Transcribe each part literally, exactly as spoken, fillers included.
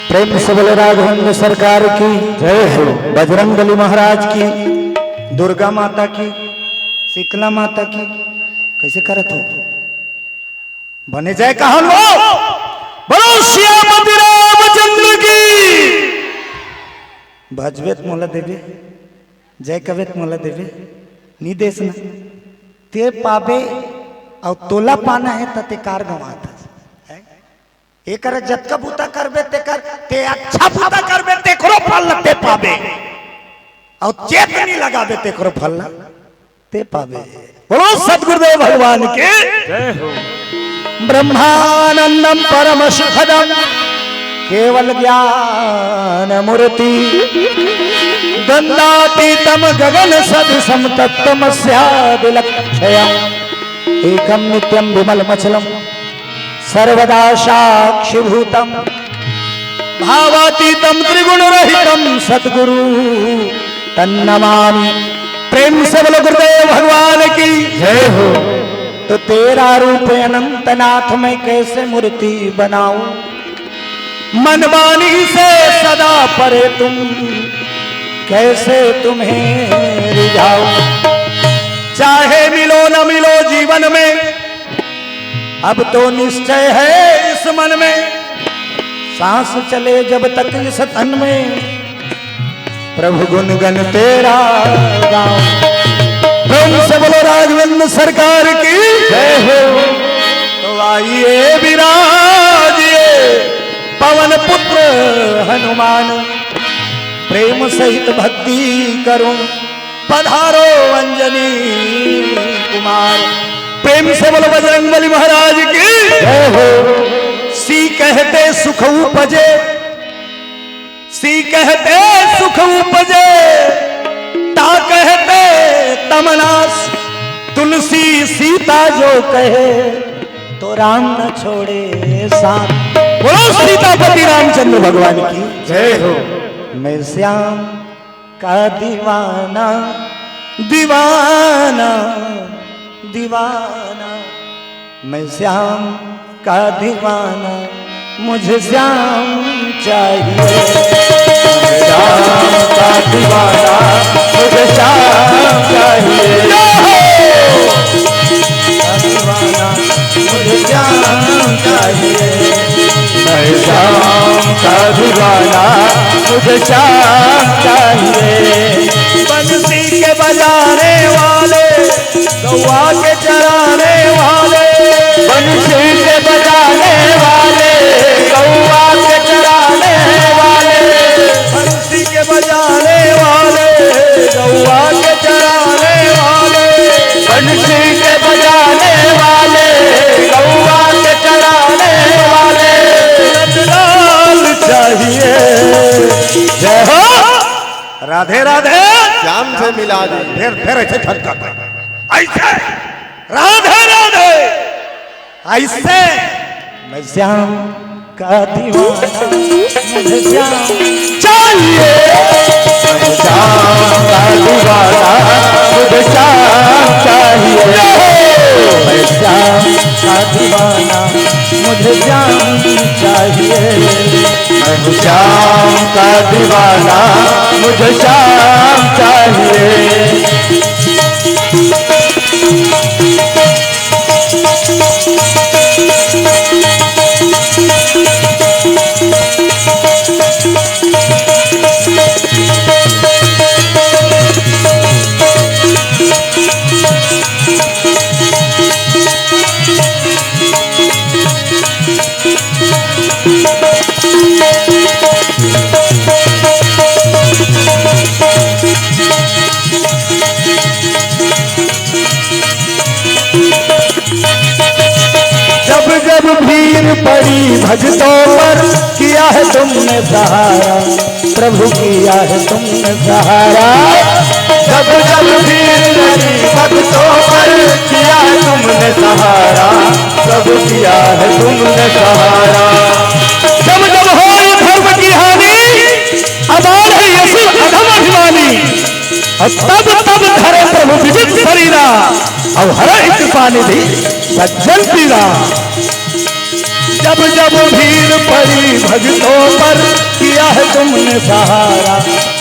प्रेम से बोलो राघवेंद्र सरकार की जय हो, बजरंग बली महाराज की, दुर्गा माता की, शीतला माता की। कैसे करत हो? बने जय कहन वो, बोलो सियापति रामचंद्र की। भजबे त मोला देबे, जय कबे त मोला देबे, नी देस ना। ते पाबे, अउ तोला पाना हे त ते कार गंवात हस। हैं? एकर जतका बूता करबे तेकर, ते अच्छा बूता करबे तेकरो फल ल ते पाबे, अउ चेत नी लगाबे तेकरो फल ल ते पाबे। बोलो सतगुरुदेव भगवान की जय हो। ब्रह्मानंदम परम सुखदम केवल ज्ञान मूर्ति द्वंदातीतम गगन सदृशम तत्वमस्यादिलक्ष्यम एकम नित्यम विमल मचलम सर्वदा साक्षिभूतम भावातीतम त्रिगुण रहितम सतगुरु तन्नमामि। प्रेम से बोलो गुरुदेव भगवान की जय हो। तो तेरा रूप अनंतनाथ मैं कैसे मूर्ति बनाऊं, मनमानी से सदा परे तुम कैसे तुम्हें रिझाऊं। चाहे मिलो न मिलो जीवन में, अब तो निश्चय है इस मन में, सांस चले जब तक इस तन में, प्रभु गुण गण तेरा गाऊं। प्रेम से बोलो राघवेंद्र सरकार की जय हो। तो आइए विराजिए पवन पुत्र हनुमान, प्रेम सहित भक्ति करूं पधारो अंजनी कुमार। प्रेम से बोलो बजरंग बली महाराज की जय हो। सी कहते सुख उपजे, सी कहते सुख उपजे, ता कहते तमनास। तुलसी सीता जो कहे, तो राम न छोड़े साथ। बोलो सीतापति रामचंद्र भगवान की जय हो। मैं श्याम का दीवाना, दीवाना, दीवाना। मैं श्याम का दीवाना, मुझे श्याम चाहिए। मैं श्याम का दीवाना, मुझे श्याम चाहिए। का दीवाना, मुझे श्याम चाहिए। मैं श्याम का दीवाना, मुझे श्याम चाहिए। बंसी के बजाने वाले, गौआ के चराने वाले, बंसी के बजाने वाले, गौआ के चराने वाले, बंसी के बजाने वाले, गौआ के चराने वाले, बंसी के बजाने वाले, गौआ के चराने वाले, नंदलाल चाहिए। जय हो। राधे राधे। श्याम से मिला दे। फिर, फिर ऐसे झटका कर। ऐसे। राधे राधे। ऐसे। मैं श्याम का दीवाना, मुझे श्याम चाहिए। मैं श्याम का दीवाना, मुझे श्याम चाहिए। मैं श्याम का दीवाना, मुझे श्याम चाहिए। मैं श्याम का दीवाना, मुझे श्याम चाहिए। जब जब भीड़ पड़ी भक्तों पर, किया है तुमने सहारा, प्रभु किया है तुमने सहारा। जब जब भीड़ पड़ी भक्तों पर, किया है तुमने सहारा, प्रभु किया है तुमने सहारा। जब जब होई धर्म की हानि, अपार है यश अधम अभिमानी। और तब तब धरे प्रभु विविध शरीरा, और हरे कृपा निधि सज्जन पीरा। जब जब भीड़ पड़ी भक्तों पर, किया है तुमने सहारा,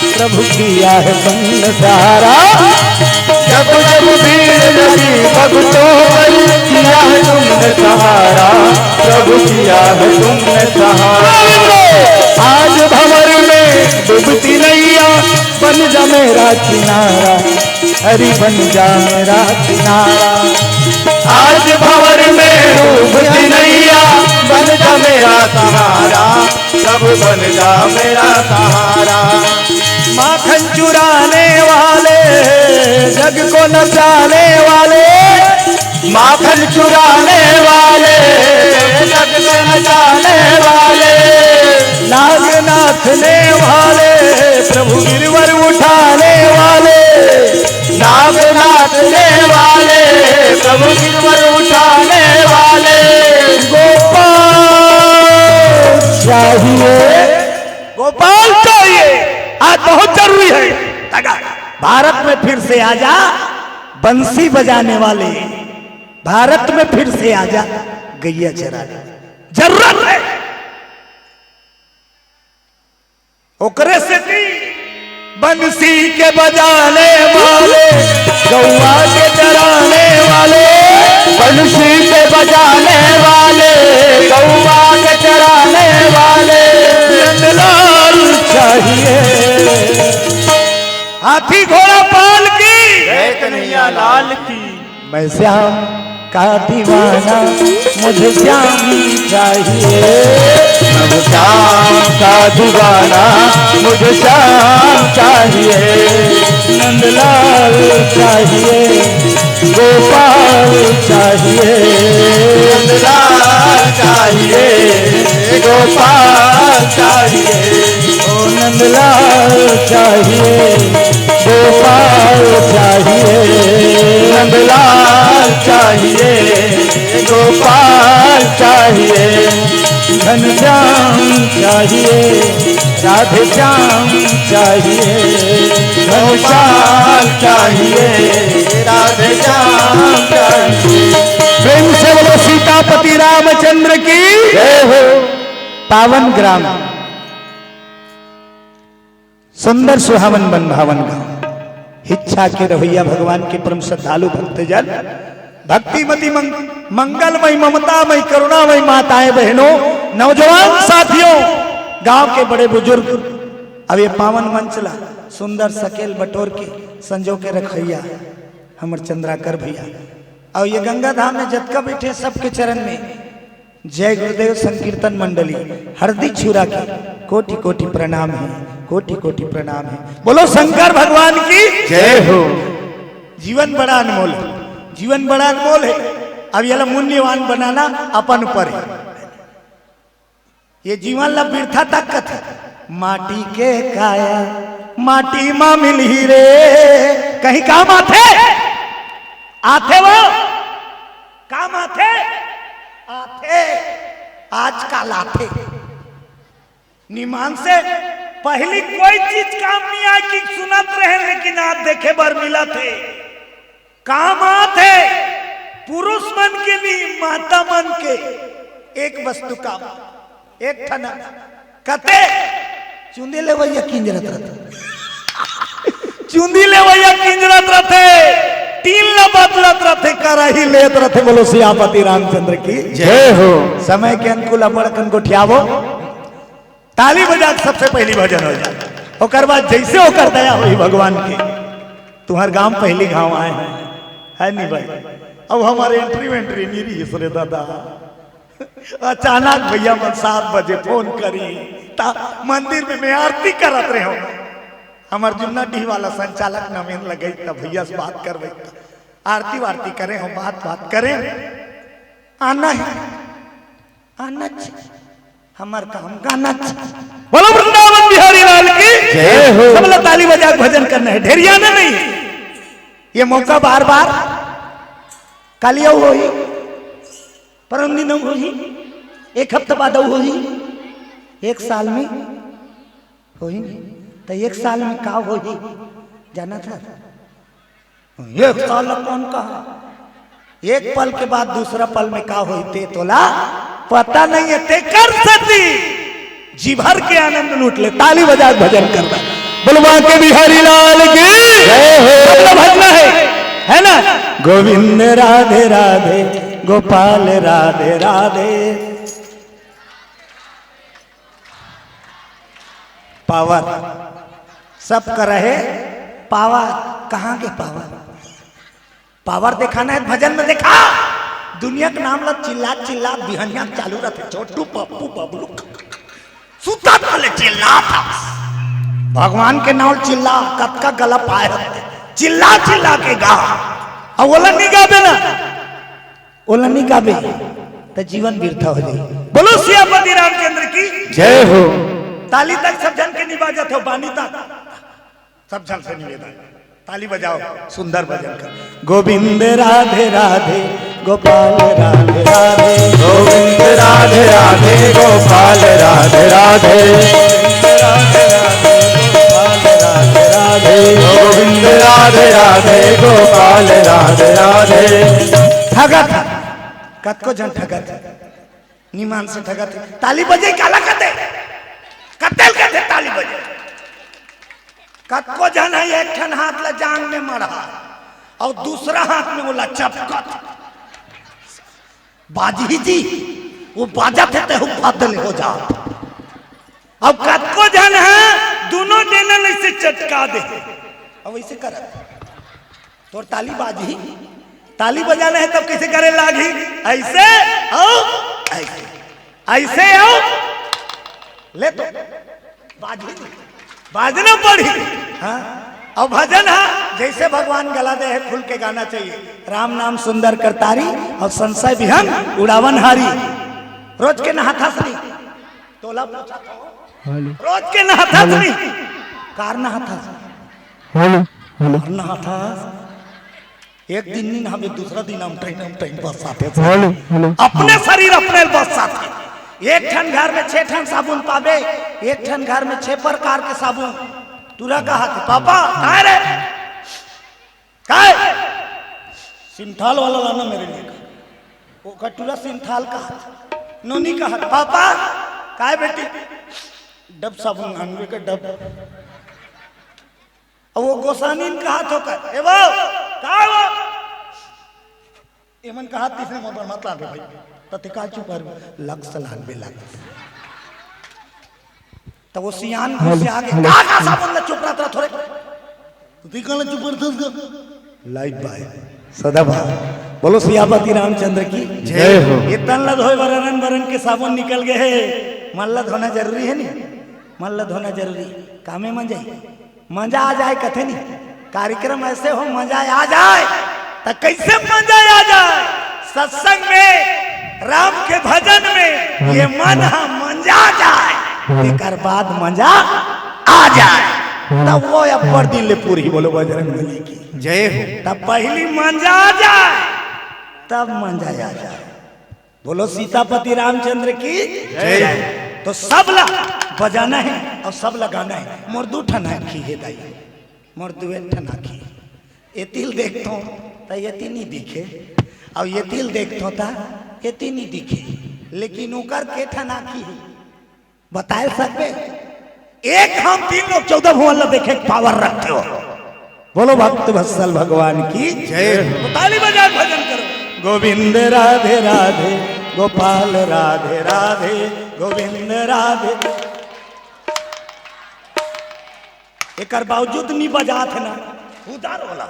प्रभु किया है तुमने सहारा। जब जब भीड़ लगी भक्तों पर, किया है तुमने सहारा, प्रभु किया है तुमने सहारा। आज भंवर में डूबती नैया, बन जा मेरा किनारा, हरि बन जा मेरा किनारा। आज भंवर में डूबती नैया, बन जा मेरा सहारा, प्रभु बन जा मेरा सहारा। माखन चुराने वाले, जग को नचाने वाले, माखन चुराने वाले, जग को नचाने वाले, नाग नाथने वाले, प्रभु गिरवर उठाने वाले, नाग नाथने वाले, प्रभु गिरवर उठाने वाले। गोपाल चाहिए, गोपाल चाहिए। आज बहुत जरूरी है। तगा, भारत में फिर से आजा, बंसी बजाने वाले, भारत में फिर से आजा, गैया चराने। जरूरत है। ओकरे सेती बंसी के बजाने वाले, गौवा के चराने वाले, बंसी के बजाने वाले, गौवा के चराने वाले, नंदलाल चाहिए। हाथी घोड़ा पाल की, जय कन्हैया लाल की। मैं श्याम का दीवाना, मुझे श्याम चाहिए। मैं श्याम का दीवाना, मुझे श्याम चाहिए। नंदलाल चाहिए, गोपाल चाहिए। नंदलाल चाहिए, गोपाल चाहिए। ओ नंदलाल चाहिए, गोपाल चाहिए। नंदलाल चाहिए, गोपाल चाहिए। घनश्याम चाहिए, राधे श्याम चाहिए। घनश्याम चाहिए, राधे श्याम चाहिए। प्रेम से बोलो सीतापति रामचंद्र की जय हो। पावन ग्राम, सुंदर सुहावन मन भावन गांव, हिच्छा के रहैया भगवान के परम श्रद्धालु भक्तजन, भक्तिमती मंग-, मंगलमयी, ममतामयी, करुणामयी माताएं, बहनों, नौजवान साथियों, गांव के बड़े बुजुर्ग, अब ये पावन मंच ला सुंदर सकेल बटोर के संजो के रखैया हमर चंद्राकर भैया, और ये गंगा धाम में जतका बैठे सबके चरण में जय गुरुदेव संकीर्तन मंडली हरदी छुरा के कोटि कोटि प्रणाम है, कोटि कोटि प्रणाम है। बोलो शंकर भगवान की जय हो। जीवन बड़ा अनमोल है, जीवन बड़ा अनमोल है। अब ये ला मूल्यवान बनाना अपन ऊपर है। ये जीवन ला बिरथा तक कथे, माटी के काया माटी मा मिलही रे। कहीं काम आथे? आथे वो? काम आथे? आथे। आजकल आथे। निमान से पहली कोई चीज काम नहीं आए कि सुनत रहे, लेकिन आज देखे बर मिलत हे। काम आथे पुरुष मन के नहीं, माता मन के। एक वस्तु काम, एक ठन कते चुंदी लेवैया किंजरत रथे। चुंदी लेवैया किंजरत रथे, टीन ल बदलत रथे, कराही लेत रथे। बोलो सियापति रामचंद्र की जय हो। समय के अनुकूल अपन अकन गोठियावो, ताली बजा के सबसे पहली भजन हो जाए, ओकर बाद जैसे ओकर दया होही भगवान के। तुम्हर गांव पहली घाव आए हैं, है नी भाई? अब हमर एंट्री वेंट्री नी रहिस रे दादा। अचानक भैया मन सात बजे फोन करी, ता मंदिर में मैं आरती करत रहे हूँ। हमर जुन्ना डीह वाला संचालक नवीन लगई, त भैया से बात करवई, त आरती वारती करे हो, बात बात करे। आना है, आना च, हमर काम गाना च। बोलो वृंदावन बिहारी लाल की जय हो। सब ला ताली बजा के भजन करना है, ढेरियाना नहीं। ये मौका बार बार कालियो होही, परम दिन होही, एक हफ्ता बाद होही, एक साल में होही नहीं। तो एक साल में का होही, जाना था? एक साल ला कौन कहा? एक पल के बाद दूसरा पल में का होही, ते तोला पता नहीं है, तेकर सेती जी भर के आनंद लूट ले। ताली बजा के भजन करना। बोलो बांके बिहारी लाल की। जय हो। सबला भजना है, है ना? गोविंद राधे राधे, गोपाल राधे राधे। पावर सब कर रहे, पावर कहाँ के पावर? पावर देखाना है भजन में देखा। दुनिया के नाम ला चिल्ला चिल्ला बिहनिया चालू रहते, छोटू पप्पू बबलू सुता तले चिल्ला था। भगवान के नाम चिल्ला, कतका गला पाए रहते, चिल्ला चिल्ला के गा। अब ओला नहीं गाबे ना, ओला नहीं गाबे, त जीवन बिरथा हो जाई। बोलो सियापति रामचंद्र की। जय हो। ताली तक सब झन के नहीं बाजत हो, बानी तक सब झन से निवेदन, ताली बजाओ, सुंदर भजन कर। गोविंद राधे राधे, गोपाल राधे राधे। गोविंद राधे राधे, गोपाल राधे राधे। गोविंद राधे राधे, गोपाल राधे राधे। गोविंद राधे राधे, गोपाल राधे राधे। ठगत, कतको झन ठगत, निमान से ठगत। ताली बजे काला कते? कतेल कते ताली बजे? कतको झन है, एक ठन हाथ ला जांग में मढ़ा और दूसरा हाथ में ओला चपकत। बाजही जी, वो बाजत है, तेहू फादल हो जा। अब कतको झन है, दोनों डेनल ऐसे चटका दे। अब ऐसे करत, तोर ताली बाजही, ताली बजाना है तब कैसे करे लागही? ऐसे आओ, ऐसे, ऐसे आओ, ले तो बाजही, बाजना पड़ी। हाँ, अब भजन है, जैसे भगवान गला दे है, खुल के गाना चाहिए। राम नाम सुंदर करतारी और संशय विहन उड़ावन हारी। रोज के नहाथस नहीं, तोला पूछा तो। हेलो। रोज के नहाथस हेलो। नहीं, कार नहाथस। Hello, hello. कार नहाथस। एक दिन नहीं नहाबे, दूसरा दिन हम टाइम, हम टाइम बस आते थे। Hello, hello. अपने शरीर अपने बस आते। एक ठन घर में छह ठन साबुन पाबे, एक ठन घर में छह प्रकार के साबुन। टूरा कहा थे, "पापा, काय रे? काय?" "सिंथाल वाला लाना मेरे लिए।" ओकर टूरा सिंथाल कहा थे। नोनी कहा थे, "पापा, काय बेटी?" "डब साबुन लानबे का डब।" अब वो गोसानी ने कहा थो कर, "ए वो, का वो?" एमन कहा तीसरे मोबाइल मत लान रे भाई, त ते का चुप रहे, "लक्स लानबे लक्स।" त वो सियान घुस हेलो, आगे, हेलो। "का, का साबुन ला चुप रहत रहा थोरे?" "तू का ला चुप रहत का?" लाइव बाय सदाबहार। बोलो सियापति रामचंद्र की जय हो। ये तन ला धोए बर, अरन बरन के साबुन निकल गए है, मन ला धोना जरूरी है नी, मन ला धोना जरूरी, कामे मन जाई। मजा आ जाए कथे नहीं, कार्यक्रम ऐसे हो मजा आ जाए, त कैसे मजा आ जाए? सत्संग में, राम के भजन में ये मन हा मंजा जाए, तेकर बाद मजा आ जाए, तब वो अब्बर दिल ले पूरी। बोलो बजरंग बली की जय हो। तब पहली मंजा आ जाए, तब मंजा आ जाए। बोलो सीतापति रामचंद्र की जय। तो सब ला बजाना है और सब ला गाना है। मोर दू ठन आँखी हे दाई, मोर दुए ठन आँखी। एतिल देखथों त एती नी दिखे, और एतिल देखथों त एती नी दिखे, लेकिन ओकर के ठन आँखी हे, बताए सकबे? एक हम तीन लोग चौदह भुवन ला देखे के पावर रखते हो। बोलो भक्त वत्सल भगवान की जय। तो ताली बजा के भजन करो। गोविंद राधे राधे, गोपाल राधे राधे, गोविंद राधे। एकर बावजूद नी बजात है ना, उदार वाला।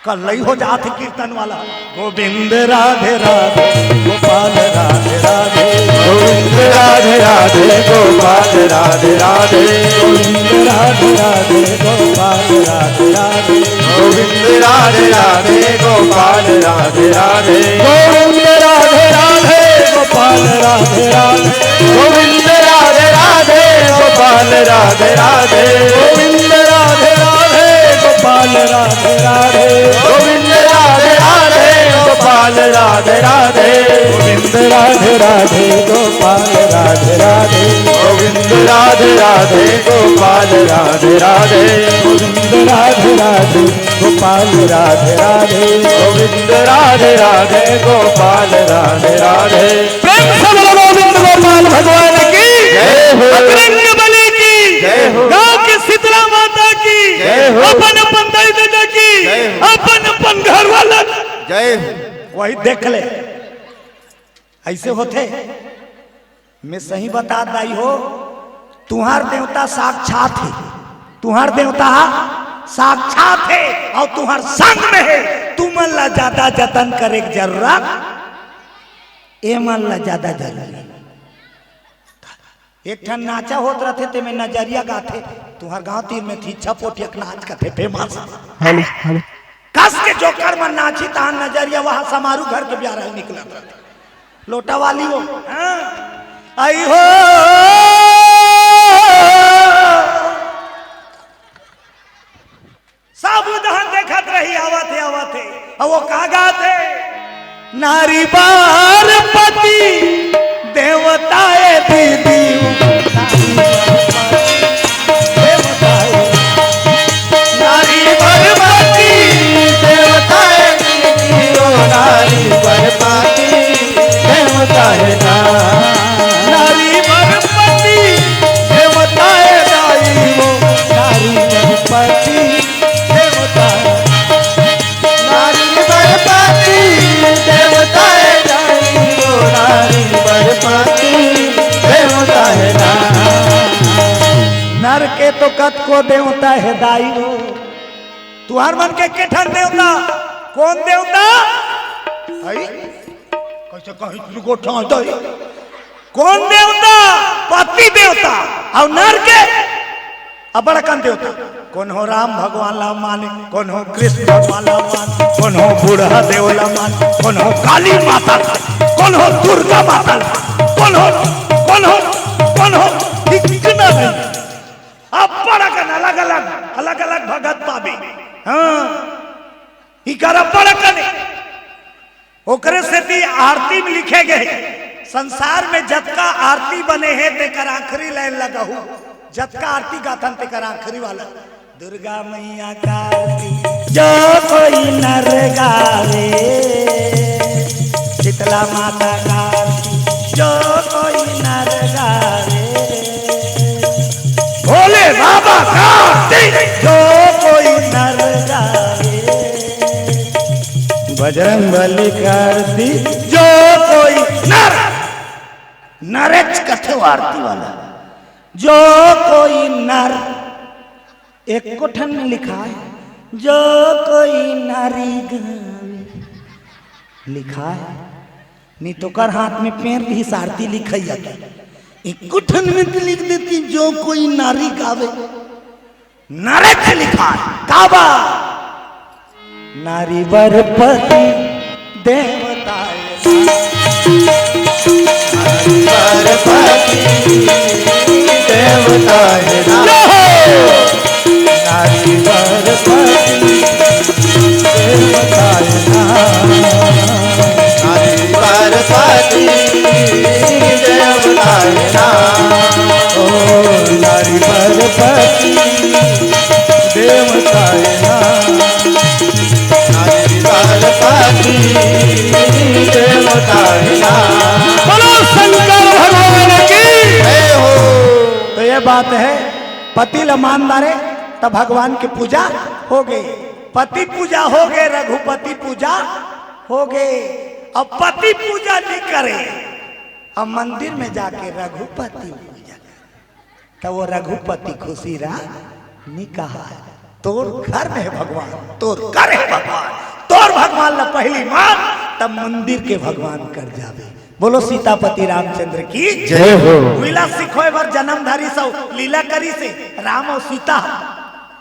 कल्लई हो जात हे कीर्तन वाला। गोविंद राधे राधे, गोपाल राधे राधे। गोविंद राधे राधे, गोपाल राधे राधे। गोविंद राधे राधे, गोपाल राधे राधे। गोविंद राधे राधे, गोपाल राधे राधे। गोविंद राधे राधे, गोपाल राधे राधे। गोविंद राधे राधे, गोपाल राधे राधे। गोविंद राधे राधे, गोपाल राधे राधे। गोविंद राधे राधे, गोपाल राधे राधे। गोविंद राधे राधे, गोपाल राधे राधे। गोविंद राधे राधे, गोपाल राधे राधे। गोविंद राधे राधे, गोपाल राधे राधे। गोविंद राधे राधे, गोपाल राधे राधे। प्रेम से बोलो जय हो। बजरंग बली की। जय हो। गांव के शीतला माता की। जय हो। अपन अपन दाई ददा की। जय हो। अपन अपन घर वाला। जय हो। वही देख ले, ऐसे होथे। मैं सही बता दाई हो, तुहार देवता साक्षात हे, तुहार देवता साक्षात हे, अउ तुहार संग में हे। तुमन ला ज्यादा जतन करे के जरूरत, एमन ला ज्यादा जरूरी। एक ठन नाचा होत रथे, तेमे नजरिया गाथे, तुहार गांव तीर में थी छपोटियक नाच कथे, फेमस। Hello, hello. कस के जोकर मन नाची, तहां नजरिया वहां समारू घर के ब्याह निकलत रथे। लोटा वाली हो, हाँ। आई हो, सब उधर देखत रही, आवत हे, आवत हे। अब वो का गात हे? नारी बर पति देवता ए दीदी, नारी बर पति देवता ए दीदी, ओ नारी बर पति देवता ए ना, नारी बर पति देवता ए दाई, ओ नारी बर पति देवता। नारी बर पति देवता ए दाई, ओ नारी बर पति देवता ए ना। नर के तो कतको देवता हे दाई हो। तुहार मन के के ठन देवता? कौन देवता? आई? कैसे कहीं दुगो ठान दई? कौन देवता? पति देवता। अउ नर के अब्बड़ अकन देवता। कोनो राम भगवान ला माने, कोनो कृष्ण भगवान ला माने, कोनो बूढ़ा देव ला माने, कोनो काली माता ला, कोनो दुर्गा माता ला, कोनो, कोनो, कोनो, ठीक ना नहीं। अब्बड़ अकन अलग-अलग, अलग-अलग भगत पाबे। हाँ, इकर अब्बड़ अकन हे। ओकरे सेती आरती में लिखे गए हे, संसार में जतका आरती बने हे, तेकर आखिरी लाइन लगहू, जतका आरती गाथन, तेकर आखिरी वाला, दुर्गा मैया का आरती जो कोई नर गावे, शीतला माता का आरती जो कोई नर गावे, भोले बाबा का आरती जो कोई नर गावे, बजरंग बली का आरती जो कोई नर, नरेच कथे वो आरती वाला, जो कोई नर, एको ठन में लिखा हे, जो कोई नारी गावे, लिखा हे, नहीं तो ओकर हाथ में पेड़ रही, आरती लिखइया के। एको ठन में तो लिख देती, जो कोई नारी गावे। नरेच लिखा हे, काबर? नारी बर पति देवता ए ना। नारी बर पति देवता ए ना। जय हो। नारी बर पति देवता ए ना। नारी बर पति देवता ए ना। ओ नारी बर पति देवता ए ना। नारी बर पति देवता ए ना। बोलो शंकर भगवान की। जय हो। तो ये बात हे, पति ल मान डारे त भगवान के पूजा होगे, पति पूजा होगे, रघुपति पूजा होगे। अब पति पूजा नहीं करे, अब मंदिर में जाके रघुपति पूजा करे। त वो रघुपति खुशी रहा, नहीं कहा हे, तोर घर में हे भगवान, तोर घर हे भगवान, तोर भगवान ला पहली मान, तब मंदिर के भगवान कर जाबे। बोलो सीतापति रामचंद्र की जय हो। उइला सिखोय बर जन्म धरिस अउ लीला करिस हे राम अउ सीता।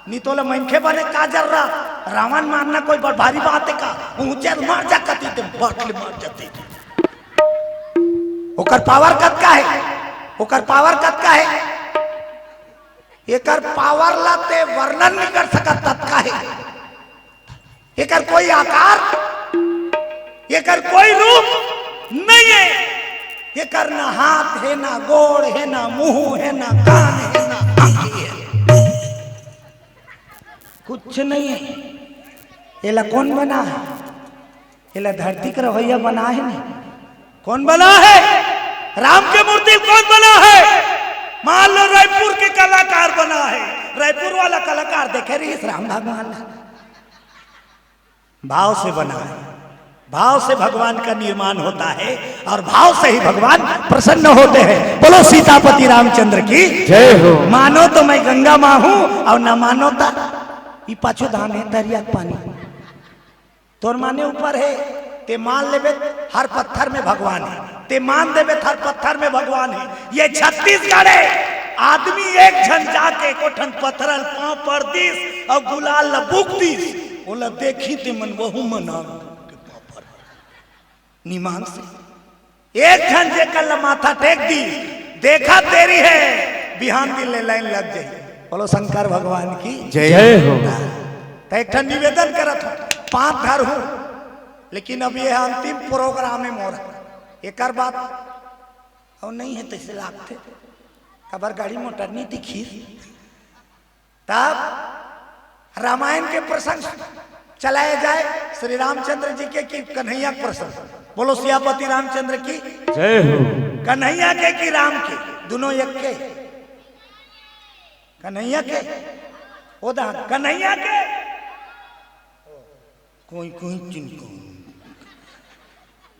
नी तोला मनखे बने का जरूरत, रावण मारना कोई बड़ भारी बात हे का? ऊंचे मार जा कती ते, बट ले मार जाती। ओकर पावर कतका हे, ओकर पावर कतका हे, एकर पावर ला ते वर्णन नहीं कर सकत, ततका हे। एकर कोई आकार, एकर कोई रूप नहीं हे। एकर ना हाथ हे, ना गोड़ हे, ना मुंह हे, ना कान हे, ना आंखी हे, कुछ नहीं हे। एला कौन बना हे? एला धरती के रहइया बना हे नहीं? कौन बना हे? राम के मूर्ति कौन बना हे? मान लो रायपुर के कलाकार बना है, रायपुर वाला कलाकार देखे रहिस राम भगवान ला। भाव से बना है, भाव से भगवान का निर्माण होता है और भाव से ही भगवान प्रसन्न होते हैं। बोलो सीतापति रामचंद्र की जय हो। मानो तो मैं गंगा माँ हूँ और ना मानो तो ई पाछू धान है, तरिया के पानी। तोर माने ऊपर है, ते मान लेबे हर पत्थर में भगवान है, ते मान देबे हर पत्थर में भगवान है। ये छत्तीसगढ़ है। आदमी एक झन जाके कोठन पत्थरल पाँव पड़ दिस और गुलाल ल बुक दिस, ओला देखी ते मन वहू मन आ के पाँव पड़ निमान से। एक झन जेकर ल माथा टेक दी, देखा तेरी है, बिहान दिन ले लाइन लग जाई। बोलो शंकर भगवान की जय हो। त एक ठन निवेदन करत हूँ, पाँव धर हूँ, लेकिन अब ये अंतिम प्रोग्राम है मोर, एकर बाद अउ नहीं है तैसे लागथे, काबर गाड़ी मोटर नहीं दिखी। तब रामायण के प्रसंग चलाया जाए, श्री रामचंद्र जी के कि कन्हैया के प्रसंग। बोलो सियापति रामचंद्र की जय हो। कन्हैया के कि राम के? दोनों एक के? कन्हैया के? ओ दा कन्हैया के। कोई कोई चिनको।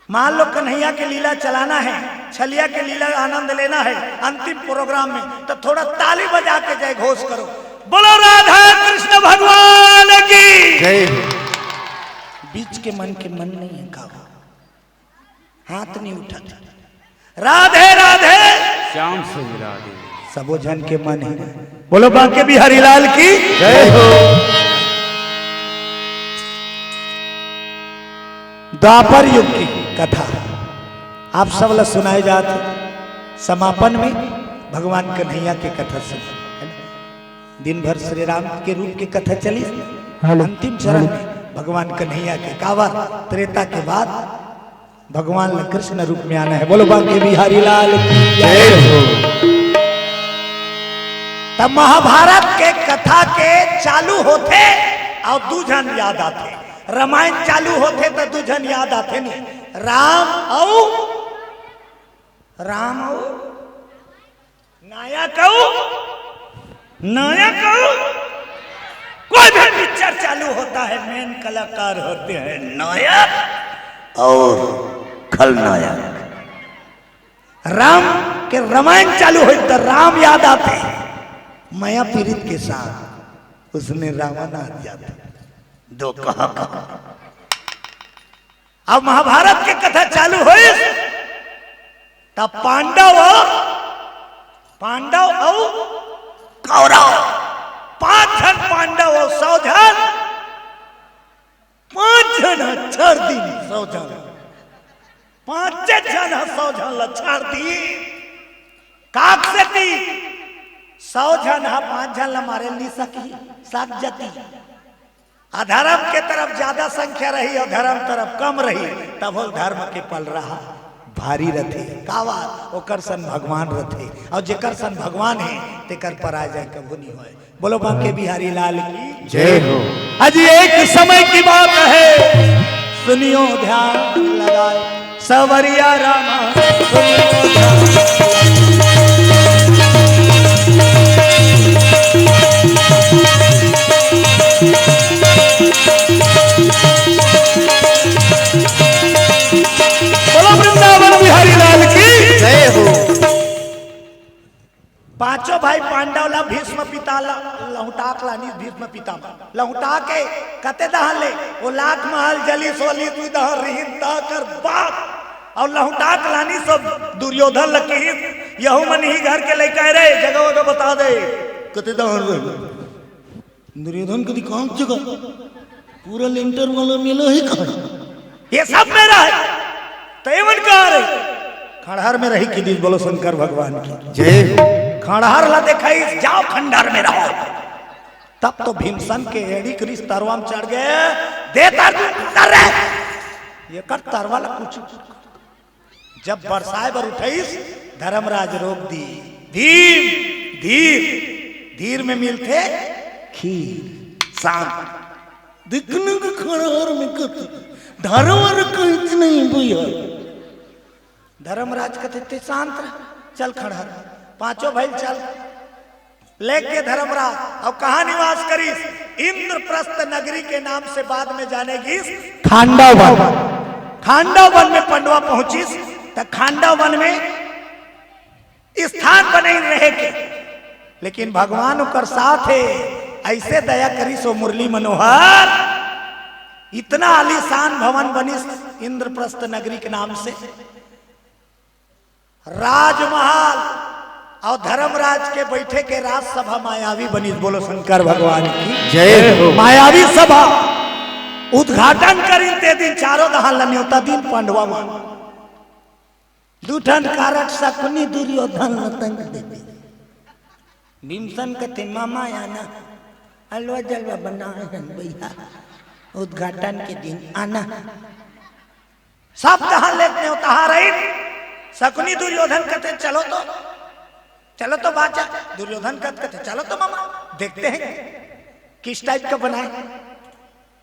मान लो कन्हैया के लीला चलाना है, छलिया के लीला आनंद लेना है अंतिम प्रोग्राम में, तो थोड़ा ताली बजा के जय घोष करो। बोलो राधा कृष्ण भगवान की जय हो। बीच के मन के मन नहीं है का? हाथ नहीं उठा। राधे राधे। श्याम से मिला दे। सबो झन के मन है। बोलो बांके बिहारी लाल की जय हो। द्वापर युग की कथा आप सब ला सुनाए जात हे। समापन में भगवान कन्हैया के कथा सुना, है ना? दिन भर श्री राम के रूप के कथा चली, हेलो। अंतिम चरण में भगवान कन्हैया के कावर त्रेता के बाद भगवान ल कृष्ण रूप में आना है। बोलो बांके बिहारी लाल की जय हो। तब महाभारत के कथा के चालू होथे अउ दू झन याद आथे। रामायण चालू होथे त दू झन याद आथे नी, राम अउ राम अउ नायक अउ, नायक अउ, कोई भी पिक्चर चालू होता है, मेन कलाकार होते हैं नायक और खलनायक। राम के रामायण चालू होई त राम याद आते हैं, मया पीरित के साथ उसने रावण आ जाता। दो कहा कहा। अब महाभारत के कथा चालू होइस, तब पांडव, पांडव अउ कौरव, पांच झन पांडव अउ सौ झन, पांच झन ह छाड़ दीन सौ झन, पांचे झन ह सौ झन ल छाड़ दीन। काक सेती सौ झन ह पांच झन ल मारे नी सकी, सक जती। अधर्म के तरफ ज्यादा संख्या रही अउ धर्म तरफ कम रही, तभो धर्म के पलरा भारी रथे। काबर? ओकर सन भगवान रथे, अउ जेकर सन भगवान हे, तेकर पराजय कभू नहीं होय। बोलो बांके बिहारी लाल की जय हो। आज एक समय की बात है, सुनियो ध्यान लगाए। सवरिया रामा, सुनियो राम। बोलो वृंदावन बिहारी लाल की जय हो। पांचों भाई पांडव ला भीष्म पिता ला लहुटा के लानिस, भीष्म पितामह लहुटा के कते दहन ले, वो लाख महल जलिस, होलिस दुई दहन रिहिन, ता कर बाप अउ लहुटा के लानिस, सब दुर्योधन ल किहिस, यहू मन ही घर के लइका रे, जगह वगह बता दे। कते दहन रे? दुर्योधन कति काम जगह पूरा लेंटर वाला मेला है कहाँ? ये सब मेरा है। तो एमन कहाँ रही? खंडहर में रही किहिस, बोलो शंकर भगवान की जय। खंडहर ला देखाइस, जाओ खंडहर में रहो। तब तो भीमसन के एड़ी करिस, तरवा में चढ़ गे, दे तर, तर रे। ये कर तरवा ला कुछ। जब बरसाए बर उठाइस, धर्मराज रोक दी। भीम, धीर, धीर में मिलथे खीर, शांत। दिखने के खंडहर में कत धर्म कहित नहीं भैया। धर्मराज कथे, "ते शांत रह, चल खंडहर।" पांचों भाई चल लेके धर्मराज। अब कहां निवास करिस? इंद्रप्रस्थ नगरी के नाम से बाद में जाने गिस खांडव वन। खांडव वन में पंडवा पहुंचिस त खांडव वन में स्थान बने रहे के, लेकिन भगवान ओकर साथ हे। ऐसे दया करिस ओ मुरली मनोहर, इतना आलीशान भवन बनिस इंद्रप्रस्थ नगरी के नाम से। राजमहल अउ धर्मराज के बैठे के राजसभा मायावी बनिस। बोलो शंकर भगवान की जय हो। मायावी सभा उद्घाटन करिन ते दिन चारों दहान ल नेवता दिन पंडवा मन। दू ठन कारट शकुनी दुर्योधन ल तंग देबे। भीमसन कथे मामा आना, अलवा जलवा बनाए हन भैया, उद्घाटन के दिन आना। सब तहां लेत नेवताहा रहिन। शकुनी दुर्योधन कथे चलो तो, चलो तो बाचा। दुर्योधन कथ कथे चलो तो मामा, देखते हैं किस टाइप का बनाए।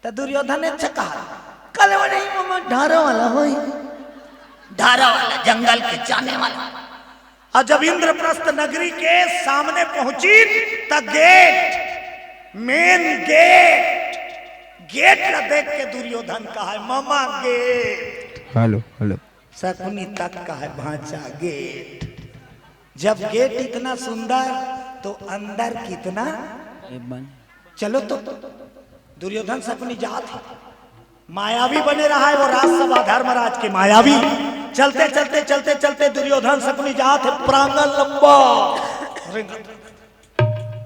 त दुर्योधन अच्छा कहा, कल वो नहीं मामा, ढारा वाला होई, ढारा वाला, जंगल के जाने वाला। अउ जब इंद्रप्रस्थ नगरी के सामने पहुंचिन त गेट, मेन गेट, गेट ला देख के दुर्योधन कहा, मामा गेट। Hello hello. शकुनी तक कहा, भांचा गेट। जब गेट इतना सुंदर तो अंदर कितना। चलो तो दुर्योधन शकुनी जात हे। मायावी बने रहा हे वो राजसभा धर्मराज के मायावी। चलते चलते चलते चलते दुर्योधन शकुनी जात हे, प्रांगण लंबा।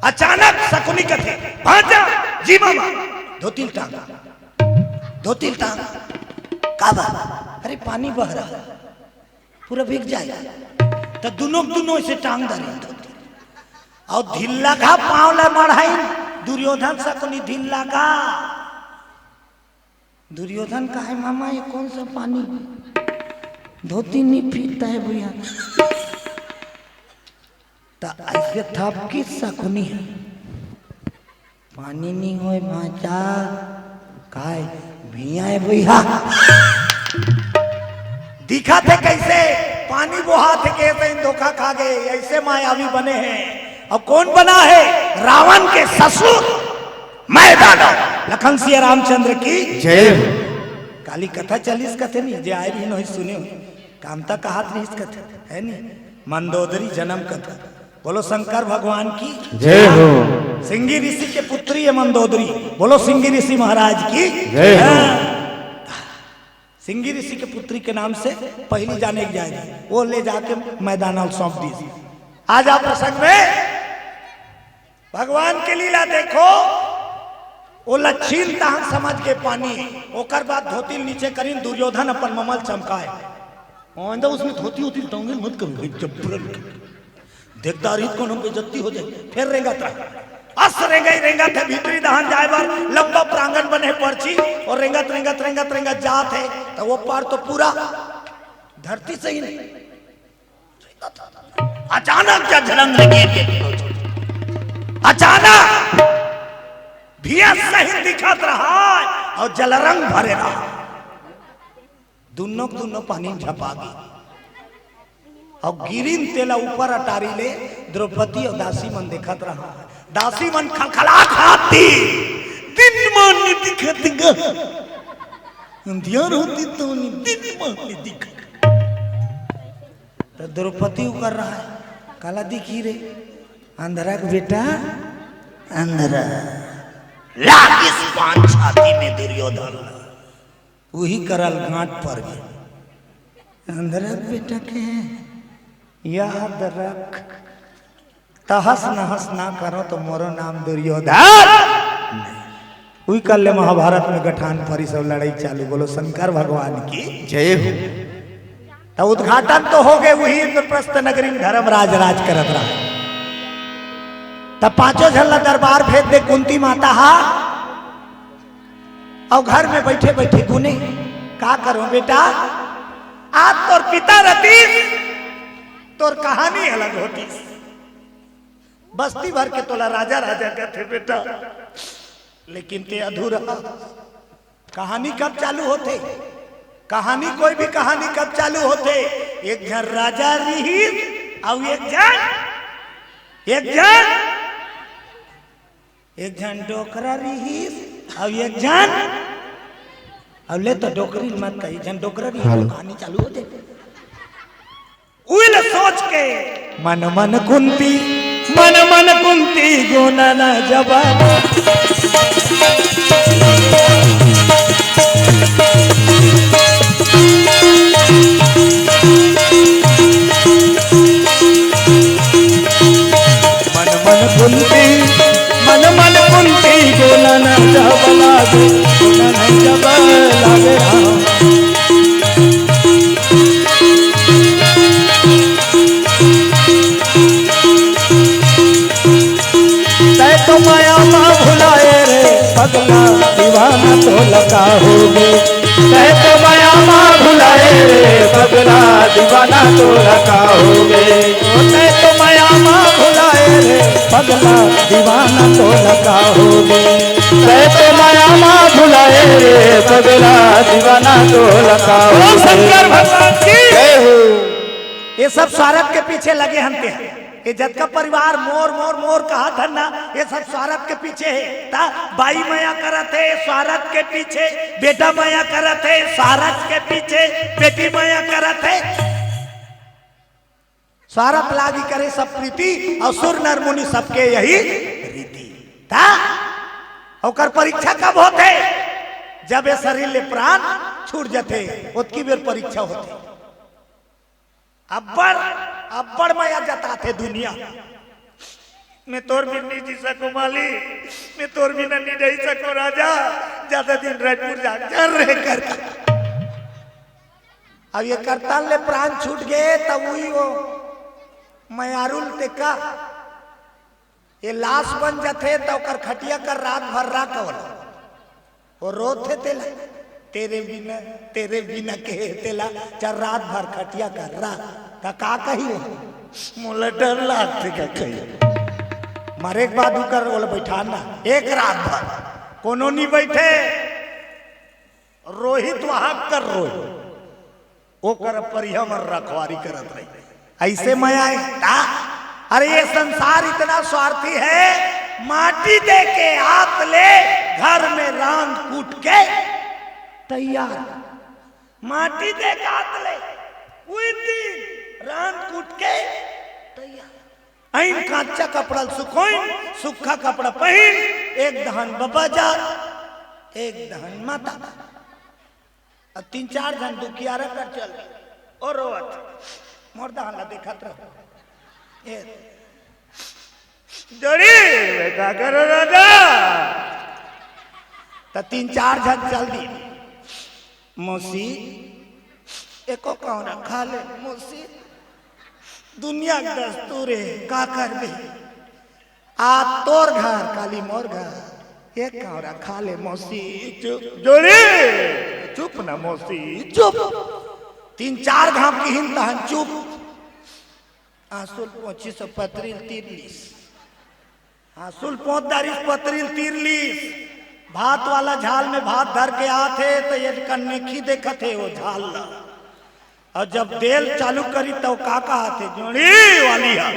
अचानक शकुनी कथे, भांचा, जी मामा, धोती ल टांग, धोती ल टांग। का बा? अरे पानी बह रहा हे, पूरा भीग जाए। त दुनों दुनों ऐसे टांग डारे धोती। अउ ढीला का पांव ला मढ़ाइन दुर्योधन शकुनी, ढीला का। दुर्योधन कहे, मामा ये कौन सा पानी? धोती नहीं फीता है भैया। त ऐसे थपकिस शकुनी हे। पानी नहीं होय भांचा, काय भुइयां हे भुइयां। दिखत हे कैसे पानी बोहात हे, कैसे इन धोखा खा गए, ऐसे मायावी बने हैं। अब कौन बना है? रावण के ससुर मैं दानव। लखन सिया रामचंद्र की जय हो। काली कथा चलिस कथे नहीं, जे आए भी नहीं सुने हो। कामता कहात रहिस कथे, है नहीं? मंदोदरी जन्म कथा। बोलो शंकर भगवान की जय हो। सिंगी ऋषि के पुत्री है मंदोदरी। बोलो सिंगी ऋषि महाराज की जय हो। हाँ। सिंगी ऋषि के पुत्री के नाम से पहली जाने के जाए, वो ले जाके मैदान में सौंप दी। आज आप प्रसंग में भगवान के लीला देखो, वो लच्छीन तहन समझ के पानी, ओकर बाद धोती नीचे करीन, दुर्योधन अपन ममल चमकाए। आइंदा उसमें धोती होती टोंगे मत करो भाई, जबरन। देखदार ही कौन हम बेइज्जती हो जाए, फिर रेंगत रहा। अस रेंगई रेंगत हे, भीतरी दहान जाए बर लंबा प्रांगण बने हे परछी, और रेंगत, रेंगत, रेंगत, रेंगत जात हे, त वो पार तो पूरा धरती से ही नहीं। अचानक क्या जलंग लगी, अचानक भिया सही दिखत रहा और जलरंग भरे रहा। दुनों के दुनों पानी में झपा गे। अउ गिरिन तेला ऊपर अटारी ले द्रौपदी अउ दासी मन देखत रहा। दासी मन खलखलात हाथ दी, दिन मान नहीं दिखत गा। अंधियार होती तो नहीं, दिन मान नहीं दिखत। त द्रौपदी उकर रहा है, काला दिखी रे? अंधरा के बेटा, अंधरा। लागिस पान छाती में दुर्योधन। उही करल गांठ पर गे। अंधरा के बेटा के याद रख, तहस नहस ना करो तो मोरो नाम दुर्योधन। उही कर ले महाभारत में गठान परी सब लड़ाई चालू। बोलो शंकर भगवान की जय हो। त उद्घाटन तो हो गे, उही इंद्रप्रस्थ नगरी में धर्मराज राज करत रहा। त पांचों झन ला दरबार भेज दे कुंती माता हा, अउ घर में बैठे बैठे गुने, का करो बेटा, आज तोर पिता रतीस, तोर कहानी अलग होतीस। बस्ती भर के तोला राजा राजा कहते बेटा, लेकिन ते अधूरा। कहानी कब चालू होथे? कहानी, कोई भी कहानी कब चालू होथे? एक झन राजा रिहिस अउ एक झन एक झन, एक झन डोकरा रिहिस, अउ एक झन, अउ ले तो डोकरी मत कही, एक झन डोकरा रिहिस, हेलो। कहानी चालू हो जाए। उइल सोच के मन मन कुंती, मन मन कुंती गुनन जबाना। मन मन कुंती, मन मन कुंती, गुनन जब लागे, गुनन जब लागे राम। तै तो माया मा भुलाए रे पगला, दीवाना तो लगा होगे। तै तो माया मा भुलाए रे पगला, दीवाना तो लगा होगे। ओ तै तो माया मा भुलाए रे पगला, दीवाना तो लगा होगे। तै तो माया मा भुलाए रे पगला, दीवाना तो लगा होगे। शंकर भगवान की जय हो। ये सब स्वार्थ के पीछे लगे हन ते। ये जतका परिवार मोर, मोर, मोर कहत हन ना, ये सब स्वार्थ के पीछे हे। ता बाई मया करत हे, स्वार्थ के पीछे, बेटा मया करत हे, स्वार्थ के पीछे, बेटी मया करत हे। स्वार्थ लागी करे सब प्रीति, अउ सुर नर मुनि सबके यही रीति। ता ओकर परीक्षा कब होथे? जब ये शरीर ले प्राण छूट जथे, ओतकी बेर परीक्षा होथे। अब्बड़, अब्बड़ मया जताथे दुनिया। मैं तोर बिन नइ जी सकों माली, मैं तोर बिन नइ रहि सकों राजा, जादा दिन रायपुर जा कर रहे कर। अब ये करतन ले प्राण छूट गे, तब उही वो मयारुल ते का, ये लाश बन जथे, त ओकर खटिया कर रात भर रा कवन। वो रोथे तेला, तेरे बिना, तेरे बिना कहे तेला, चल रात भर खटिया कर रा। त का कही वो? मोला डर लागथे का कही। मरे के बाद उकर ओला बैठाना, एक रात भर कोनो नी बैठे। रोहित वहां कर रोए, ओकर परिया मन रखवारी करत रही। ऐसे मया हे ता? अरे ये संसार इतना स्वार्थी है, माटी दे के आत ले घर में रांध कूट के तैयार। माटी दे के आत ले उही दिन रांध कूट के तैयार। आइन कांचा कपड़ा ल सुखोइन, सुक्खा कपड़ा पहिन, एक दहन बबा जात, एक दहन माता। अब तीन चार झन दुखियारा कर चल, ओ रोवत, मोर दहन ला देखत रहो। ए, जोड़ी, मैं का करो राजा? त तीन चार झन चल दी। मौसी, एको कौरा खा ले, मौसी। दुनिया के दस्तूर हे, का करबे? आज तोर घर, काली मोर घर। एक कौरा खा ले मौसी, चुप। जोड़ी, चुप ना मौसी, चुप। तीन चार घांव किहिन तहन चुप। आंसू ल पोंछिस अउ पतरी ल तीर लिस। आंसू ल पोंछ डारिस, पतरी ल तीर लिस। भात वाला झाल में भात धर के आत हे, त ये कन्नेखी देखत हे वो झाल ला। अउ जब देल चालू करी, त वो का कहत हे, जोड़ी वाली हा।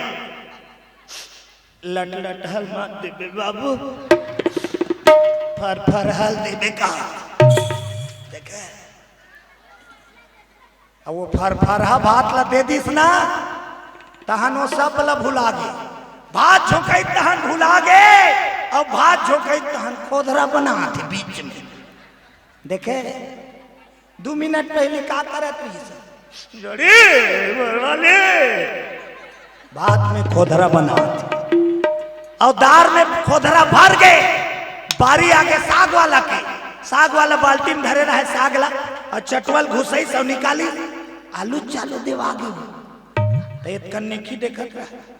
लट लट हल मत देबे बाबू, फर फर हल देबे का। देखे? अब वो फर फर हा भात ला दे दिस ना, तहन वो सब ला भुला गे। भात झोंकई तहन भुला गे, अब भात झोंकई तहन खोधरा बनाथे बीच में। देखे? दू मिनट पहिली का करत रहिस? जोड़ी, बरवाले। भात में खोधरा बनावत। अउ दार में खोधरा भर गे। बारी आगे साग वाला के। साग वाला बाल्टी में धरे रहे साग ला। अउ चटवल घुसइस अउ निकाली। आलू चालू देवा गे। त एतकन नेखी देखत रहे।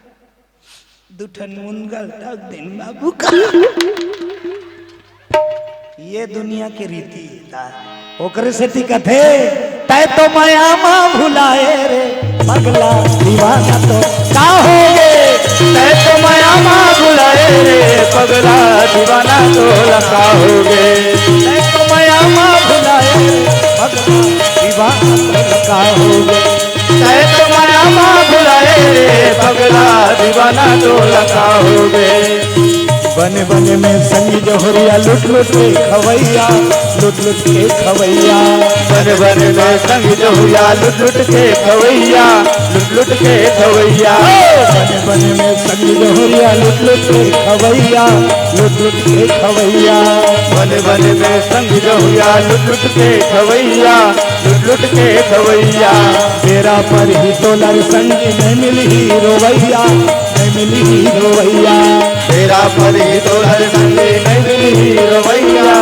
दू ठन मुनगा ल तक दिन बाबू का। ये दुनिया के रीति हे। ओकरे सेती कथे, तै तो मया मा भुलाए रे पगला दीवाना तो का होगे? तै तो मया मा भुलाए रे पगला दीवाना तो का होगे? तै तो मया मा भुलाए रे पगला दीवाना तो का होगे? तै तो मया मा भुलाए रे पगला दीवाना ना तोला का होगे। बन बन में संग जहुरिया लुट लुट के खवैया, लुट लुट के खवैया। बन बन में संग जहुरिया लुट लुट के खवैया, लुट लुट के खवैया। बन बन में संग जहुरिया लुट लुट के खवैया, लुट लुट के खवैया। बन बन में संग जहुरिया लुट लुट के खवैया, लुट लुट के खवैया। बेरा परही तोला रे संगी, नहीं मिलही रोवैया, नहीं मिलही रोवैया। बेरा परही तोला रे संगी, नहीं मिलही रोवैया,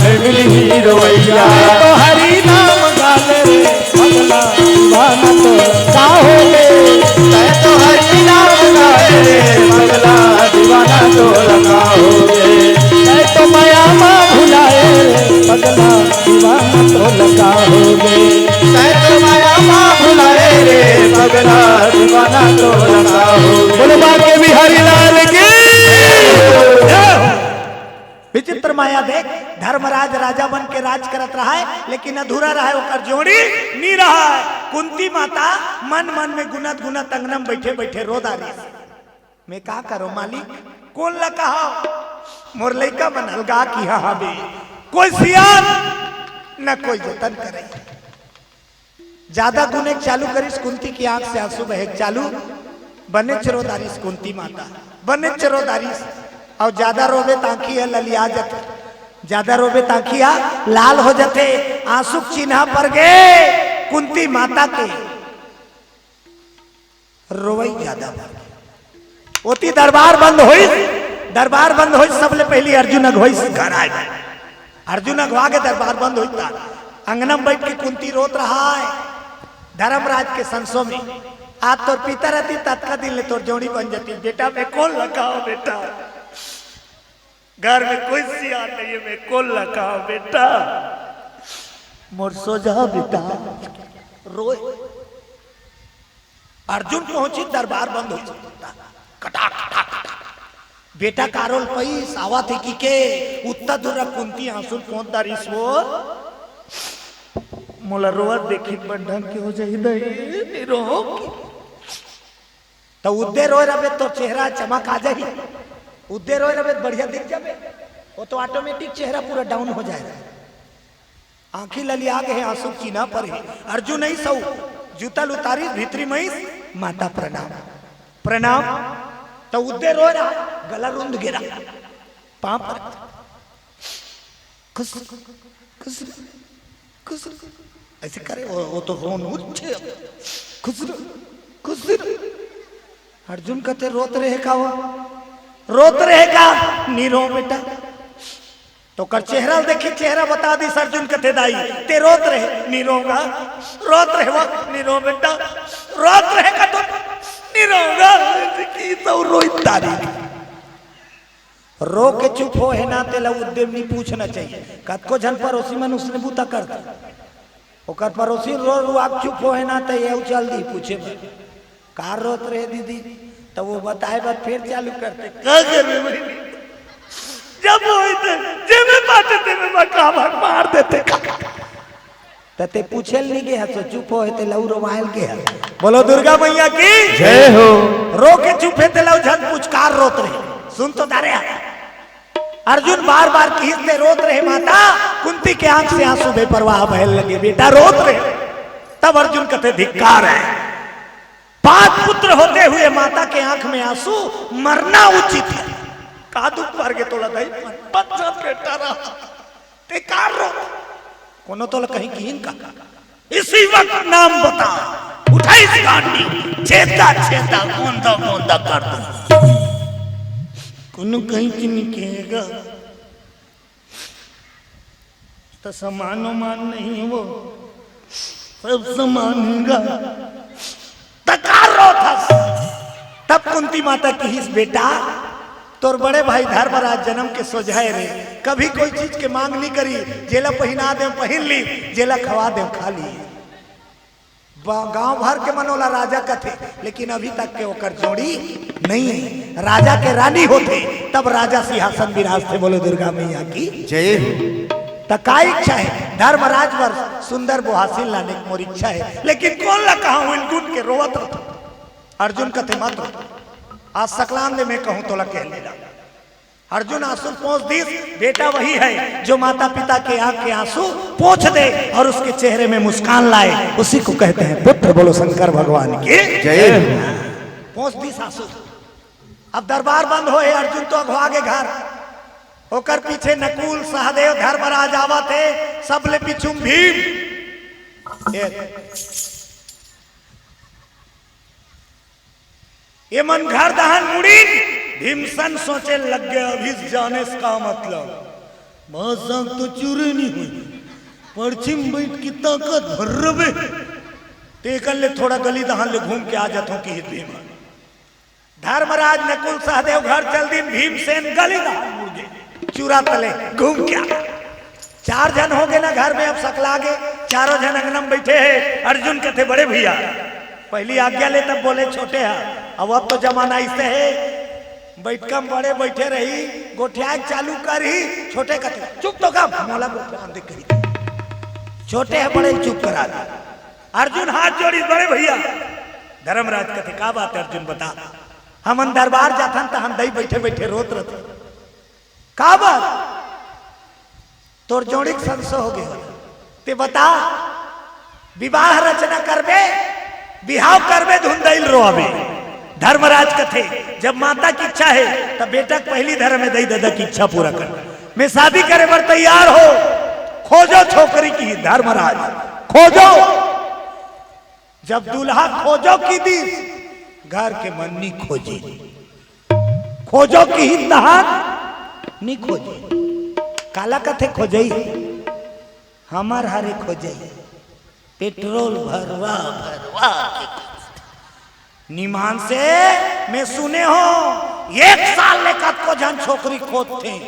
नहीं मिलही रोवैया। तो हरि नाम गाले रे पगला दीवाना तो का होगे। तैं तो हरि नाम गाले रे पगला दीवाना तो का होगे। तैं तो माया मा भुलाए रे पगला दीवाना तो लगा होगे। तैं तो माया मा भुलाए रे पगला दीवाना तो लगा होगे। बोलो बांके बिहारी लाल की। विचित्र माया देख, धर्मराज राजा बन के राज करत रहा है, लेकिन अधूरा रहा है, ओकर जोड़ी नी रहा है। कुंती माता मन मन में गुनत गुनत अंगना में बैठे बैठे रो डारिस। मैं का करो मालिक, कोन ला कहा, मोर लइका मन अलगा किहा हाबे, कोई सियान न कोई जतन करे। ज्यादा गुने चालू करिस, कुंती की आंख से आंसू बहे चालू। बनेच रो डारिस कुंती माता, बनेच रो डारिस। अउ ज्यादा रोबे त आंखी ह ललिया जथे, ज्यादा रोबे त आंखी ह लाल हो जथे। आंसू के चिन्हा पर गे कुंती माता के रोवई ज्यादा बढ़ गे। ओती दरबार बंद होइस, दरबार बंद होइस, सबले पहिली अर्जुन अघोइस घर आए। अर्जुन अघवा के दरबार बंद होइस, त अंगना में बैठ के कुंती रोत रहा है। धर्मराज के संसो में, आज तोर पिता रहती, ततका दिन ले तोर जोड़ी बन जाती। बेटा, मैं कोन ला कहा बेटा, घर में कोई सियान नहीं है, मैं कोन ला कहा बेटा, मोर सोझा बेटा रोए। अर्जुन पहुंची, दरबार बंद हो चुका। कटा, कटा, कटा। बेटा का रोल पईस आवत हे कि के, उत्ता दूर कुंती आंसू पोंछ डारिस वो। मोला रोवत देखी बड़ ढंग के हो जाही दई, नी रो। त उद्दे रोए रबे तो चेहरा चमक आ जाही, उद्दे रोए रबे तो बढ़िया दिख जाबे। वो तो ऑटोमेटिक चेहरा पूरा डाउन हो जाएगा। आंखी ललिया गे हे, आंसू के चिन्हा पर हे। अर्जुन अइस अउ जूता ल उतारिस, भीतरी म अइस, माता प्रणाम, प्रणाम। त उद्दे रोए रहा, गला रुंध गे रहा, पांव पर खुश, खुश, खुश, अइसे करे, वो, वो तो रोन उठे, खुश रह, खुश रह। अर्जुन कथे, "रोत रहे का वो? रोत रहे का?" "नी रो बेटा।" त ओकर चेहरा ल देखी, चेहरा बता दिस अर्जुन कथे, "दाई, तैं रोत रहे?" "नी रोंव गा।" "रोत रहे वो?" "नी रोंव बेटा।" "रोत रहे का तो?" "नी रोंव गा।" कि तो रोई तारी। रो के चुप हो हे ना, तेला उद्दे म नी पूछना चाहिए। कतको झन परोसी मन उसने बूता करथे। ओकर परोसी रो रुआ के चुप हो हे ना, त ये चल दी पूछे बर, "का रोत रहे दीदी?" त वो बताए बर फेर चालू करथे, "का करबे बहिनी, जब होई त जेमे बांटे तेमे बंटवा बर मार देथे का।" त तैं पूछे ल नी गे हस, तो चुप हो हे, तेला अउ रोवाए ल गे हस। बोलो दुर्गा मैया की जय हो। रो के चुप हे, तेला अउ झन पूछ, "का रोत रहे?" सुन तो डारे हा। अर्जुन बार बार किहिस, "तैं रोत रहे माता।" कुंती के आंख से आंसू बेपरवाह बहे लगे, "बेटा रोत रहे।" तब अर्जुन कथे, "धिक्कार है, पांच पुत्र होते हुए माता के आंख में आंसू, मरना उचित है।" का दुख पर गे तोला दाई, पांच बेटा रहा, तैं का रोत? कोनो तोला कहीं किहिन का? इसी वक्त नाम बता, उठाइस गांडी, छेदा छेदा, गोंदा गोंदा कर दूं। कोनो कहीं कि नी किहेगा, त समान उमान नहीं हे वो, सब समान हेगा। त का रोत हस? तब कुंती माता किहिस, "बेटा, तोर बड़े भाई धर्मराज जनम के सोझा हे रे, कभी कोई चीज के मांग नी करिस, जेला पहिना देंव पहिन लिस, जेला खवा देंव खा लिस।" ब-, गांव भर के मन ओला राजा कथे, लेकिन अभी तक के ओकर जोड़ी नहीं हे। राजा के रानी होथे, तब राजा सिंहासन बिराजथे। बोलो दुर्गा मैया की जय हो। त का इच्छा हे? धर्मराज बर सुंदर बोहासिन लाने के मोर इच्छा हे, लेकिन कोन ला कहां, उलगुन के रोवत रथंव। अर्जुन कथे, "मत रो।" आज सकलान ले मैं कहूं तोला कह लेना। अर्जुन आंसू पोंछ दिस। बेटा वही है जो माता पिता के आंख के आंसू पोंछ दे और उसके चेहरे में मुस्कान लाए, उसी को कहते हैं पुत्र। बोलो शंकर भगवान की जय। पोंछ दिस आंसू। अब दरबार बंद होए, अर्जुन तो अघवा गे घर। ओकर पीछे नकुल, सहदेव, धर्मराज आवत हे, सबले पीछू म भीम। ए, ये मन घर दहन मुड़िन। भीमसन सोचे लग गे, अभी जानेस का मतलब, मां संग तो चुरे नहीं हुई, पड़छिम बैठ के ताकत भर रबे, तेकर ले थोड़ा गली दहन ले घूम के आ जाथों, किहिस भीम। धर्मराज, नकुल, सहदेव घर चल दिन, भीमसेन गली दहन मुड़ गे, चुरा तले घूम के आ। चार झन हो गे ना घर में, अब सकला गे, चारों झन अंगना में बैठे हे। अर्जुन कथे, बड़े भैया, पहली आज्ञा ले तब बोले छोटे हा, अब, अब तो जमाना ऐसे हे, बैठका में बड़े बैठे रही, गोठियाए चालू करही, छोटे कथे, चुप तो कम, मोला गोठियान दे कही। छोटे हे बड़े चुप करा दे। अर्जुन हाथ जोड़िस, बड़े भैया। धर्मराज कथे, का बात हे अर्जुन, बता। हमन दरबार जाथन त हम दई बैठे बैठे रोत रथे। का बात? तोर जोड़ी के संसो हो गे हो। ते बता, विवाह रचना करबे, बिहाव करबे, धुन दई ल रोआबे। धर्मराज कथे, जब माता की इच्छा हे, तब बेटा के पहली धर्म हे, दई ददा की इच्छा पूरा कर। मैं शादी करे बर तैयार हो, खोजो छोकरी की। धर्मराज, खोजो। जब दूल्हा खोजो किहिस, घर के मन नी खोजे। खोजो किहिन तहान नी खोजे। काला कथे खोजई? हमर हरे खोजई। पेट्रोल भरवा भरवा के खोजथे। निमान से मैं सुने हो, एक साल ले कतको झन छोकरी खोजथे,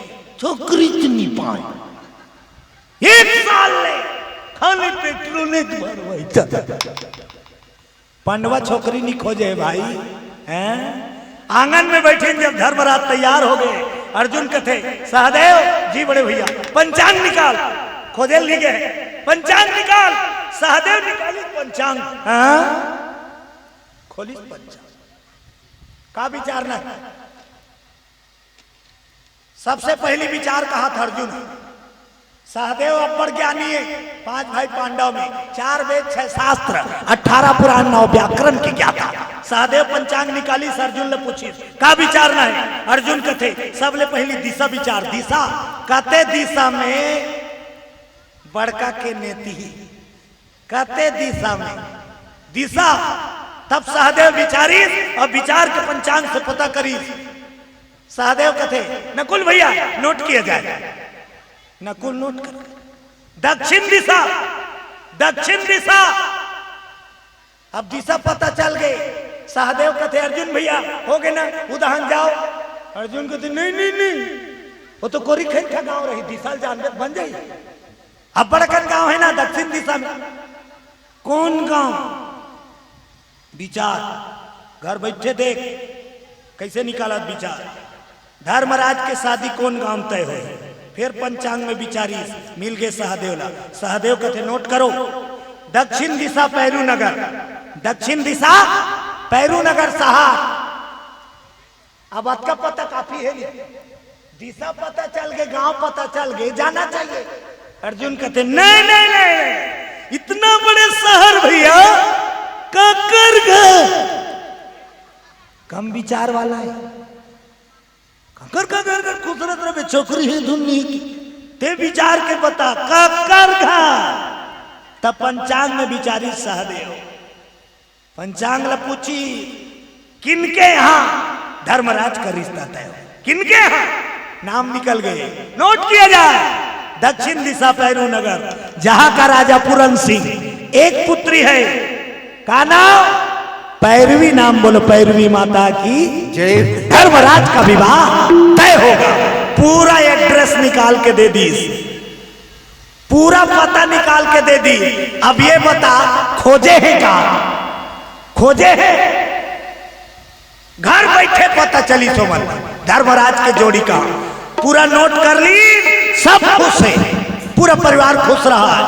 छोकरी च नी पाए। एक साल ले खाली पेट्रोल च भरवाई। पंडवा छोकरी नी खोजे भाई, हैं? आंगन में बैठिन जब धर्मराज तैयार हो गे, अर्जुन कथे, सहदेव जी, बड़े भैया, पंचांग निकाल। खोजे ल नी गे, पंचांग निकाल। सहदेव निकालिस पंचांग, हाँ? खोलिस पंचांग। का विचार ना? सबसे पहली विचार कहाथे अर्जुन, सहदेव अब्बड़ ज्ञानी हे, पांच भाई पांडव में चार वेद, छह शास्त्र, अठारह पुराण, नौ व्याकरण के ज्ञाता। सहदेव पंचांग निकालिस, अर्जुन ले पूछिस, का विचारना हे? अर्जुन कथे, सबले पहली दिशा विचार। दिशा? कते दिशा में बड़का के नेति ही, कते दिशा में? दिशा। तब सहदेव विचारिस अउ विचार के पंचांग से पता करिस। सहदेव कथे, नकुल भैया, नोट किया जाए। नकुल नोट कर, दक्षिण दिशा, दक्षिण दिशा। अब दिशा पता चल गे। सहदेव कथे, अर्जुन भैया, हो गे ना, उदहन जाओ। अर्जुन कथे, नहीं, नहीं, नहीं, वो तो कोरी खेत का गांव रही, दिशा ल जानबे त बन जाई। अब्बड़ अकन गांव हे ना दक्षिण दिशा में। कोन गांव? विचार, घर बैठे देख, कइसे निकालत विचार। धर्मराज के शादी कोन गांव तय होय? फेर पंचांग में विचारिस, मिल गे सहदेव ला। सहदेव कथे, नोट करो, दक्षिण दिशा पैरू नगर, दक्षिण दिशा पैरू नगर शहर। अब अतका पता काफी हे नी? दिशा पता चल गे, गांव पता चल गे, जाना चाहिए। अर्जुन कथे, नहीं, नहीं, नहीं, इतना बड़े शहर भैया, काकर घर? कम विचार वाला हे। काकर का घर, घर खुसरत रहे, छोकरी हे धुन नी की। ते विचार के बता, काकर घर? तब पंचांग में विचारिस सहदेव। पंचांग ल पूछिस, किनके यहां धर्मराज का रिश्ता तय हो? किनके यहां? नाम निकल गे, नोट किया जाए। दक्षिण दिशा पैरू नगर, जहां का राजा पूरन सिंह, एक पुत्री है, का नाम? पैरवी नाम। बोलो, पैरवी माता की जय। धर्मराज का विवाह तय होगा। पूरा एड्रेस निकाल के दे दिस। पूरा पता निकाल के दे दिस। अब ये बता, खोजे हे का? खोजे हे? घर बैठे पता चलिस ओमन धर्मराज के जोड़ी का। पूरा नोट कर लिस, सब खुश हे, पूरा परिवार खुश रहा।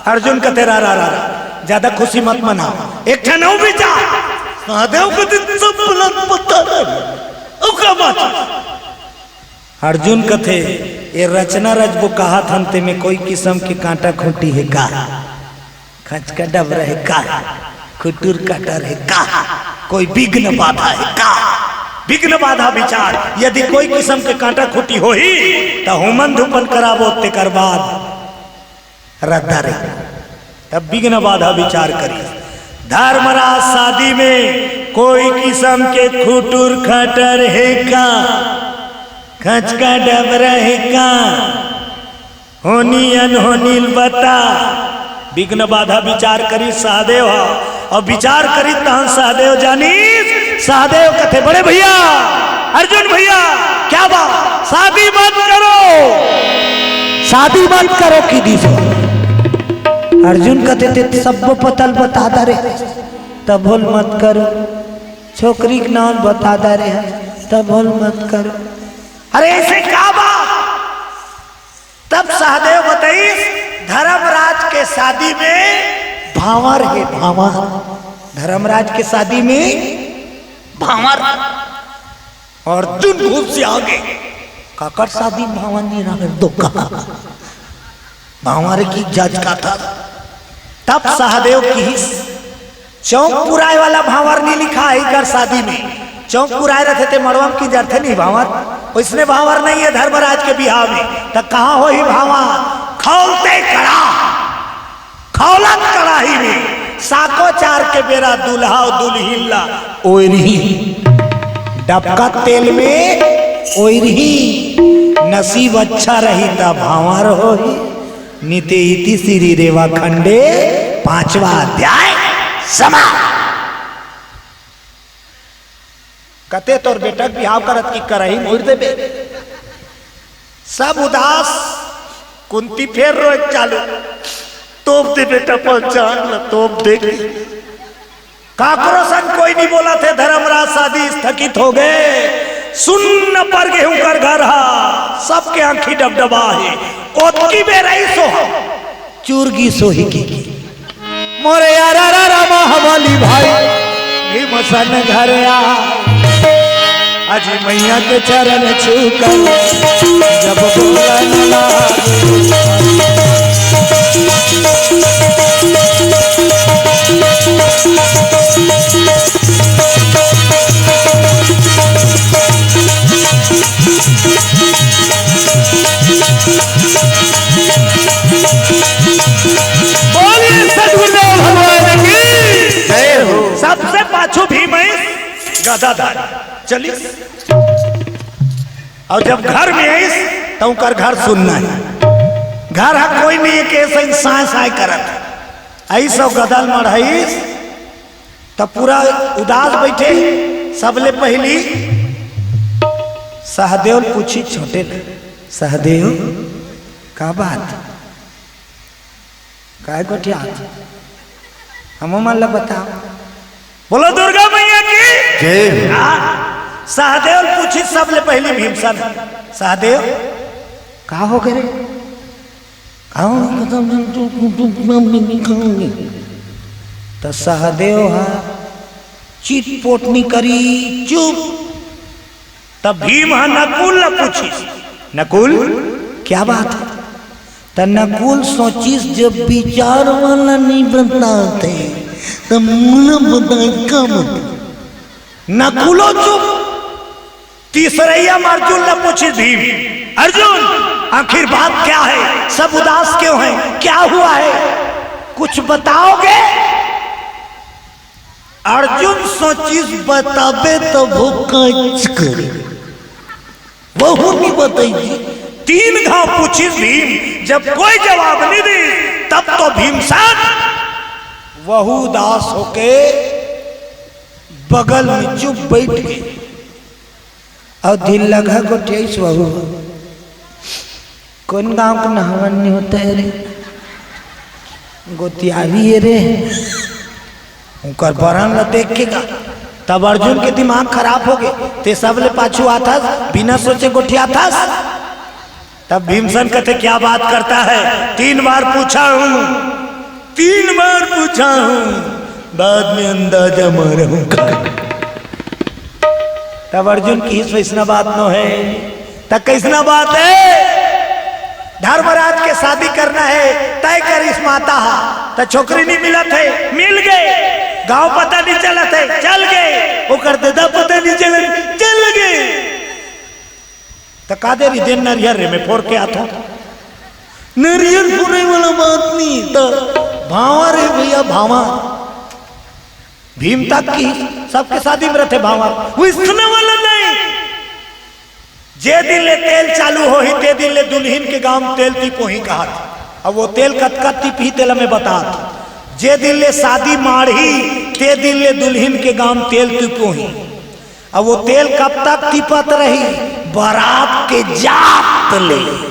अर्जुन कथे, रा, रा, रा, रा, ज्यादा खुशी मत मनाओ, एक ठन अउ विचार। सहदेव कथे, सब ला पता रहे। अर्जुन कथे, "ये रचना रचबो कहत हन, तेमे कोई किसम के कांटा खूंटी हे का? खचका डबरा हे का? खुटुर कटर हे का? कोई विघ्न बाधा हे का?" विघ्न बाधा विचार, यदि कोई किसम के कांटा खूंटी होही, त होमन धूपन कराबो, तेकर बाद रद्दा रे। तब विघ्न बाधा विचार करी। धर्मराज, शादी में कोई किसम के खुटुर खटर हे का? खचका डबरा हे का? होनी अनहोनी ल बता। विघ्न बाधा विचार करी सहदेव ह। अउ विचार करी तहन सहदेव जानिस, सहदेव कथे, "बड़े भैया, अर्जुन भैया, क्या बात, शादी मत करो, शादी मत करो" किहिस। अर्जुन कथे, "ते सब्बो पता ल बता डारे, तभो ले मत करो, छोकरी के नाम बता डारे, तभो ले मत करो।" अरे, ऐसे का बात? तब सहदेव बताइस, "धर्मराज के शादी में भांवर हे, भांवर। धर्मराज के शादी में भांवर।" अर्जुन घुसिया गे, "काकर शादी में भांवर नइ रहे?" दो कहा, भांवर की जज का था। तब सहदेव किहिस, चौक पुराय वाला भांवर नइ लिखा हे एकर शादी में। चौक पुराय रथे ते मड़वा म किंजरथे नहीं भांवर, ओइसने भांवर नइ हे धर्मराज के बिहाव में। त कहाँ होही भांवर? खौलते कड़ा, खौलत कड़ाही में साको चार के बेरा दूल्हा अउ दुल्हिन ला ओइरही, डबकत तेल में ओइरही। नसीब अच्छा रही त भांवर होही। नीते इति श्री रेवा खंडे पांचवा अध्याय समाप्त। कते तोर बेटा के बिहाव करत कि करही मोर देबे। सब उदास, कुंती फेर रोए चालू। तोप दे बेटा, पंचांग ल तोप दे। काकरो संग कोई नहीं बोलत हे, धर्मराज शादी स्थगित हो गे। सुन्न पर गे उंकर घर हा, सबके आंखी डबडबा हे। ओतकी बेर अइस होही, चूर गिस होही कि, मोरे यारा रा रामा हवाली भाई, भीमसन घर आ। अजी मैया के चरण छू कर जब बोलन लागे। बोलिए सतगुरुदेव भगवान की जय हो। सबसे पाछू भीम अइस, गदाधारी चलिस। अउ जब घर में अइस, त उंकर घर सुन्ना हे। घर हा कोई नहीं हे, के सही साय साय करत हे। अइस अउ गदा ल मढ़ाइस, त पूरा उदास बइठे। सबले पहिली सहदेव ल पूछिस, छोटे ल, "सहदेव, का बात? काय गोठियात? हमू मन ल बताव।" बोलो दुर्गा मैया की जय। हाँ, सहदेव ल पूछिस सबले पहिली भीमसन, "सहदेव, का हो गे रे? का हो गे?" त सहदेव हा चितपोट नइ करिस, चुप। तब भीम ह नकुल ल पूछिस, "नकुल, क्या बात हे?" त नकुल सोचिस, "जब बिचार वाला नइ बताथे, त मोला बताही का मतलब?" नकुलो चुप। तीसरइया म अर्जुन ल पूछिस भीम, "अर्जुन, आखिर बात क्या है? सब उदास क्यों हैं? क्या हुआ है? कुछ बताओगे?" अर्जुन सोचिस, "बताबे तभो काच करे, वहू नइ बताइस।" तीन घांव पूछिस भीम, जब कोई जवाब नइ दिस, तब तो भीमसन वहू उदास होके बगल में चुप बइठ गे। अउ धिल्लघा गोठियाइस वहू। कोन गांव के नहावन नइ होत हे रे? गोतियारी ए रे। उंकर बरन ल देख के गा, तब अर्जुन के दिमाग खराब हो गे। "ते सबले पाछू आथस, बिना सोचे गोठियाथस।" तब भीमसन कथे, "क्या बात करता है? तीन बार पूछा हूं, तीन बार पूछा हूं, बाद में अंदाजा मारा हूं।" तब अर्जुन कहिस, "वैसना बात नो हे।" "त कइसना बात हे?" "धर्मराज के शादी करना हे, तय करिस माता हा, त छोकरी नइ मिलत हे, मिल गे। गांव पता नइ चलत हे, चल गे। ओकर ददा पता नइ चलत, चल गे।" "त का देरी देन नरियर रे, में फोर के आथों।" "नरियर फोरे वाला बात नइ, त भांवर हे भइया, भांवर।" भीम तक की सबके शादी में रथे भांवर, वइसने वाला नइ। जे दिन ले तेल चालू होही, ते दिन ले दुल्हिन के गांव तेल टिपोही कहत। अब वो तेल कतका टिपही, तेला में बतात। जे दिन ले शादी माड़ही, ते दिन ले दुल्हिन के गांव तेल टिपोही। अब वो तेल कब तक टिपत रही? बरात के जात ले।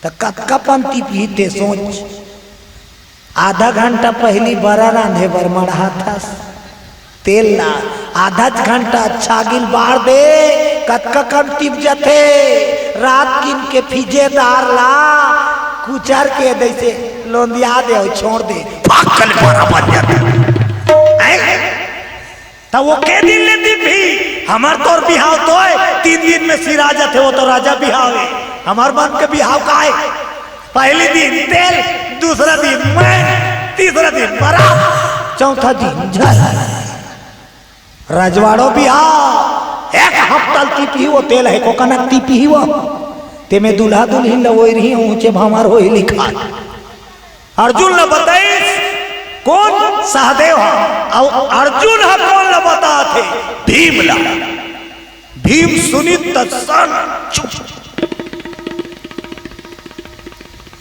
त कतका पन टिपही ते सोच। आधा घंटा पहिली बरा रांधे बर मढ़ाथस तेल ला, आधा घंटा अच्छा गिल बार दे, कतका कन टिप जथे। रात किन के फिजे दार ला कुचर के दइसे लोंदिया दे अउ छोड़ दे, फाकल बरा बन जाथे। हैं? त वो के दिन ले टिपही? हमर तोर बिहाव तो हे, तीन दिन में सिरा जथे, वो तो राजा बिहाव हे। हमर मन के बिहाव का हे? पहिली दिन तेल, दूसरा दिन मैं, तीसरा दिन बरात, चौथा दिन झल। रजवाड़ो बिहाव, एक हफ्ता ल टिपही वो तेल हे, कोकनक टिपही वो। तेमे दूल्हा दुल्हिन ल ओइरही, ऊंचे भांवर होही लिखाय। अर्जुन ल बताइस, कोन? सहदेव ह। अउ अर्जुन ह कोन ल बतात हे? भीम ल। भीम सुनिस त सन चुप।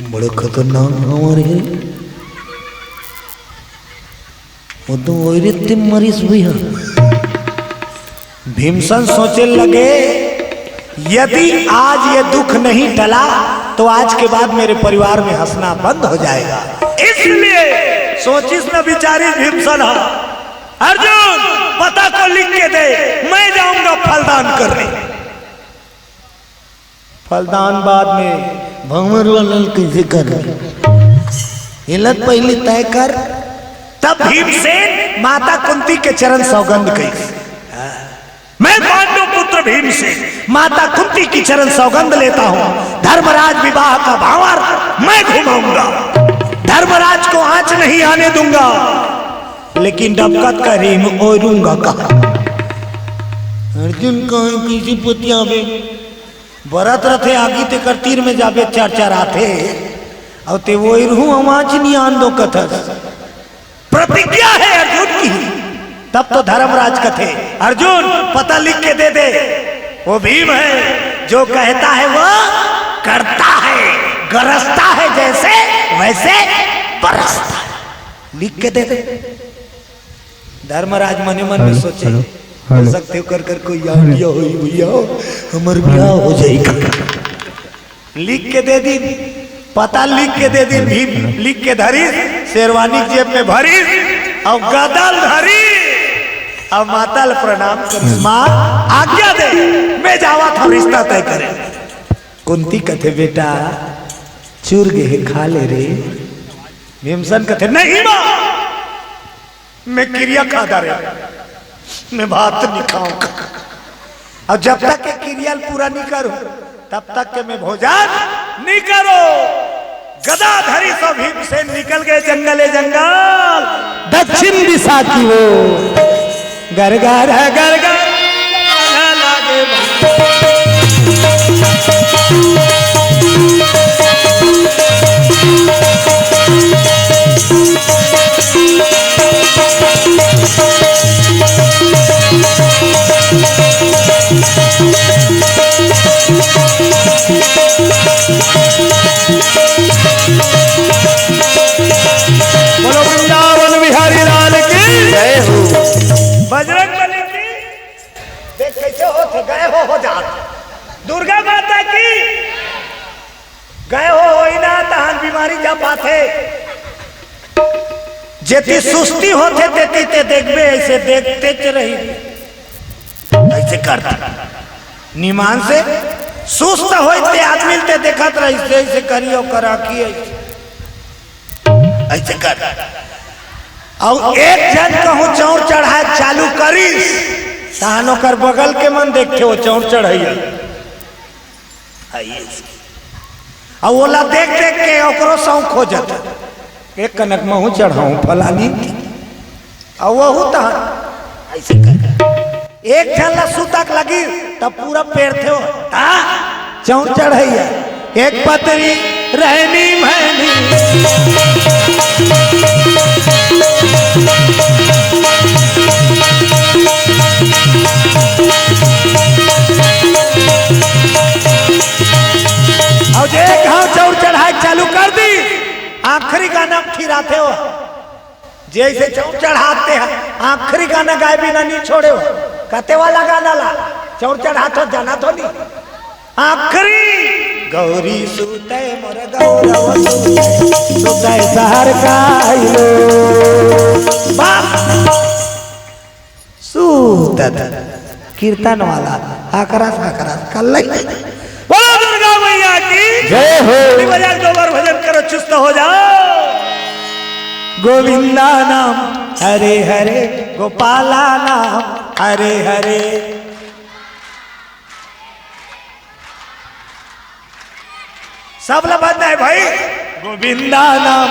बड़े खतरनाक भांवर हे। वो तो ओइरे ते मरिस भइया। भीमसन सोचे लगे, "यदि आज ये दुख नहीं टला, तो आज के बाद मेरे परिवार में हंसना बंद हो जाएगा।" इसलिए सोचिस न बिचारिस भीमसन ह, "अर्जुन, पता को लिख के दे, मैं जाऊंगा फलदान करने।" फलदान बाद में, भांवर वाला ल कइसे कर? एला पहिली तय कर। तब भीमसेन माता कुंती के चरण सौगंध कहिस, "मैं पांडु पुत्र भीमसेन माता कुंती की चरण सौगंध लेता हूं, धर्मराज विवाह का भांवर मैं घुमाऊंगा, धर्मराज को आंच नहीं आने दूंगा, लेकिन डबकत करीम ओरूंगा कहा।" अर्जुन कहे, "कइसे पतियाबे?" बरत रथे आगी तेकर तीर में जाबे चरचराथे, अउ ते ओइरहू आवाज नइ आन दो कथस। प्रतिज्ञा हे अर्जुन की। तब तो धर्मराज कथे, "अर्जुन, पता लिख के दे दे, वो भीम है, जो कहता है वो करता है, गरजता है जैसे वैसे बरसता है।" लिख के दे दे। धर्मराज मने मन में हेलो, सोचे, हेलो, "हो हेलो। सकथे ओकर कर कोई हेलो। आइडिया होही भइया, हमर बिहाव हो जाही का।" लिख के दे दिन, पता लिख के दे दिन। भीम लिख के धरिस, शेरवानी के जेब में भरिस, अउ गदा ल धरिस, अउ माता ल प्रणाम करिस, "माँ, आज्ञा दे, मैं जावत हंव रिश्ता तय करे।" कुंती कथे, "बेटा, चूर गे हे, खा ले रे।" भीमसन कथे, "नहीं माँ, मैं किरिया खा डारे, मैं भात नइ खांव।" अउ जब तक के किरिया ल पूरा नइ करूं, तब तक के मैं भोजन नइ करूं। गदा धरिस अउ भीमसेन निकल गे जंगले जंगल, दक्षिण दिशा की ओर। गरगर गरगर लागे। बोलो वृंदावन बिहारी लाल की जय हो। बजरंग बली की। देख कइसे होत हे, गए हो, हो जात। दुर्गा माता की। गए हो, होई ना, तहान बीमारी जा पाथे। जेती सुस्ती होथे, तेती ते देखबे, अइसे देखतेच रही। अइसे करता। निमान से सुस्त होई ते आदमी ल ते देखत रही, अइसे करी, ओकर आँखी अइसे। अइसे कर। अउ एक झन कहूँ चौर चढ़ाए चालू करिस, तहान ओकर बगल के मन देखथे, वो चौर चढ़इया। अउ ओला देख देख के ओकरो शौक हो जाथे, एक कनक महूँ चढ़ाऊँ फलानी के। अउ वहू तहान अइसे कर, एक झन ला सुतक लगी, तब पूरा पेरथे हो। हाँ, चौर चढ़इया, एक पतरी रहनी भैनी। अउ जे घांव चौर चढ़ाए चालू कर दी, आखिरी गाना में थिराथे हो। जइसे चौर चढ़ाथे, आखिरी गाना गाए बिना नी छोड़े हो। कते वाला गाना ला चौर चढ़ाथो, जाना थो नी। आखिरी गौरी सुतय मोर गौरव सुतय, सुतय सहर काइलो। बाप सूतत कीर्तन वाला हकरस हकरस कल्लई। बोलो दुर्गा मैया की जय हो। बजा गोबर भजन करो, चुस्त हो जाओ। गोविंदा नाम हरे हरे, गोपाला नाम हरे हरे। सब ला बंद है भाई। गोविंदा नाम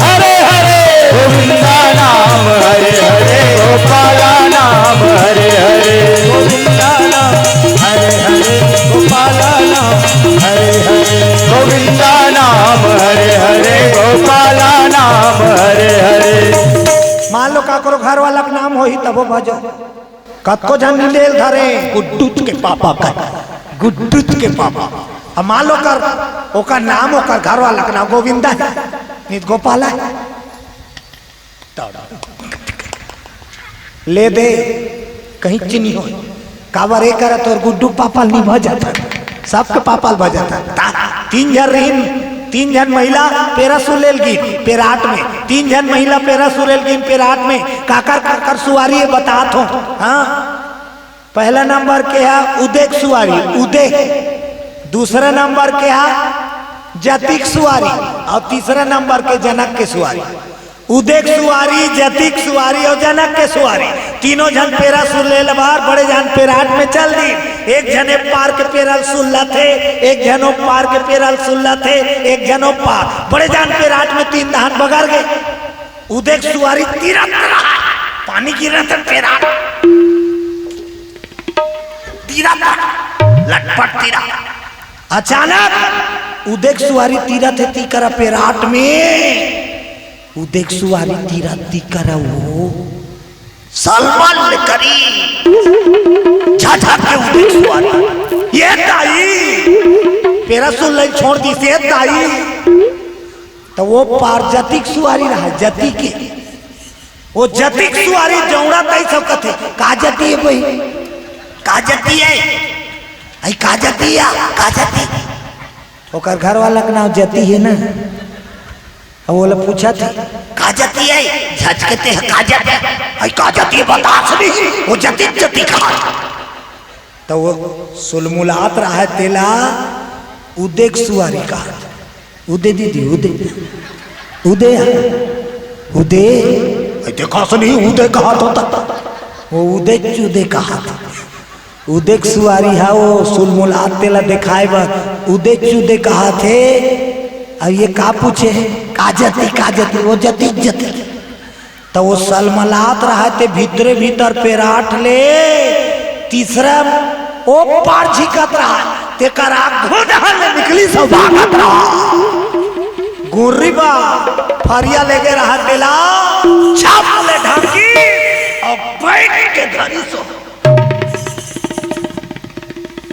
हरे हरे, गोविंदा नाम हरे हरे, गोपाला नाम हरे हरे, गोविंदा नाम हरे हरे, गोपाला नाम हरे हरे, गोविंदा नाम हरे हरे, गोपाला नाम हरे हरे। मान लो काकरो घर वाला के नाम होही तभो भजो। कतको झन नी ले ल धरे, गुड्डू के पापा कर, गुड्डू के पापा। अब मान लो कर, ओकर नाम, ओकर घर वाला के नाम गोविंदा है, नी त गोपाला है। ले दे, कहीं च नी होय। काबर ए करा तोर गुड्डू पापा ल नी भजत, सबके पापा ल भजत। ता-, तीन झन रहिन, तीन झन महिला पेरा सुलेल गिन पेराट में, तीन झन महिला पेरा सुलेल गिन पेराट में, काकर काकर सुवारी ए बतात हो। हाँ, पहला नंबर के हा उदेक सुवारी, उदेक, दूसरा नंबर के हा जतिक सुवारी, अउ तीसरा नंबर के जनक के सुवारी। उदेक सुवारी, जतिक सुवारी अउ जनक के सुवारी, तीनों झन पेरा सुलेल बर बड़े जान पेराट में चल दीन। एक झन ए पार के पेरा ल सुलत हे, एक झन ओ पार के पेरा ल सुलत हे, एक झन ओ पार। बड़े जान पेराट में तीन दहान बगर गे। उदेक सुवारी तीरत रहा, पानी गिरत हे, पेराट तीरत रहा, लटपट तीरा। अचानक उदेक सुवारी तीरत हे, ती करा पेराट में। उदेक सुवारी तीरत ती करा वो सलमान ले करी झटक के उदेक सुवारी, "ये दाई, पेरा सुलेल छोड़ दीस, ये दाई।" त वो पार जतिक सुवारी रहा, जतिक के। वो जतिक सुवारी जौड़ा तई सब कथे, "का जती हे बही? का जती हे? अई का जती हे? का जती?" ओकर घर वाला के नाम जती हे ना। अब ओला पूछत हे, "का जती हे?" झचकते हे, "का जती?" "अई का जती हे, बतास नहीं, वो जतिक जती कहा।" त वो सुलमुलात रहा हे, तेला उदेक सुवारी कहा। उदे दीदी, उदे, उदे, उदे। अई देखा से नहीं, उदे कहा तो तक। वो उदे चुदे कहा था। उदेक सुवारी हा, वो सुलमुलात तेला देखाए बर उदे चुदे कहा थे। अब ये का पूछे हे? का जती, का जती, वो जती, जती। त वो सलमलात रहा, ते भीतरे भीतर पेराट ले तीसरा ओ पार झिकत रहा, तेकर आघू डहर ले निकली सो भागत रहा। गुर्री बा फरिया लेगे रहा, तेला छाप ले ढांकी अउ बैठ के धरी सो।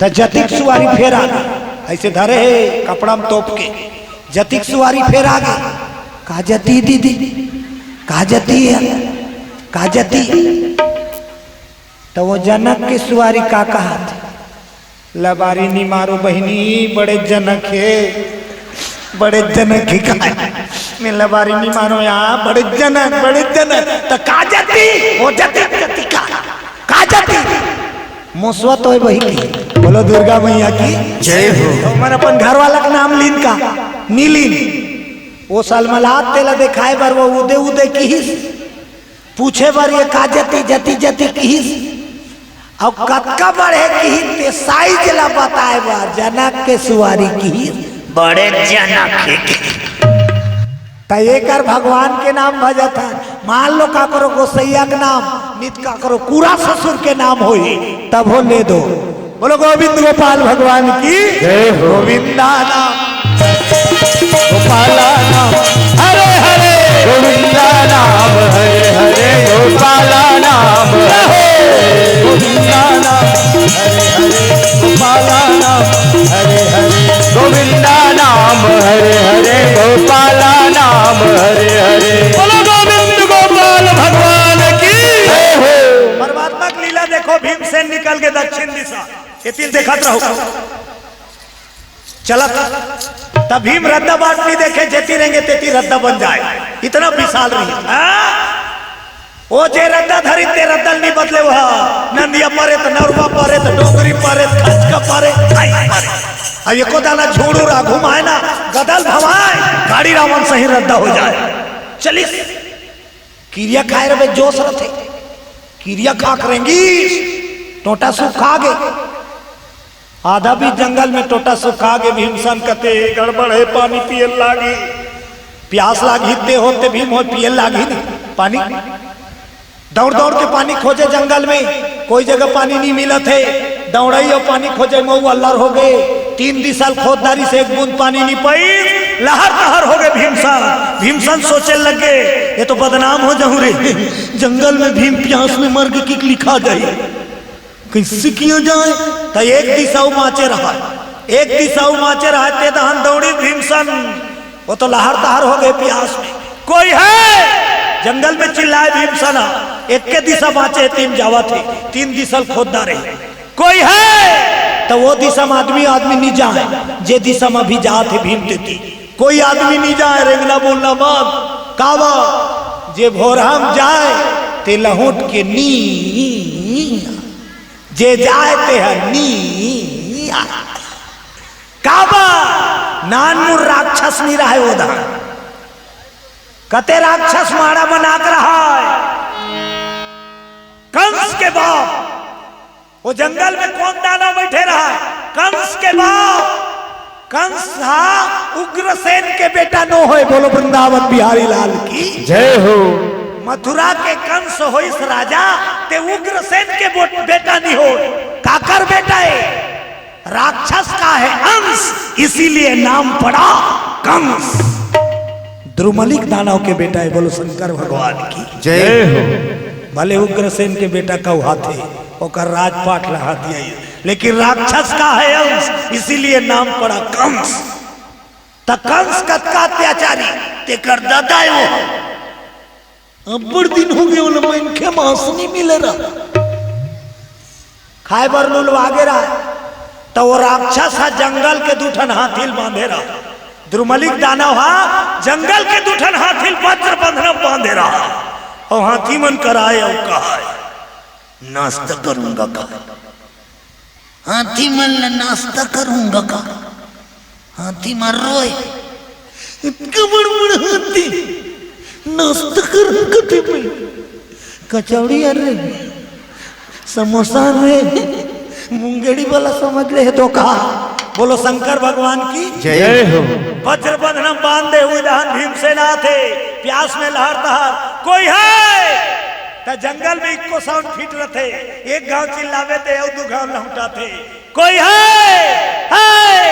त जतिक सुवारी फेर आगे, अइसे धरे हे कपड़ा में तोप के, जतिक सुवारी फेर आगे, "का जती दीदी, का जती हे, का जती?" त वो जनक के सुवारी का कहत, "लबारी नी मारो बहिनी, बड़े जनक हे।" बड़े जनक ही कहा, "मैं लबारी नी मानो या, बड़े जनक, बड़े जनक।" त का जती? वो जती, जती का, का जती? मुसवा तो हे बही की। बोलो दुर्गा मैया की जय हो। तो मन अपन घर वाला के नाम लीन का, नी लीन। वो सलमलात तेला देखाए बर वो उदे उदे किहिस। पूछे बर ये का जती जती जती किहिस, अउ कतका बढ़े किहिस ते साइज ला बताए बर जनक के सुवारी किहिस, बड़े जनक हे। त एकर भगवान के नाम भजत हन। मान लो काकरो गोसैया के नाम, नित काकरो कूरा ससुर के नाम होही, तभो ले दो। बोलो गोविंद गोपाल भगवान की। जय हो। गोविंदा नाम, गोपाला नाम, हरे हरे। गोविंदा नाम, हरे हरे। गोपाला नाम, हरे। गोविंदा नाम, हरे हरे। गोपाला नाम, हरे हरे। गोविंदा नाम, हरे हरे। गोपाला नाम, हरे हरे। बोलो गोविंद गोपाल भगवान की। जय हो। परमात्मा की लीला देखो, भीमसेन निकल के दक्षिण दिशा, ये तीर देखत रहो। चलत त भीम रद्दा बाट नहीं देखे, जेती रेंगे तेती रद्दा बन जाए, इतना विशाल रही। हाँ? ओ जे रद्दा धरी ते रद्दा ल नहीं बदले, वह नंदिया परे त नरवा परे त डोंगरी परे त खचका परे, आई परे। अब एको दाना झूड़ू रा घुमाए ना, गदल भवाए, गाड़ी रावण सही रद्दा हो जाए। चलिस। किरिया खाए रहे जोश रथे, किरिया खा के रेंगिस, टोटा सुखा गे। आधा भी जंगल में टोटा सुखा गे। भीमसन कथे, "गड़बड़ हे, पानी पिए लागी।" प्यास लागी ते होते भीम हो, पिए लागी ना पानी। दौड़ दौड़ के पानी खोजे जंगल में, कोई जगह पानी नहीं मिलत हे। दौड़ई अउ पानी खोजे मऊ अल्लर हो गए। तीन दिशा ल खोद डारिस, एक बूंद पानी नहीं पाइस। लहर तहर हो गए भीमसन। भीमसन सोचे लग गए, "ये तो बदनाम हो जाऊं रे, जंगल में भीम प्यास में मर के किक लिखा जाए।" कैसे किया जाए? त एक दिशा उ बाँचे रहा, एक दिशा उ बाँचे रहा, ते दहन दौड़ी भीमसन, वो तो लहर तहर हो गए प्यास में। "कोई है?" जंगल में चिल्लाए भीमसन, एक के दिशा बाँचे, तीन जावत हे, तीन दिशा ल खोद डारे। "कोई है?" त वो दिशा में आदमी, आदमी नहीं जाए, जे दिशा में अभी जात हे भीम तेती। कोई आदमी नहीं जाए, रेंगना बोलना बंद। काबर? जे भोरहा म जाए, ते लहुट के नी, जे जाए ते ह नी। काबर? नानमुन राक्षस नहीं रहे ओ दहन। कते राक्षस माड़ा बना के रहा है। कंस के बाप, वो जंगल में कौन दानव बैठे रहा? कंस के बाप। कंस हा उग्रसेन के बेटा नो होय। बोलो वृंदावन बिहारी लाल की। जय हो। मथुरा के कंस होइस राजा, ते उग्रसेन के बो-, बेटा नहीं हो। काकर बेटा है? राक्षस का है अंश, इसीलिए नाम पड़ा कंस। द्रुमलिक दानव के बेटा है। बोलो शंकर भगवान की। जय हो। भले उग्रसेन के बेटा कहू हाथी, ओकर राजपाट ला हाथी आई, लेकिन राक्षस का है अंश, इसीलिए नाम पड़ा कंस। त कंस कतका अत्याचारी, तेकर दादा है वो। अब्बड़ दिन हो गए, ओला मनखे मांस नहीं मिले रहा, खाए बर लुलवा गे रहा। त वो राक्षस हा जंगल के दू ठन हाथी ल बांधे रहा। द्रुमलिक दानव हा जंगल के दू ठन हाथी ल वज्र बंधन म बांधे रहा। अउ हाथी मन कराए अउ कहाए, "नाश्ता करूंगा का?" हाथी मन ल नाश्ता करूंगा का? हाथी मन रोए, "इतका बड़ बड़ हाथी, नाश्ता करूंगा कथे मैं? कचौड़ी अरे, समोसा रे, मुंगेड़ी वाला समझ ले हे तो का?" बोलो शंकर भगवान की। जय हो। वज्र बंधन बांध दे हुए दहन भीमसेन आथे, प्यास में लहर तहर। "कोई है?" त जंगल में इक्को sound fit रथे, एक घांव चिल्लावे ते अउ दू घांव लहुटाथे, "कोई है? है?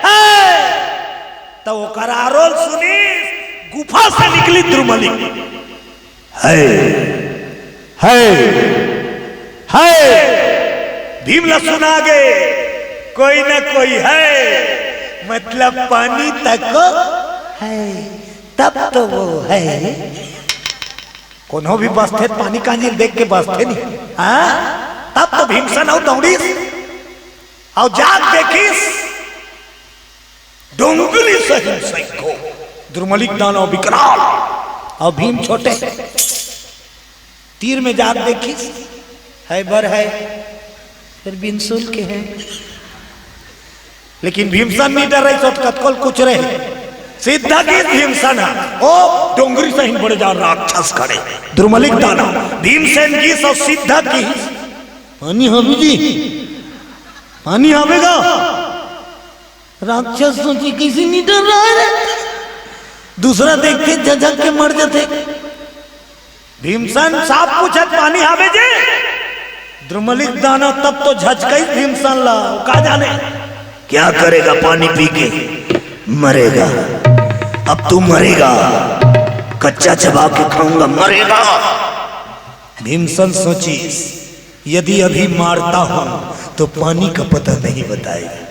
है?" त ओकर आरोल सुनी, गुफा से निकली द्रुमलिक। "है, है, है।" भीम ला सुना गे, "कोई ना कोई है, मतलब पानी तक है, तब तो वो है।" कोनो भी बसथे त पानी कांजी ल देख के बसथे नहीं, हाँ? तब तो भीमसन अउ दौड़िस, अउ जाग देखिस, डोंगली सही सही को, द्रुमलिक दानव विकराल, अउ भीम छोटे। तीर में जाग देखिस, है बर है, फिर बिन सुल के है। लेकिन भीमसन नहीं डरे, सोच कतकोल कुछ रहे। सिद्ध किहिस भीमसेन ह, ओ डोंगरी सहिन बड़े जान राक्षस खड़े, द्रुमलिक दानव। भीमसेन गिस अउ सिद्ध किहिस, पानी हवे जी, पानी हवे गा। राक्षस सोचे, "कइसे निठल्ला हे रे।" दूसरा देखथे, झझक के मर जथे। भीमसेन साफ पूछत, "पानी हावे जी?" द्रुमलिक दानव तब तो झचकइस भीमसेन ला, का जाने। "क्या करेगा पानी पी के? मरेगा। अब तू मरेगा, कच्चा चबा के खाऊंगा, मरेगा।" भीमसेन सोचिस, "यदि अभी मारता हूं तो पानी का पता नहीं बताएगा।"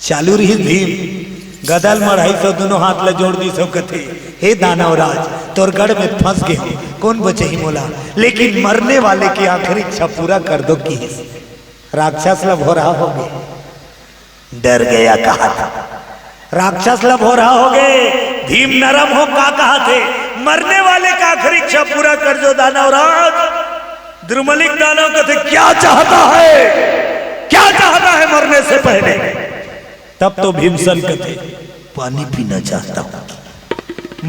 चालू रिहिस भीम, गदा ल मढ़ाइस अउ दूनों हाथ ल जोड़ दिस अउ कथे, "हे दानव राज, तोर गढ़ में फंस गे हंव, कोन बचाही मोला? लेकिन मरने वाले की आखिरी इच्छा पूरा कर दो," किहिस। राक्षस ल भोरहा होगे, डर गया कहा था। राक्षस ल भोरहा होगे, भीम नरम हो का कहा थे, "मरने वाले का आखिरी इच्छा पूरा कर दो दानव राज।" द्रुमलिक दानव कथे, "क्या चाहता है, क्या चाहता है मरने से पहले?" तब तो भीमसेन कथे, "पानी पीना चाहता हूं,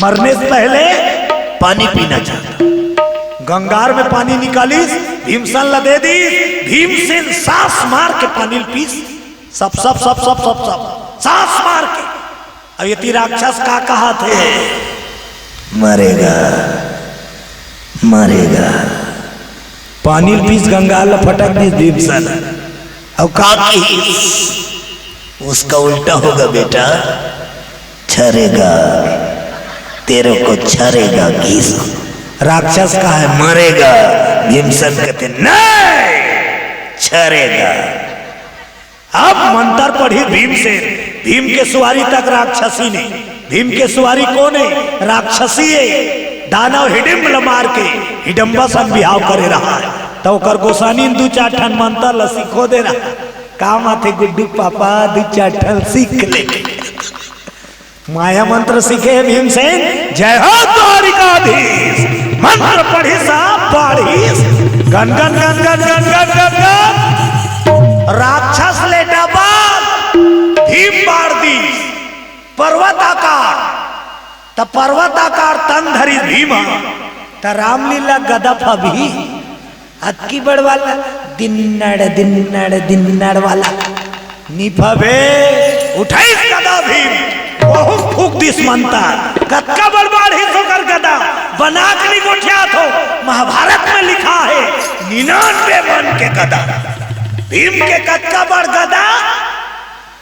मरने से पहले पानी पीना चाहता हूं।" गंगार में पानी निकालिस, भीमसेन ला दे दिस। भीमसेन सांस मार के पानी ल पीस, सप सप सप सप सप सप सांस मार के। अब एती राक्षस का कहा थे, "मरेगा, मरेगा।" पानी ल पीस, गंगार ल फटक दिस भीमसेन। अब का किहिस? "उसका उल्टा होगा बेटा, छरेगा, तेरे को छरेगा।" किहिस। राक्षस कहा हे, "मरेगा।" भीमसेन कथे, "नहीं, छरेगा।" अब मंतर पढ़िस भीमसेन, भीम के सुवारी तक राक्षसी नहीं। भीम के सुवारी कोन हे? राक्षसी हे। दानव हिडिंब ल मार के हिडंबा सन बिहाव करे रहय, त ओकर गोसानी दू चार ठन मंतर ल सिखो दे रहय। काम आथे गुड्डू पापा, दू चार ठन सीख ले। माया मंत्र सीखे हे भीमसेन, जय हो द्वारिकाधीश। मंत्र पढ़िस, बाढ़िस, gun gun gun gun gun gun gun gun. राक्षस ले डबल भीम बाढ़ दिस, पर्वताकार। त पर्वताकार तन धरिस भीम ह, त रामलीला गदा फबही। अतकी बड़ वाला दिन्नड़, दिन्नड़, दिन्नड़ वाला। निफबे, उठाइस गदा भीम, वहू फूंक दिस मंतर। कतका बड़ बाढ़िस ओकर गदा, बना के नी गोठियात हो। महाभारत में लिखा हे, निन्यानवे मन के गदा। भीम के कतका बड़ गदा,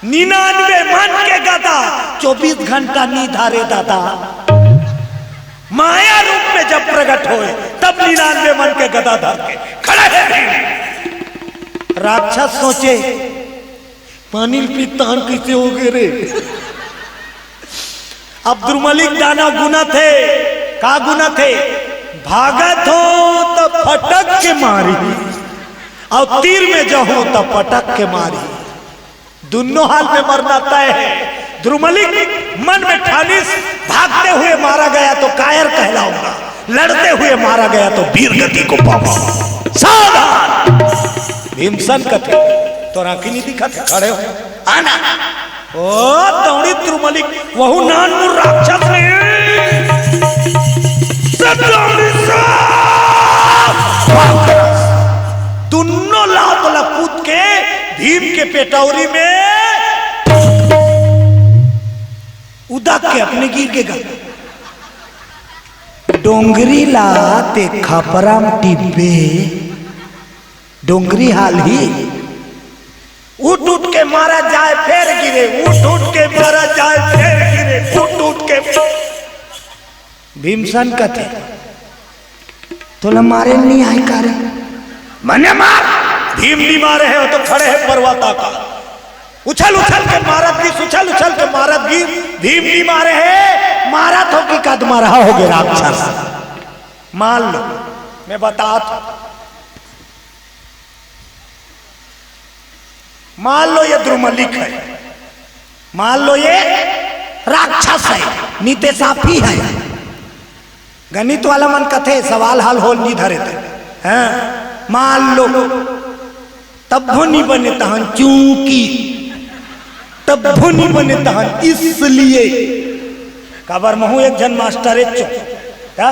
निन्यानवे मन के गदा, चौबीस घंटा नी धारे दादा। माया रूप में जब प्रगट होय, तब निन्यानवे मन के गदा धर के खड़े हे भीम। राक्षस सोचे, "पानी ल पीत तहान कइसे होगे रे?" अब द्रुमलिक दानव गुनत हे, का गुनत हे? "भागत हों त फटक के मारही, अउ तीर में जहों त पटक के मारही।" दुन्नो हाल में मरना तय हे। द्रुमलिक मन में ठानिस, "भागते हुए मारा गया तो कायर कहलाऊंगा, लड़ते हुए मारा गया तो वीर गति को पाऊंगा।" सावधान! भीमसेन कथे, "तोर आंखी नी दिखत हे, खड़े हो, आना।" ओ दौड़ी द्रुमलिक, वहू नानमुन राक्षस हे। से दौड़ी से दुन्नो लात ला कूद के भीम के पेटौरी में उदक के अपने गिर गे गा। डोंगरी ला ते खपरा म टिपे, डोंगरी हालही। उठ उठ के मारा जाय फेर गिरे, उठ उठ के मारा जाय फेर गिरे, उठ उठ के। भीमसेन कथे, "तोला मारे नी आय का रे?" "मने मार।" भीम नी मारे हे, वो तो खड़े हे पर्वताकार। उछल उछल के मारत गिस, उछल उछल के मारत गिस। भीम नी मारे हे, मारत हों कि कद मरहा होगे राक्षस। मान लो, मैं बतात हों। मान लो ये द्रुमलिक हे, मान लो ये राक्षस हे, नी ते साफी हे। गणित वाला मन कथे सवाल हल होल नी धरे ते। हैं? मान लो, तब्बो नी बने तहन चूंकि, तब्बो नी बने तहन इसलिए। काबर महूं एक झन मास्टर एच का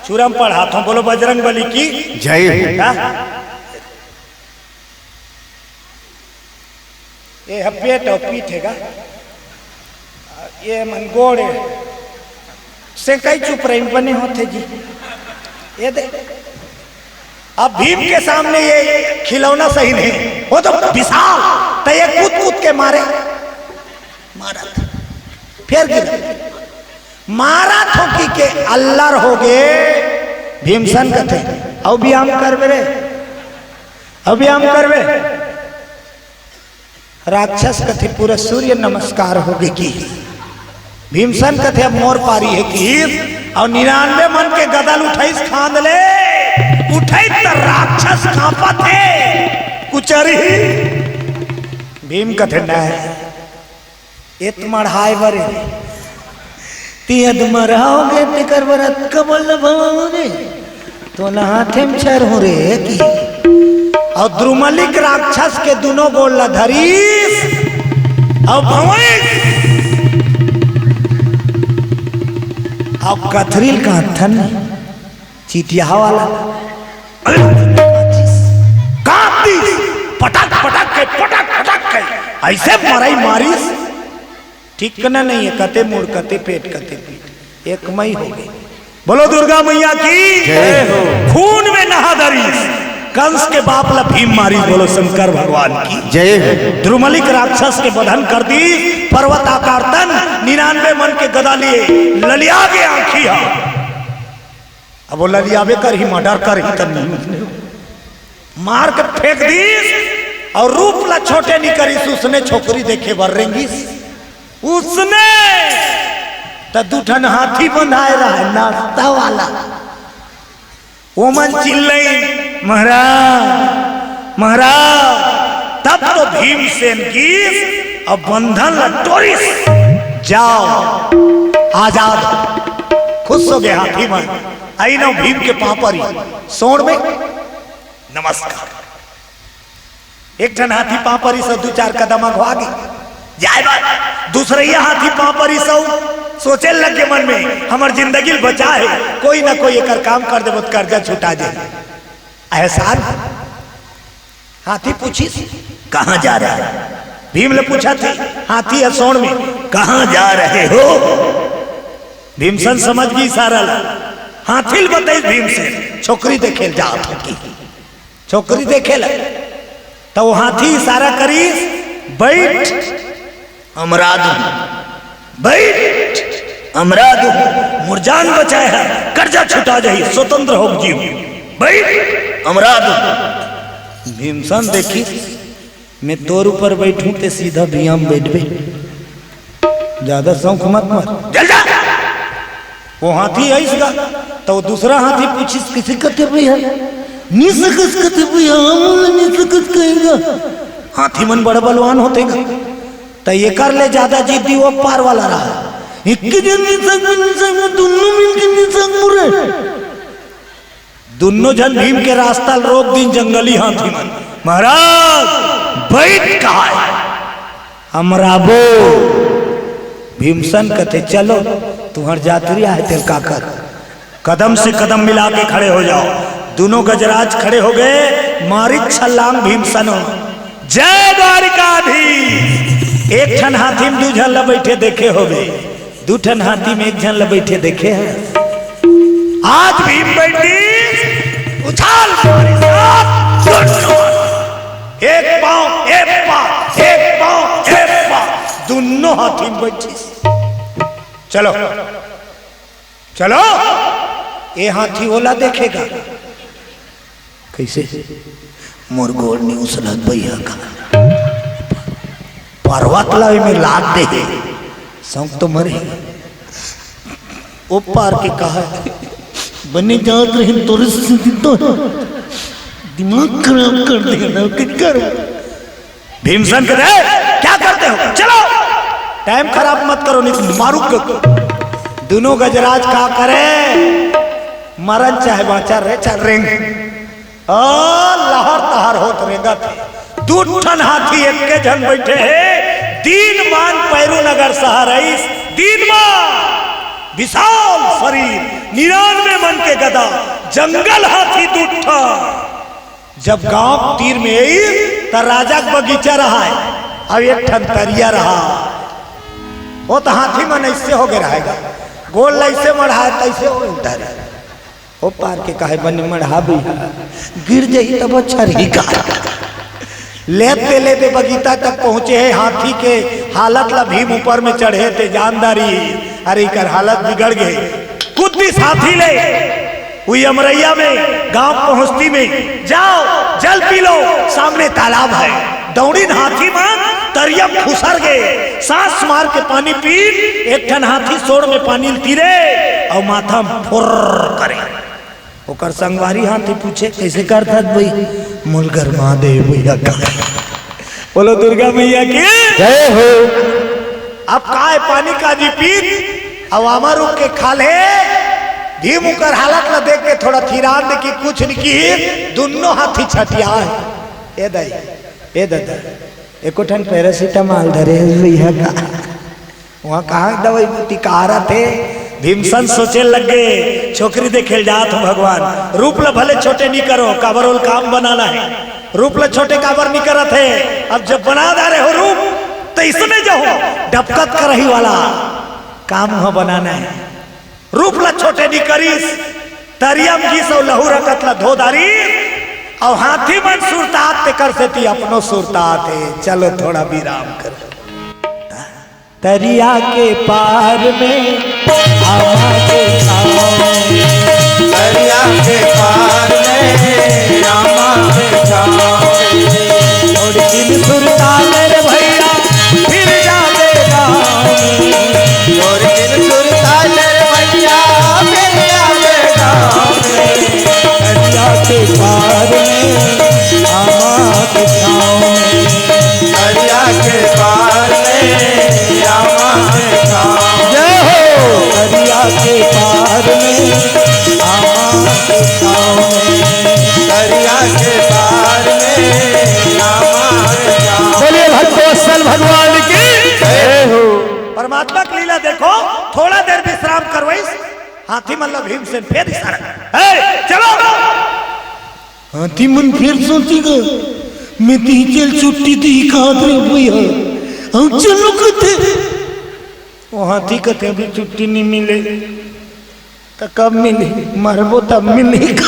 छुरा म पढ़ाथंव। बोलो बजरंग बली की जय हो। का? ये ह पेट अउ पीठ हे गा, ये मन गोड़ हे। सेंकाई चुप रही, बने होथे जी। ये दे, अब भीम के सामने ये खिलौना सही नहीं, वो तो विशाल, त ये कूद कूद के मारे, मारत, फेर गिरा, मारा थोकी के अल्लर हो गे। भीमसन कथे, "अउ व्यायाम करबे रे, अउ व्यायाम करबे।" राक्षस कथे, "पूरा सूर्य नमस्कार हो गे।" कि भीमसन कथे, "अब मोर पारी हे।" कि अउ निन्यानवे मन के गदा ल उठाइस खांद ले, उठाइस त राक्षस कांपत हे, कुचरही। भीम कथे, "नहीं, एत मढ़ाए बर हे।" "तियद मराओगे तेकर बर अतका बल भवाओगे? तोला हाथे म छरहूं रे।" कि अउ द्रुमलिक राक्षस के दुनो गोड़ ला धरिस अउ भवइस अउ कथरी ल कांथन चिटिया वाला कांप दिस, पटक पटक के, पटक पटक के अइसे मरई मारिस। ठिकाना नहीं हे, कते मुड़, कते पेट, कते पीठ, एक मई हो गे। बोलो दुर्गा मैया की जय हो। खून में नहा दरिस, कंस के बाप ला भीम मारिस। बोलो शंकर भगवान की जय हो। द्रुमलिक राक्षस के बधन कर दिस, पर्वत आकार तन, निन्यानवे मन के गदा लिए ललिया गे आंखी हा। अब वो ललियाबे करही, मर्डर करही त नहीं, मार के फेंक दिस अउ रूप ला छोटे नहीं करिस। उसने छोकरी देखे बर रेंगिस, उसने त दू ठन हाथी बंधाए रहे नाश्ता वाला, ओमन चिल्लई, "महाराज, महाराज।" तब तो भीमसेन गिस अउ बंधन ला टोरिस, "जाओ, आजाद हो।" खुश हो गे हाथी मन। अइनव भीम के पांव परी, सोंड़ में नमस्कार। एक ठन हाथी पांव परी सौ दू चार कदम अघवा गे, जाए बर। दूसरइया हाथी पांव परी सौ, सोचे लगे मन में, "हमर जिंदगी ल बचा हे, कोई ना कोई एकर काम कर देबो त कर्जा छुटा जाही।" एहसान। हाथी पूछिस, "कहां जा रहे?" भीम ले पूछत हे हाथी ह सोंड़ में, "कहां जा रहे हो?" भीमसन समझ गे इशारा ला। हाथी ल बताइस भीमसेन, "छोकरी देखे ल जात हों।" कि छोकरी देखे ल, त वो हाथी इशारा करिस, "बइठ, अमरा दूं, बइठ, अमरा दूं, मोर जान बचाए हस, कर्जा छुटा जाही, स्वतंत्र हो जीव, बइठ, अमरा दूं।" भीमसन देखिस, "मैं तोर ऊपर बइठहूं, तें सीधा भुइयां म बइठबे, जादा सौंख मत मार, चल जा।" वो हाथी अइस गा, त वो दूसरा हाथी पूछिस, "कइसे कथे भइया? नी सकस कथे भइया, हमन ला नी सकस कहे गा।" हाथी मन बड़ बलवान होथे गा, त एकर ले जादा जिद्दी वो पार वाला रहा। "एके झन नी सकबे, नी सकबे, दुन्नो मिलके नी सकबो रे।" दुन्नो झन भीम के रास्ता ल रोक दिन जंगली हाथी मन। "महाराज, बइठ कहाय, अमराबो।" भीमसन कथे, "चलो, तुंहर जातरी आहे, तेल का कर।" कदम से कदम मिला के खड़े हो जाओ। दुनों गजराज खड़े हो गे, मारिस छलांग भीमसन। जय द्वारिकाधीश। एक ठन हाथी में दू झन ला बइठे देखे होबे, दू ठन हाथी में एक झन ला बइठे देखे हे। आज भीम बइठिस, उछाल मारिस, दुनों एक पांव, एक पांव, एक पांव, एक पांव, दुनों हाथी में बइठिस। चलो, चलो, ए हाथी ओला देखे गा। कइसे? मोर गोड़ नी उसलत भइया का। पर्वत ला में लात दे हे। सौंक तो मरे। ओ पार के कहा, "बने जात रहे तोरे से सीधी तो दिमाग खराब कर देना, के कर?" भीमसन कथे, "क्या करते हो? चलो, टाइम खराब मत करो, नहीं तो मारूंगा।" दुनों गजराज का करे, मरन चाहे बांचन रे, चल रेंग। ओ, लहर तहर होत रेंगत हे। दू ठन हाथी एके झन बइठे हे। दीनमान पैरू नगर सहर आइस, दीनमान। विशाल शरीर, निन्यानवे मन के गदा, जंगल हाथी दुट्ठा। जब गांव तीर में आई, त राजा के बगीचा रहा है, अब एक ठन तरिया रहा। वो तो हाथी मन ऐसे हो गए रहेगा, गोल ऐसे मढ़ाए तैसे हो धरे। ओ पार के कहे बने मढ़ा भी गिर जाई तब अच्छा रही का। लेते लेते बगीचा तक पहुंचे है, हाथी के हालत ला भीम ऊपर में चढ़े थे जानदारी। अरे इकर हालत बिगड़ गए। कुद्दी साथी ले हुई अमरैया में गांव पहुंचती में, जाओ जल पी लो, सामने तालाब है। दौड़िन हाथी मन तरिया खुसर गए, सांस मार के पानी पीन। एक ठन हाथी सोड़ में पानी तीरे और माथा में फुर्र करे। ओकर संगवारी हाथी पूछे, "कैसे करथस भाई?" "मोल गरमा दे भैया का।" बोलो दुर्गा मैया की जय हो। अब काय पानी का जी पीत, अब आमा रुक के खा ले। भीम उकर हालत ला देख के थोड़ा थिरान दे कि कुछ नहीं की, दोनों हाथी छटिया है। ए दाई, ए दादा, एको ठन पैरासिटामोल धरे है भैया का? वहाँ कहाँ दवाई बूटी कहा रहा थे? भीमसन सोचे लग गए, "छोकरी देखे ल जात हो भगवान, रूप ल भले छोटे नहीं करो, काबर ओल काम बनाना है, रूप ल छोटे काबर नहीं करत है, अब जब बना डारे हो रूप, तो इसमें जो हो डबकत करही वाला काम वहाँ बनाना है।" रूप ल छोटे नहीं करिस, तरिया म घीस अउ लहू रकत ल धो डारिस, अउ हाथी मन सुरतात तेकर सेती अपनो सुरतात हे। चलो थोड़ा विराम करो। तरिया के पार में आमा के छाँव में। तरिया के पार में आमा के छाँव में। छोड़ दिन सुरताल रे भैया, फिर जाबे गाँव में। छोड़ दिन सुरताल रे भैया, फिर जाबे गाँव में। तरिया के पार में आमा के छाँव में। तरिया के पार में आमा के छाँव। जय हो। तरिया के पार में आमा के छाँव में। तरिया के पार में आमा के छाँव। बोलिए भक्तवत्सल भगवान की जय हो। परमात्मा की लीला देखो, थोड़ा देर विश्राम करवाइस, हाथी मन ल भीमसेन फेर इशारा, "ए, चलो।" हाथी मन फेर सोचे गा, "मैं ती चल छुट्टी दी कहात रे भैया, हम चलो कथे।" वो हाथी कथे, "अभी छुट्टी नहीं मिले।" "त कब मिली? मरबो तब मिली।"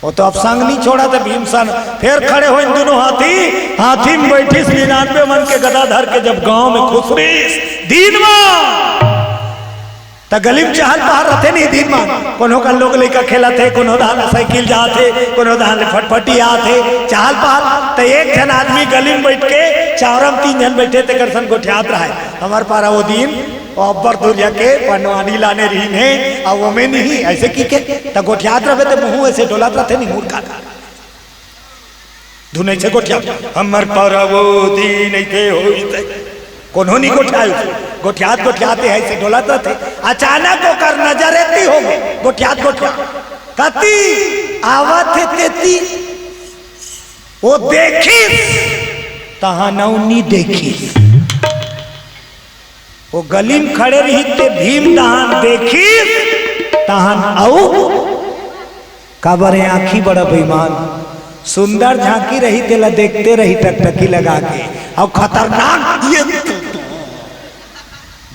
वो तो अब संग नहीं छोड़ा था भीमसन। फेर खड़े होइन दोनों हाथी, हाथी में बैठिस निन्यानवे मन के गदा धर के जब गांव में खुसरिस दीन मा, त गली में चहल पहल रथे नहीं दीन मा। कोनो का लोग लइका खेलत हे, कोनो धान ले साइकिल जात हे, कोनो धान ले फटफटी आत हे, चहल पहल। त एक झन आदमी गली में बैठ के चावरम तीन झन बैठे तेकर सन गोठियात रहे। हमर पारा वो दिन अब्बर दुरिया के पनवानी लाने रहिन हे, अउ ओमे नहीं, ऐसे की के, त गोठियात रहे त मुँह ऐसे डोलत रथे, नहीं मुड़ का। धुन ऐसे गोठिया, हमर परवो दिन ऐसे होई ते। कोनो नहीं गोठियाय, गोठियात, गोठियात ऐसे डोलत रथे। अचानक ओकर नजर एती हो गे, गोठियात, गोठियात। कती आवत हे तेती, वो देखिस, तहान अउ नी देखिस। वो गली में खड़े रही ते भीम तहान देखिस, तहान अउ काबर हे आँखी बड़ा बेईमान, सुंदर झांकी रही तेला देखते रही टकटकी लगा के, अउ खतरनाक ये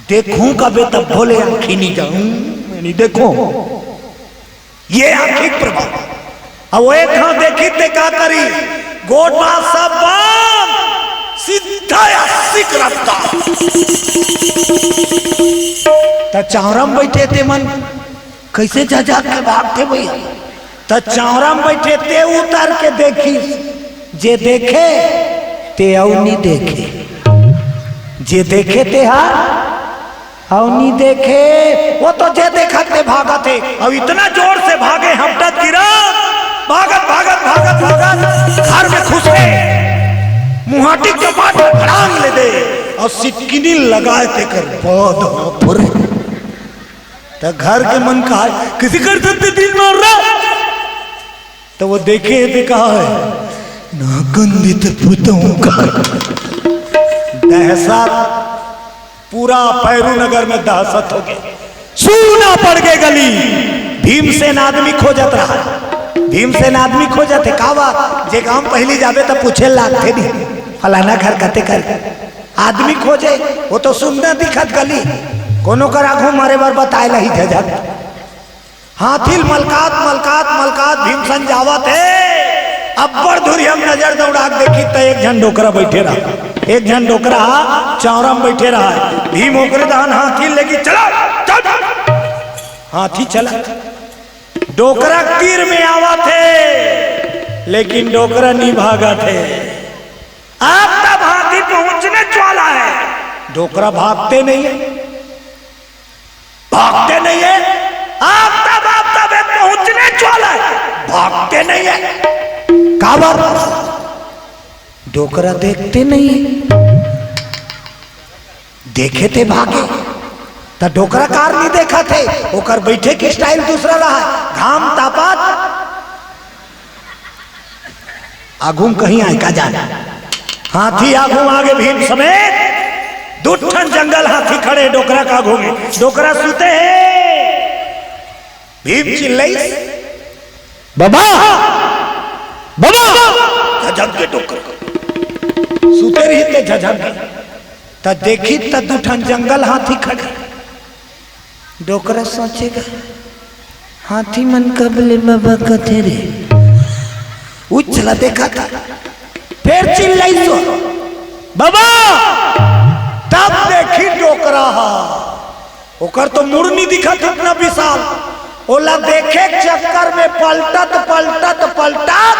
देखूं कबे तब भोले आँखी नहीं जाऊं, मैं नहीं देखूं। ये आँखी प्रभाव। अब वो एक हाँ देखी ते का करी, गोठा सब बंद, सीधा अस्सी के रफ्तार। त चावरम बैठे ते मन कैसे झझक के भागथे भैया? त चावरम बैठे ते उतर के देखिस, जे देखे ते अउ नी देखे, जे देखे ते हा अउ नी देखे, वो तो जे देखत ते भागत हे। अउ इतना जोर से भागे, हपटत गिरत, भागत, भागत, भागत, भागत, घर में घुसे, मुहाटी कपाट में धड़ांग ले दे, अउ सिटकिनी लगाए तेकर बद फुरे। त घर के मन कहा, "किसी कर सकते दिन मार रहा?" त वो देखे हे ते कहा हे, "ना गंदी ते पुतहूं का।" दहशत, पूरा भैरू नगर में दहशत हो गई। सूना पड़ गे गली। भीमसेन आदमी खोजत रहा। भीमसेन आदमी खोजत हे, का बात? जे गांव पहली जाबे त पूछे लागथे नहीं, फलाना घर कते कर। आदमी खोजे, वो तो सुन्ना दिखत गली। कोनो कर आघू मरे बर बताए लही झझक। हाथी ल मलकात, मलकात, मलकात भीमसेन जावत हे। अब्बड़ दूरिहा म नजर दौड़ा के देखिस त एक झन डोकरा बइठे रहा। एक झन डोकरा हा चौरा म बइठे रहा। भीम ओकरे डहन हाथी ल लेके, "चला, चल।" हाथी चला। डोकरा तीर में आवत हे, लेकिन डोकरा नी भागत हे। अब तब हाथी पहुंचने वाला है, डोकरा भागते नहीं है, भागते नहीं है। अब तब, अब तब ये पहुंचने वाला है, भागते नहीं है। काबर? डोकरा देखते नहीं है। देखे ते भागे, त डोकरा कार नी देखत हे, ओकर बइठे के style दूसरा रहा। घाम तापत आघू म कहीं आय का जाने। हाथी आघू म आगे भीम समेत दू ठन जंगल हाथी खड़े डोकरा के आघू में। डोकरा सुते हे। भीम चिल्लाइस, "बाबा, बाबा।" झझक गे डोकरा। सुते रहिस ते झझक गे। त देखिस त दू ठन जंगल हाथी खड़े। डोकरा सोचे गा, "हाथी मन कब ले बाबा कथे रे?" उछला देखा था, फेर चिल्लाइस, "बाबा!" तब देखिस डोकरा हा, ओकर तो मुड़ नी दिखत अतना विशाल। ओला देखे के चक्कर में पलटत, पलटत, पलटत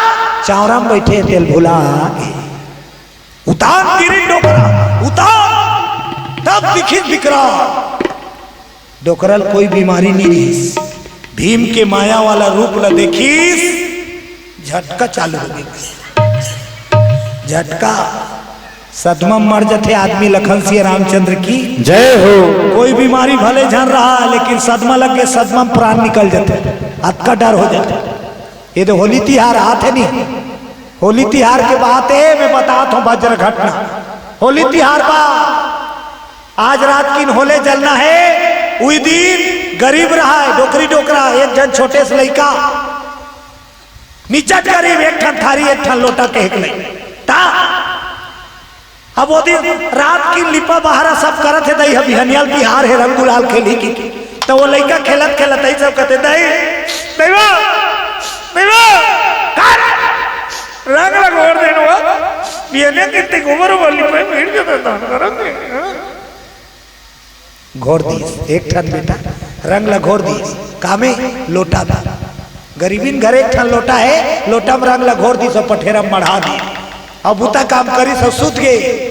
चौरा म बइठे तेला भुला गे। उतान गिरिस डोकरा, उतान। तब दिखिस बिकरा। डोकरा ल कोई बीमारी नी रिहिस। भीम के माया वाला रूप ल देखिस, झटका चालू हो गे। झटका, सदमा म मर जथे आदमी। लखन सिया रामचंद्र की जय हो। कोई बीमारी भले झन रहा, लेकिन सदमा लग के सदमा म प्राण निकल जथे, अतका डर हो जथे। ये तो होली तिहार आथे नी, होली तिहार के बात हे, मैं बतात हूं वज्र घटना। होली तिहार बा, आज रात किन होले जलना हे। उही दिन गरीब रहा हे, डोकरी डोकरा, एक झन छोटे से लइका, निचट गरीब, एक ठन थारी, एक ठन लोटा कहे के नहीं। ता अब वो दिन रात किन लिपा बहारा सब करत हे, दई ह बिहनिया ल तिहार हे, रंग गुलाल खेलही कि। त वो लइका खेलत खेलत अइसे कथे, "दई, दई बा, दई बा, का रे? रंग ल घोर देन वो, बिहनिया कित्ते गोबर उबर लिपा, भीड़ के तो दान करत हे, हाँ?" घोर दिस, एक ठन बेटा रंग ल घोर दिस, कामे लोटा म। गरीबिन घर एक ठन लोटा हे, लोटा म रंग ल घोर दिस अउ पठेरा म मढ़ा दिस। अब बुता काम करिस अउ सुत गे।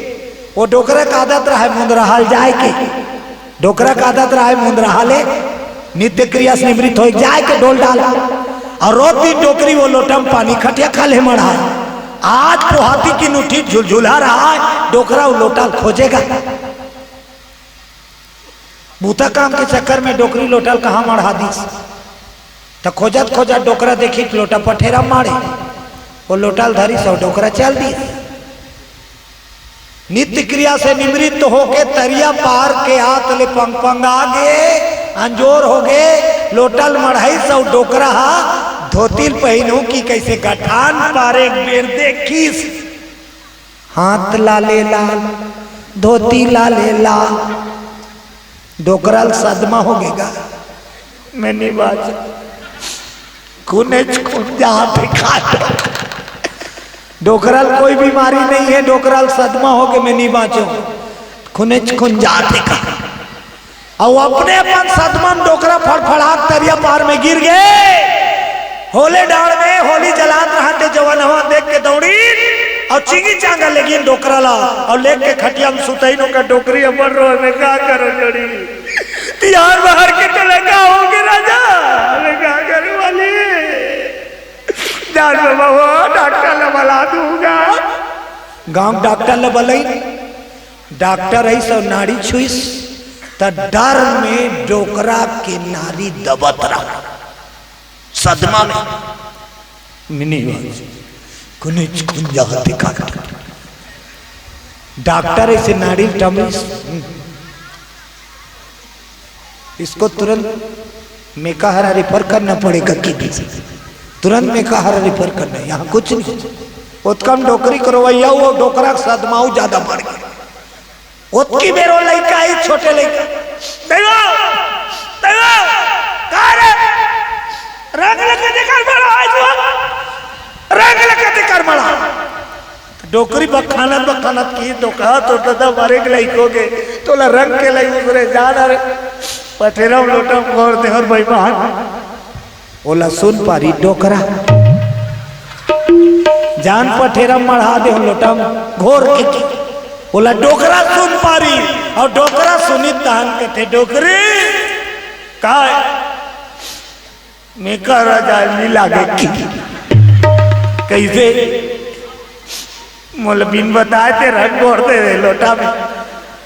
वो डोकरा के आदत रहा हे मुंदरहा ल जाय के, डोकरा के आदत रहा हे मुंदरहा ले नित्य क्रिया से निवृत्त होय जाय के डोल डाल। अउ रोज दिन डोकरी वो लोटा म पानी खटिया खा ले मढ़ा। आज पोहाती किन उठिस झुलझुलहा रहा हे, डोकरा वो लोटा ल खोजे गा। बुता काम के चक्कर में डोकरी लोटा ल कहाँ मढ़ा दिस। त खोजत खोजत डोकरा देखिस लोटा पठेरा म माढ़े। वो लोटा ल धरिस अउ डोकरा चल दिस। नित्य क्रिया से निवृत्त होके तरिया पार के आत ले पंगपंगा गे, अंजोर हो गे, लोटा ल मढ़ाइस अउ डोकरा हा धोती ल पहिनहूं कि कइसे गठान पारे एक बेर देखिस। हाथ लाले लाल, धोती लाले लाल। डोकरा ल सदमा हो गे गा, मैं नी बांचों, खुनेच खुन जात हे का। डोकरा ल कोई बीमारी नहीं हे, डोकरा ल सदमा हो गे, मैं नी बांचों, खुनेच खुन जात हे का। अउ अपने अपन सदमा म डोकरा फड़फड़ात तरिया पार में गिर गे। होले डांड़ में होली जलात रहत हे, जवनहा देख के दौड़िन अउ चिंगी चांगा लेगिन डोकरा ला अउ लेग के खटिया म सुतइन। ओकर डोकरी अपन रोय में का करो जोड़ी। तिहार बाहर के तो लगा होगे राजा, मैं का करे वाली। जान बाबा हो, डॉक्टर ला बला दूंगा। गांव डॉक्टर ला बलई, डॉक्टर अइस अउ नाड़ी छुइस, त डर में डोकरा के नाड़ी दबत रहा। सदमा में मिनी बाज, खुनेच खुन जात हे का। डॉक्टर अइसे नाड़ी टमरिस, इसको तुरंत मेकाहारा रिफर करना पड़ेगा कि नहीं? तुरंत मेकाहारा रिफर करना, यहाँ कुछ नहीं। ओतका म डोकरी के रोवइया अउ डोकरा के सदमा अउ ज्यादा बढ़ गे। ओतकी बेर ओ लइका आई, छोटे लइका, "दइवा, दइवा, का रे? रंग लेके देकर मड़ा है तू? रंग लेके देकर मड़ा।" डोकरी बखानत बखानत किहिस, "डोकरा, तोर ददा मरे के लइक होगे, तोला रंग के लइक होगे रे, जा ना रे।" पठेरा म लोटा म घोर दे हंव बेईमान। ओला सुन पारी डोकरा, जान पठेरा म मढ़ा दे हंव लोटा म घोर के। ओला डोकरा सुन पारी, अउ डोकरा सुनिस तहान कथे, "डोकरी, काय?" मेकाहारा जाए ल नइ लागे कि? कइसे? मोला बिन बताए ते रंग घोर दे रे लोटा म।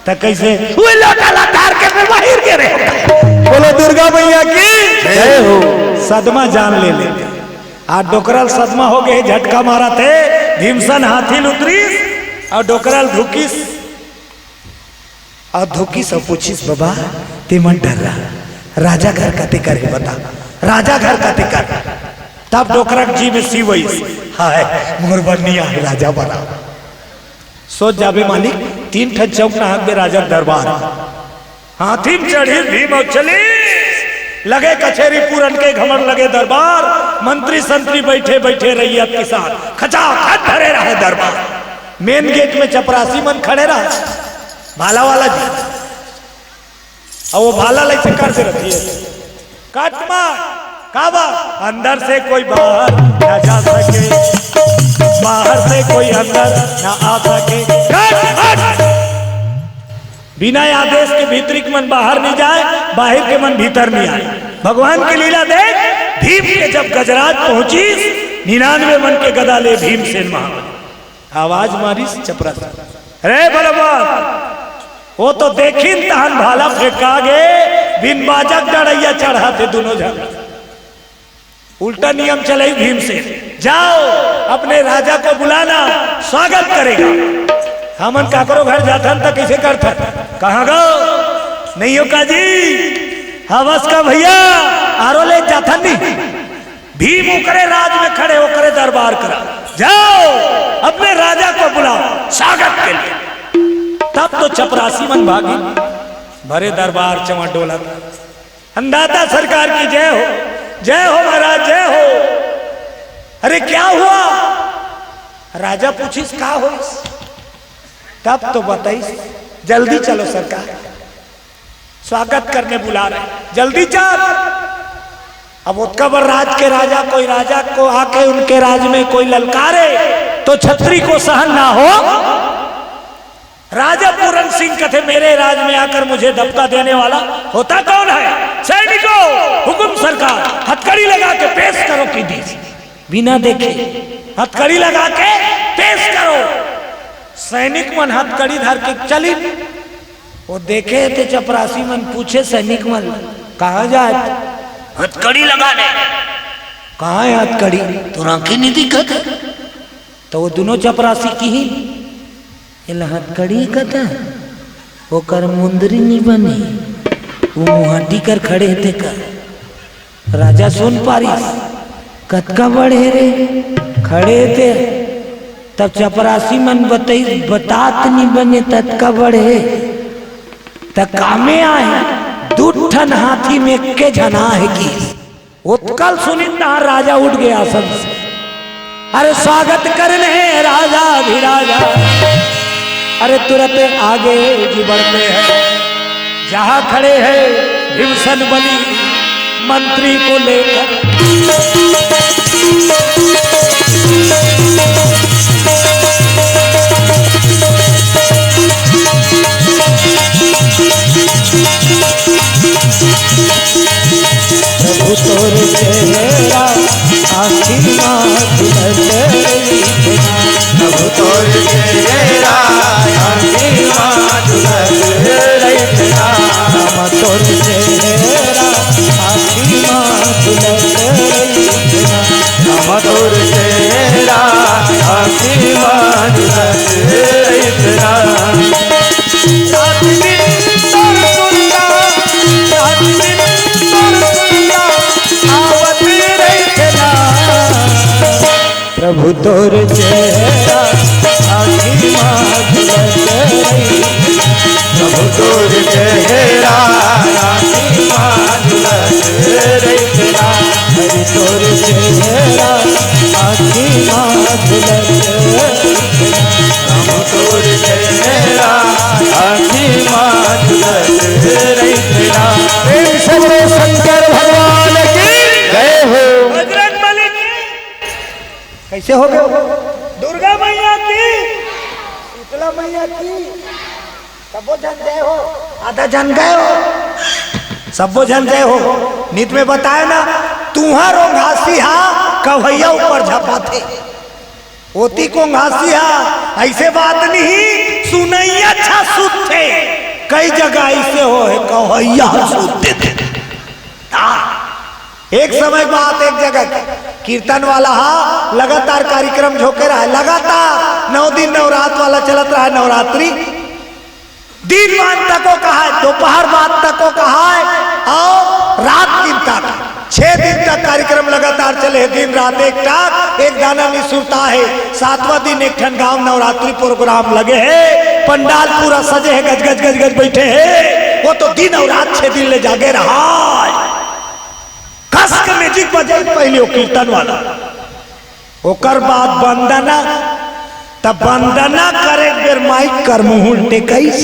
त कइसे? उही लोटा ला डार के फेर बाहिर गे रे। बोलो दुर्गा मैया की जय हो। सदमा जान ले ले। आ डोकरा ल सदमा होगे, झटका मारत हे, भीमसेन हाथी ल उतरिस, अउ डोकरा ल धुकिस। अउ धुकिस अउ पूछिस, "बबा, ते मत डर्रा, राजा घर कते कर हे बता, राजा घर कते कर?" तब डोकरा के जी में शिव आइस, "हाय, मोर बर नइ आहे राजा बना।" सोच जाबे मालिक, तीन ठन चौक नहाक बे राजा के दरबार। हाथी म चढ़िस भीम अउ चलिस, लगे कचेरी पूरन के घमंड लगे दरबार, मंत्री संतरी बइठे बइठे रइयत किसान, खचाखच भरे रहे दरबार। मेन गेट में चपरासी मन खड़े रहे, भाला वाला जी। अउ ओ भाला ल अइसे कर दे रथे, "कट मार, काबर? अंदर से कोई बाहर ना जा सके, बाहर से कोई अंदर ना आ सके। कट, कट।" बिना आदेश के भीतरी के मन बाहर नइ जाय, बाहिर के मन भीतर नइ आय। भगवान के लीला देख, भीम के जब गजराज पहुंचिस, निन्यानवे मन के गदा ले भीमसेन महाबली। आवाज मारिस चपरासी, "रे बलवान, ओ तो देखिन तहन भाला फेंका गे, बिन बाजा के डड़इया चढ़ाथे दुनों झन।" उल्टा नियम चले भीमसेन, "जाओ, अपने राजा को बुलाना, स्वागत करेगा।" हमन काकरो घर जाथन त कइसे करथन? "कहाँ गो? नइ हो का जी? हवस का भइया, आरो ले जाथन नहीं।" भीम ओकरे राज में खड़े, ओकरे दरबार करा, "जाओ, अपने राजा को बुलाओ, स्वागत के लिए।" तब तो चपरासी मन भागिन, भरे दरबार चंवर डोलत। अन्नदाता सरकार की जय हो, जय हो महाराज, जय हो। अरे क्या हुआ? राजा पूछिस, "का होइस?" तब तो बताइस, "जल्दी चलो सरकार, स्वागत करने बुला रहे, जल्दी चल।" अब ओतका बड़ राज के राजा, कोई राजा को आके उनके राज में कोई ललकारे तो छत्री को सहन ना हो। राजा पूरन सिंह कथे, "मेरे राज में आकर मुझे धक्का देने वाला होता कौन है? सैनिकों, हुकुम सरकार, हथकड़ी लगा के पेश करो" कि दीस। बिना देखे हथकड़ी लगा के पेश करो। सैनिक मन हथकड़ी धर के चलिन। ओ देखे ते चपरासी मन पूछे सैनिक मन, "कहाँ जात?" "हथकड़ी लगाने।" "कहाँ हे हथकड़ी? तोर आँखी नइ दिखत हे?" त ओ दुनों चपरासी किहिन, "एला हथकड़ी कथे, ओकर मुंदरी नइ बने, ओ मुहाटी कर खड़े हे तेकर।" राजा सुन पारिस, "कतका बड़ हे रे, खड़े हे ते?" तब चपरासी मन बताइस, "बतात नइ बने, ततका बड़ हे।" त कामे आहे, दू ठन हाथी में एके झन आहे कि ओतका ल सुनिन तहाँ राजा उठ गे आसन से। अरे स्वागत करने हे राजा भी राजा। अरे तुरंत आगे जी बढ़ते हैं, जहाँ खड़े हैं भीमसेन बली मंत्री को लेकर। प्रभु तोर चेहरा आँखी मा झलक रही थे ना। प्रभु तोर चेहरा आँखी मा झलक रही थे ना। राम तोर चेहरा आँखी मा झलक रही थे ना। राम तोर चेहरा आँखी मा झलक रही थे ना। रात दिन तोर सुनता, रात दिन प्रभु तोर चेहरा आँखी मा झलकत रही। प्रभु तोर चेहरा आँखी मा झलकत रहितना। हरि तोर चेहरा आँखी मा झलकत रहितना। प्रभु तोर चेहरा आँखी मा झलकत रहितना। प्रेम से बोलो शंकर भगवान की जय हो। बजरंग बली की। कैसे हो गए? दुर्गा मैया की, शीतला मैया की। सबो झन जय हो। आधा झन गए हो। सबो झन जय हो। नित में बताए ना, तुंहर ओंघासी हा कवैया ऊपर झपाथे। ओती कोंघासी हा, ऐसे बात नहीं, सुनैया अच्छा सुनथे। कई जगह ऐसे हो हे, कवैया सुनथे। हाँ। एक समय बात, एक जगह कीर्तन वाला हा, लगातार कार्यक्रम झोंके रहा, लगातार नौ दिन नवरात वाला चलत रहा, नवरात्रि। दिन मान तको कहाय, दोपहर बाद तको कहाय, अउ रात दिन तक, छह दिन तक कार्यक्रम लगातार चले हे, दिन रात एक टाक, एक दाना नि सुरता हे। सातवां दिन एक ठन गांव नवरात्रि प्रोग्राम लगे हे, पंडाल पूरा सजे हे, गज गज गज गज बैठे हे, वो तो दिन अउ रात छह दिन ले जागे रहा। कस के music बजे पहले वो कीर्तन वाला, ओकर बाद वंदना, त वंदना करे बेर माइक कर मुंह उल्टे कइस।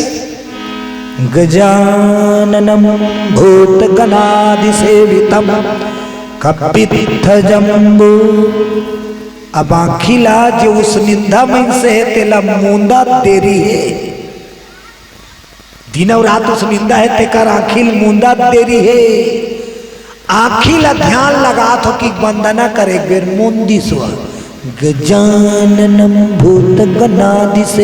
गजाननम भूतगणादिसेवितम कपित्थ जम्बू। अब आँखी ला जे उसनिंदा मइनसे हे, तेला मूंदा देरी हे। दिन अउ रात उसनिंदा हे, तेकर आँखी ल मूंदा देरी हे। आँखी ला ध्यान लगात हो कि वंदना कर एक बेर मूंदिस व। गजाननम भूतगणादिसेवितम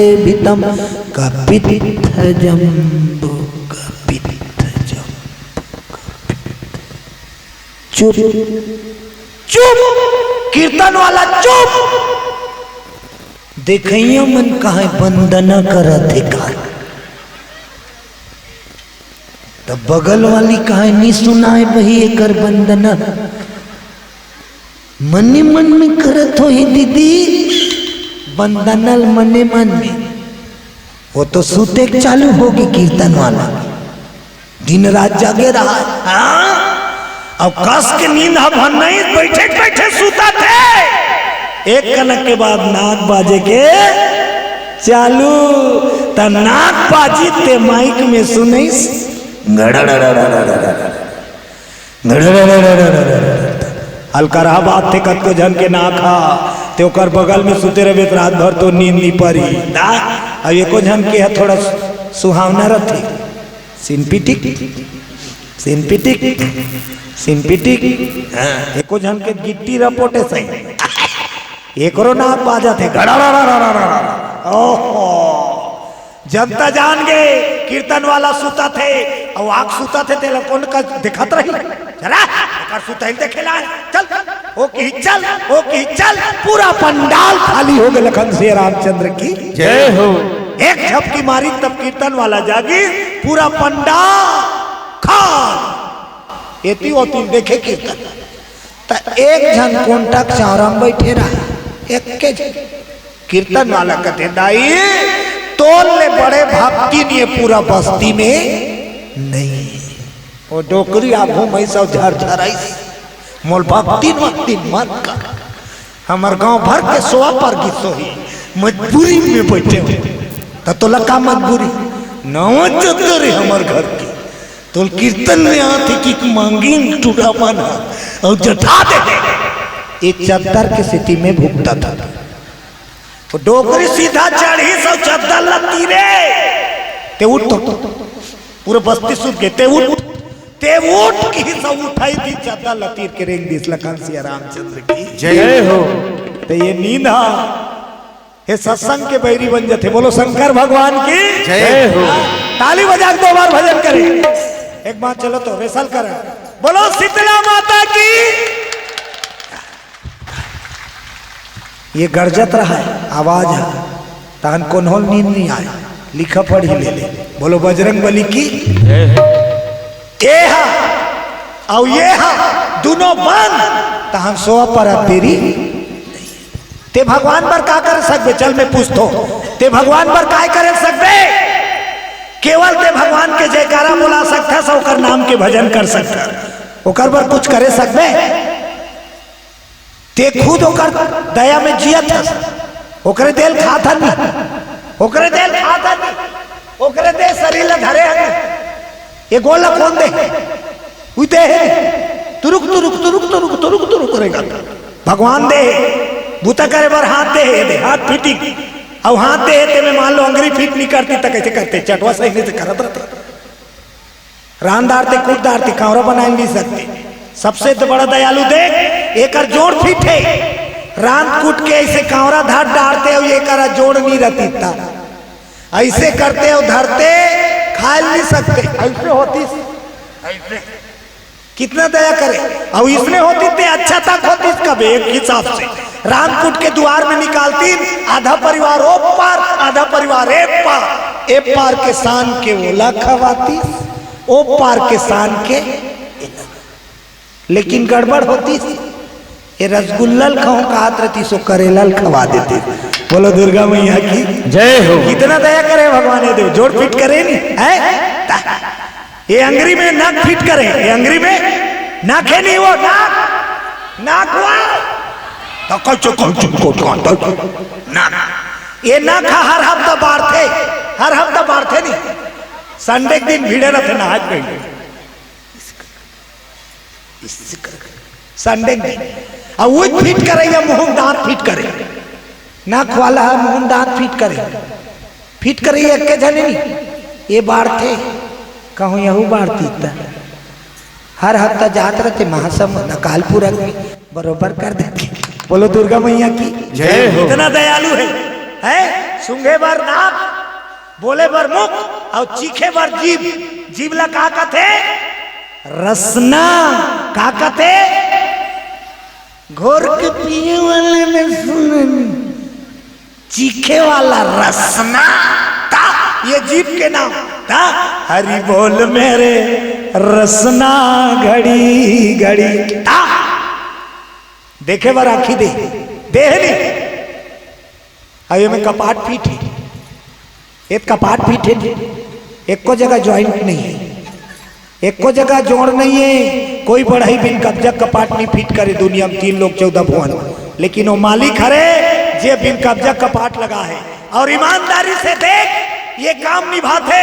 कपित्थ जम्बू, कपित्थ जम्बू, कपित्थ। चुप, चुप, कीर्तन वाला चुप। देखइया मन कहाय वंदना करत हे का, त बगल वाली कहाय नि सुनाय बही एकर वंदना। मने मन में करत होही दीदी वंदना ल मने मन में। वो तो सुते के चालू होगे कीर्तन वाला। दिन रात जागे रहा, हाँ? अब कस के नींद ह भर नहीं, बैठे बैठे सुतत हे। एक कनक के बाद नाक बाजे के चालू, त नाक बाजी ते माइक में सुनइस। गड़गड़गड़गड़। गड़गड़गड़गड़। हल्का रहा बात थे कतको झन के नाक हा, ते ओकर बगल में सुते रहे त रात भर तो नींद नि परी। दा, अब एको झन के ह थोड़ा सुहावना रथे। सिंपिटिक, सिंपिटिक, सिंपिटिक। हाँ, एको झन के गिट्टी रपोटे सही। एकरो नाक बाजत हे, घड़ाड़ाड़ाड़ाड़ा। ओहो, जनता जान गे, कीर्तन वाला सुतत हे, अउ आग सुतत हे, तेला कोन का देखत रही? चला, एकर सुतैल देखे ला, चल। ओ की चल, ओ की चल, पूरा पंडाल खाली होगे। लखन सिया रामचंद्र की जय हो। एक झपकी मारी तब कीर्तन वाला जागी, पूरा पंडाल खाली। एती ओती देखे कीर्तन, त एक झन कोंटा के चावरा म बैठे रहा, एक के झन। कीर्तन वाला कथे, दाई, तोर ले बड़े भक्तिन ये पूरा बस्ती में नहीं। वो डोकरी आघू मइस अउ झरझराइस, मोल भक्तिन वक्तिन मत कर। हमर गांव भर के सोवा पर गिस होही, मजबूरी में बैठे हो। त तोला का मजबूरी? नवा चद्दर हे हमर घर के। तोल कीर्तन में आथे कि मांगिन टूरा मन ह, अउ जठा दे। ए चद्दर के सेती में भुगतत हन। वो डोकरी सीधा चढ़िस अउ चद्दर ल तीरे। ते उठ तो, पूरा बस्ती सुत गे। ते उठ, ते उठ किहिस अउ उठाइस चद्दर ल तीर के रेंग दिस। लखन सिया रामचंद्र की जय हो। त ये नींद ह, हे सत्संग के बैरी बन जथे। बोलो शंकर भगवान की जय हो। ताली बजा के दो बार भजन करे। एक बार चलो तो rehearsal करे। बोलो शीतला माता की। ये गरजत रहा हे, आवाज हे, तहन कोनो ल नींद नइ आय, लिखा पढ़ी ले ले। बोलो बजरंग बली की। ए हा, अउ ये हा, दुनो बंद, तहन सोवा पर देरी। ते भगवान बर का कर सकबे? चल, मैं पूछथों, ते भगवान बर काय करे सकबे? केवल ते भगवान के जयकारा बोला सकथस, ओकर नाम के भजन कर सकथस, ओकर बर कुछ करे सकबे? ते खुद ओकर दया में जियत हस, ओकरे देल खात हन, ओकरे देल खात हन, ओकरे दे शरीर ला धरे हन। ये गोड़ ला कौन दे? उई दे हे। तुरुक, तुरुक, तुरुक, तुरुक, तुरुक, तुरुक करेगा। भगवान दे हे। बूता करे बर हाथ दे हे, दे, हाथ फिटिंग। अउ हाथ दे हे, ते में मान लो अंगरी फिट नहीं करती, त कैसे करते? चटवा सही नहीं से करत रहते। रांध डारते, कूट डारते, कांवरा बनाए नहीं सकते। सबसे तो बड़ा दयालु देख, एकर जोड़ फिट है। रांध कूट के ऐसे कांवरा धर डारते, अउ एकर जोड़ नहीं रहती था। ऐसे करते अउ धरते, खाए नहीं सकते। ऐसे होती, ऐसे। कितना दया करे। अउ इसने होती ते अच्छा तक होती कबे एक हिसाब से। रांध कूट के दुवार में निकालती, आधा परिवार ओ पार, आधा परिवार ए पार। ए पार के सान के ओला खवाती, ओ पार के सान के एला। लेकिन गड़बड़ होती, ये रसगुल्ला ल खाऊं कहत रहती, सो करेला ल खवा देते। बोलो दुर्गा मैया की जय हो। कितना दया करे भगवान, ये देव जोड़ फिट करे नहीं है। ये अंगरी में नाक फिट करे, ये अंगरी में नाक है नहीं, वो नाक, नाक हुआ। तो कौचो, कौचो, कौचो, कौचो, नाक। ये नाक हर हफ्ता बाढ़ते, हर हफ्ता बाढ़ते नहीं। संडे के दिन भीड़े रहते नहाए पहले। संडे के दिन। अब वो फिट करे या मुंह दांत फिट करे। नाक वाला मुंह दांत फिट करे। फिट करे या के जाने नहीं। ये बाढ़ते, कहूँ यहू बाढ़ती त। हर हफ्ता जात रहते महासमुंद, अकालपुर में बरोबर कर देते। बोलो दुर्गा मैया की जय हो। इतना दयालु है, है? सूंघे बर नाक, बोले बर मुख, अउ चीखे बर जीभ। जीभ ला का कथे? रसना। का कथे? घोर के पिए वाले में सुननी। चीखे वाला रसना, ता, ये जीभ के नाम, ता, हरि बोल मेरे रसना घड़ी घड़ी, ता, देखे बर आँखी दे, देह नहीं। अब ये में कपाट फिट है, ये कपाट फिट है, एको जगह ज्वाइंट नहीं है। एको जगह जोड़ नहीं है, कोई बढ़ई बिन कब्जा कपाट नहीं फिट करे दुनिया में तीन लोक चौदह भुवन। लेकिन वो मालिक हरे जे बिन कब्जा कपाट लगा है और ईमानदारी से देख ये काम निभाते।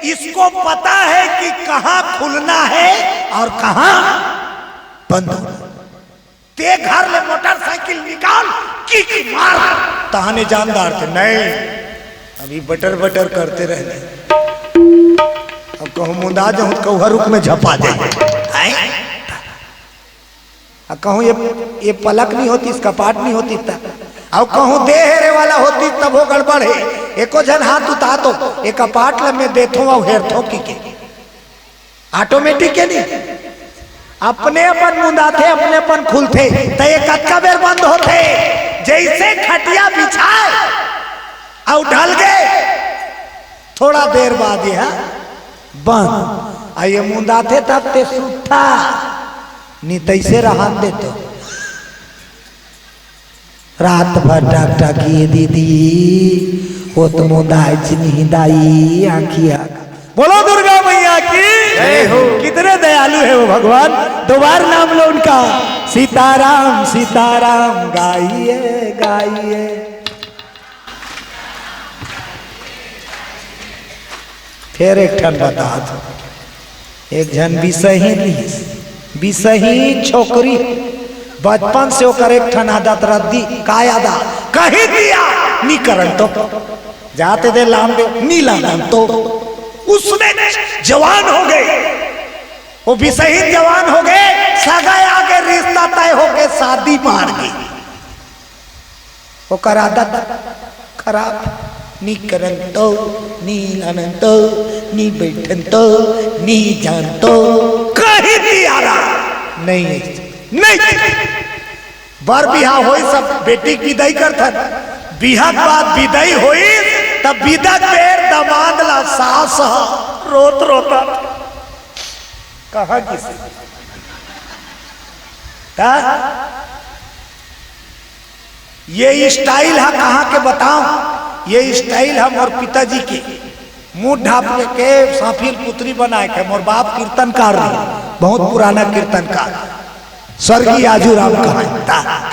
इसको पता है कि कहाँ खुलना है और कहाँ बंद होना। ते घर ले मोटरसाइकिल निकाल, किक मार, तहाने जानदार थे। नहीं, अभी बटर बटर करते रहने। अब कहूँ मुंदा जाऊँ तो कहूँ रुख में झपा जाए। हैं? आ कहूँ ये, ये पलक नहीं होती, इस कपाट नहीं होती तब। अब कहूँ देह रे वाला होती तब वो गड़बड़ है। एको जन हाथ उठा तो ये कपाट ल मैं देथों अउ हेरथों की के। ऑटोमेटिक के नहीं, अपने अपन मुंदाथे, अपने अपन खुलथे, त ये कतका बेर बंद होथे? जैसे खटिया बिछाए अउ ढल गए, थोड़ा देर बाद ये बंद। आ ये मुंदाथे तब ते सुत्था, नहीं तैसे रहन दे तो। रात भर टकटकी दीदी, ओत मुंदाय चिन्ही दाई, आँखिया। बोलो दुर्गा मैया की जय हो। कितने दयालु है वो भगवान, दो बार नाम लो उनका, सीताराम सीताराम गाइए गाइए। फिर एक ठन बता दो, एक झन बिसही रिहिस, बिसही छोकरी, बचपन से ओकर एक ठन आदत रद्दी, का आदत? कही दिया, नी करन तो, जाते दे लान दे, नी लानन तो, उसने जवान हो गए, वो बिसही जवान हो गए, सगाई आगे रिश्ता तय हो गए, शादी मार गई। ओकर आदत खराब, नी करन तो, नी लानन तो, नी बैठन तो, नी जान तो, कहीं भी आ रहा नहीं है, नहीं। बर बिहा होई, सब बेटी के विदाई करथन, बिहा के बाद विदाई होई, तब विदा के बेर दमाद ला सास ह रोत रोता कहाँ किसी ता ये स्टाइल ह कहाँ के बताओ? ये स्टाइल ह मोर पिताजी के। मुंह ढाप के, के सांफिल पुतरी बनाए के। मोर बाप कीर्तनकार रहे, बहुत पुराना कीर्तनकार, स्वर्गीय आजू राम कहाय ता।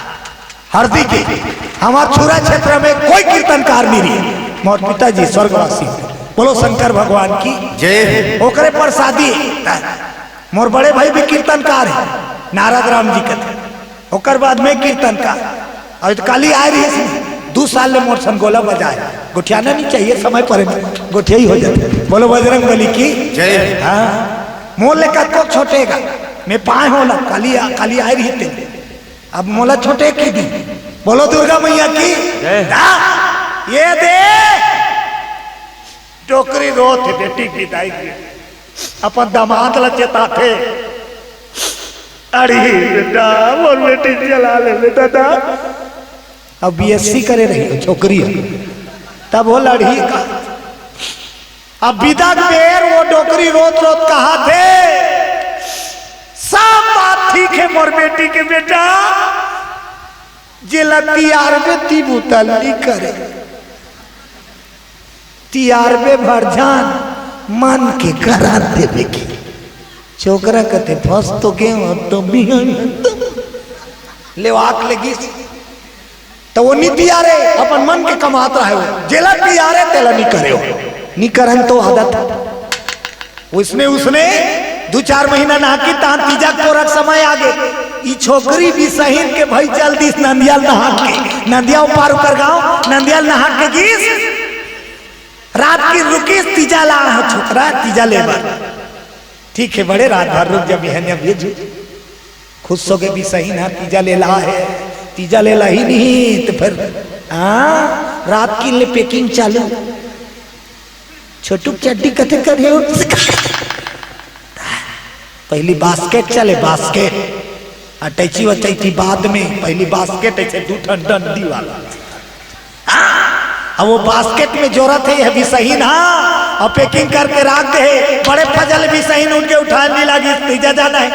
हरदी के हमार छुरा क्षेत्र में कोई कीर्तनकार नहीं रही। मोर पिताजी स्वर्गवासी, बोलो शंकर भगवान की जय। ओकरे प्रसादी ता। मोर बड़े भाई भी कीर्तनकार है, नारद राम जी के। ओकर बाद में कीर्तनकार। अउ तो काली आय रहिस, दू साल ले मोर संग गोला बजाय। गोठियाना नहीं चाहिए, समय पर गोठिया ही हो जाते। बोलो बजरंग बली की जय। हाँ, मोर ले कतको छोटे गा, मैं पाए हो ला, काली आ-, काली आय रही तेन। अब मोला छोटे की दी। बोलो दुर्गा मैया की जय। हाँ, ये दे डोकरी रोत हे बेटी के विदाई के, अपन दामाद ला चेताथे। अरे बेटा, मोर बेटी चला ले बेटा, दा। अब बीएससी करे रही हो छोकरी हो, तब वो लड़ही का। अब विदा के बेर वो डोकरी रोत रोत कहाथे, सब बात ठीक है मोर बेटी के बेटा, जेला तियारबे ती बुता नी करे। तियारबे भर जान मन के करा देबे के। छोकरा कथे, "फंस तो गेंव, अब तो बिहान तो लेवाक लेगिस।" तो वो नी तियारे, अपन मन के कमात रहे हो। जेला तियारे, तेला नी करे हो। नी करन तो आदत। उसने, उसने दू चार महीना नहाकी, तहां तीजा कोरक समय आगे। ई छोकरी बिसहिन के भई चल दिस नंदियाल नहा के। नंदिया पार उकर गांव, नंदियाल नहा के गिस। रात की रुकिस, तीजा ला हो छोकरा, तीजा ले बर। ठीक है, बड़े रात भर रुक जा, बिहनिया भेजू। खुश हो गए बिसहिन, हाँ, तीजा ले ला है, तीजा ले ला ही नहीं, तो फिर, हाँ, रात की ले packing चालू। छोटू चड्डी कथे करे हो? पहली basket चले, basket। अटैची वटैची बाद में, पहली basket ऐसे दू ठन डंडी वाला। हाँ, अब वो basket में जोरत है, ये बिसहिन, हाँ, अब packing करके राख दे है। बड़े फजल बिसहिन उठ के उठाए नहीं लागिस, तीजा जाना है।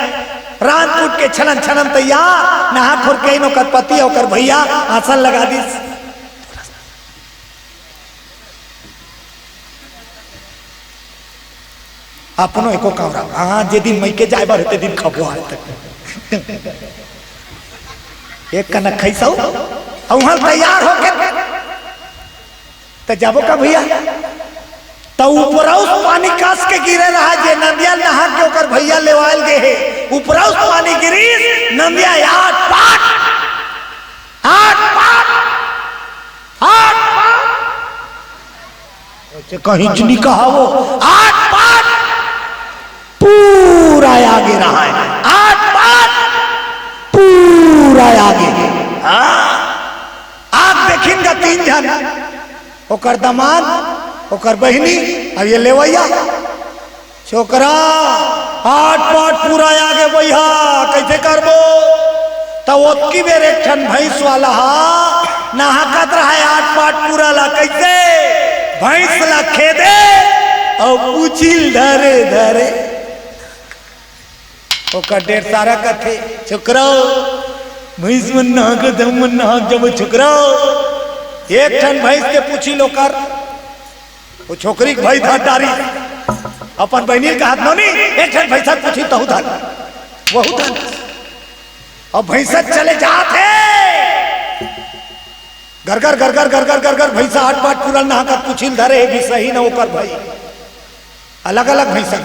रात उठ के छनन छनन तैयार, नहा खुर के इन ओकर पति, ओकर भैया आसन लगा दिस। अपनो एको कांवरा, हाँ, जे दिन मइके जाए बर हे, ते दिन खबो आए तक। एक कनक खइसउ, अउ उहाँ तैयार होके, त जाबो का भैया? त उपरउस पानी कस के गिरे रहा, जे नंदिया नहा के ओकर भैया लेवाल गे हे, उपरउस पानी गिरिस, नंदिया आट पाट, आट पाट, आट पाट। अच्छा, कहीं च नहीं कहा वो, आठ पाठ पूरा आगे रहा है, आठ पाठ पूरा आगे। हाँ, आग देखिन का तीन जन, ओकर दामाद, ओकर बहिनी, अब ये लेवैया। छोकरा, आठ पाट पूरा आगे बइहा, कइसे करबो? त ओतकी बेर एक ठन भैंस वाला हा नहाकत रहय आठ पाट पूरा ला, कइसे? भैंस ला खेदे अउ पूछी ल धरे धरे। ओकर डेढ़सारा कथे, "छोकरा, भैंस मन नहाकत, हम मन नहाक जबो छोकरा।" एक ठन भैंस के पूछी ल ओकर, वो छोकरी के भाई धर डारी, अपन बहिनी ल कहत, "नोनी, एक ठन भैंसा पूछी तहू धर।" वहू धर। अब भैंसा चले जात हे। गरगर, गरगर, गरगर, गरगर, भैंसा आठ पाट पूरा नहाकत पूछी ल धरे हे, बिसहिन ओकर भाई। अलग-अलग भैंसा।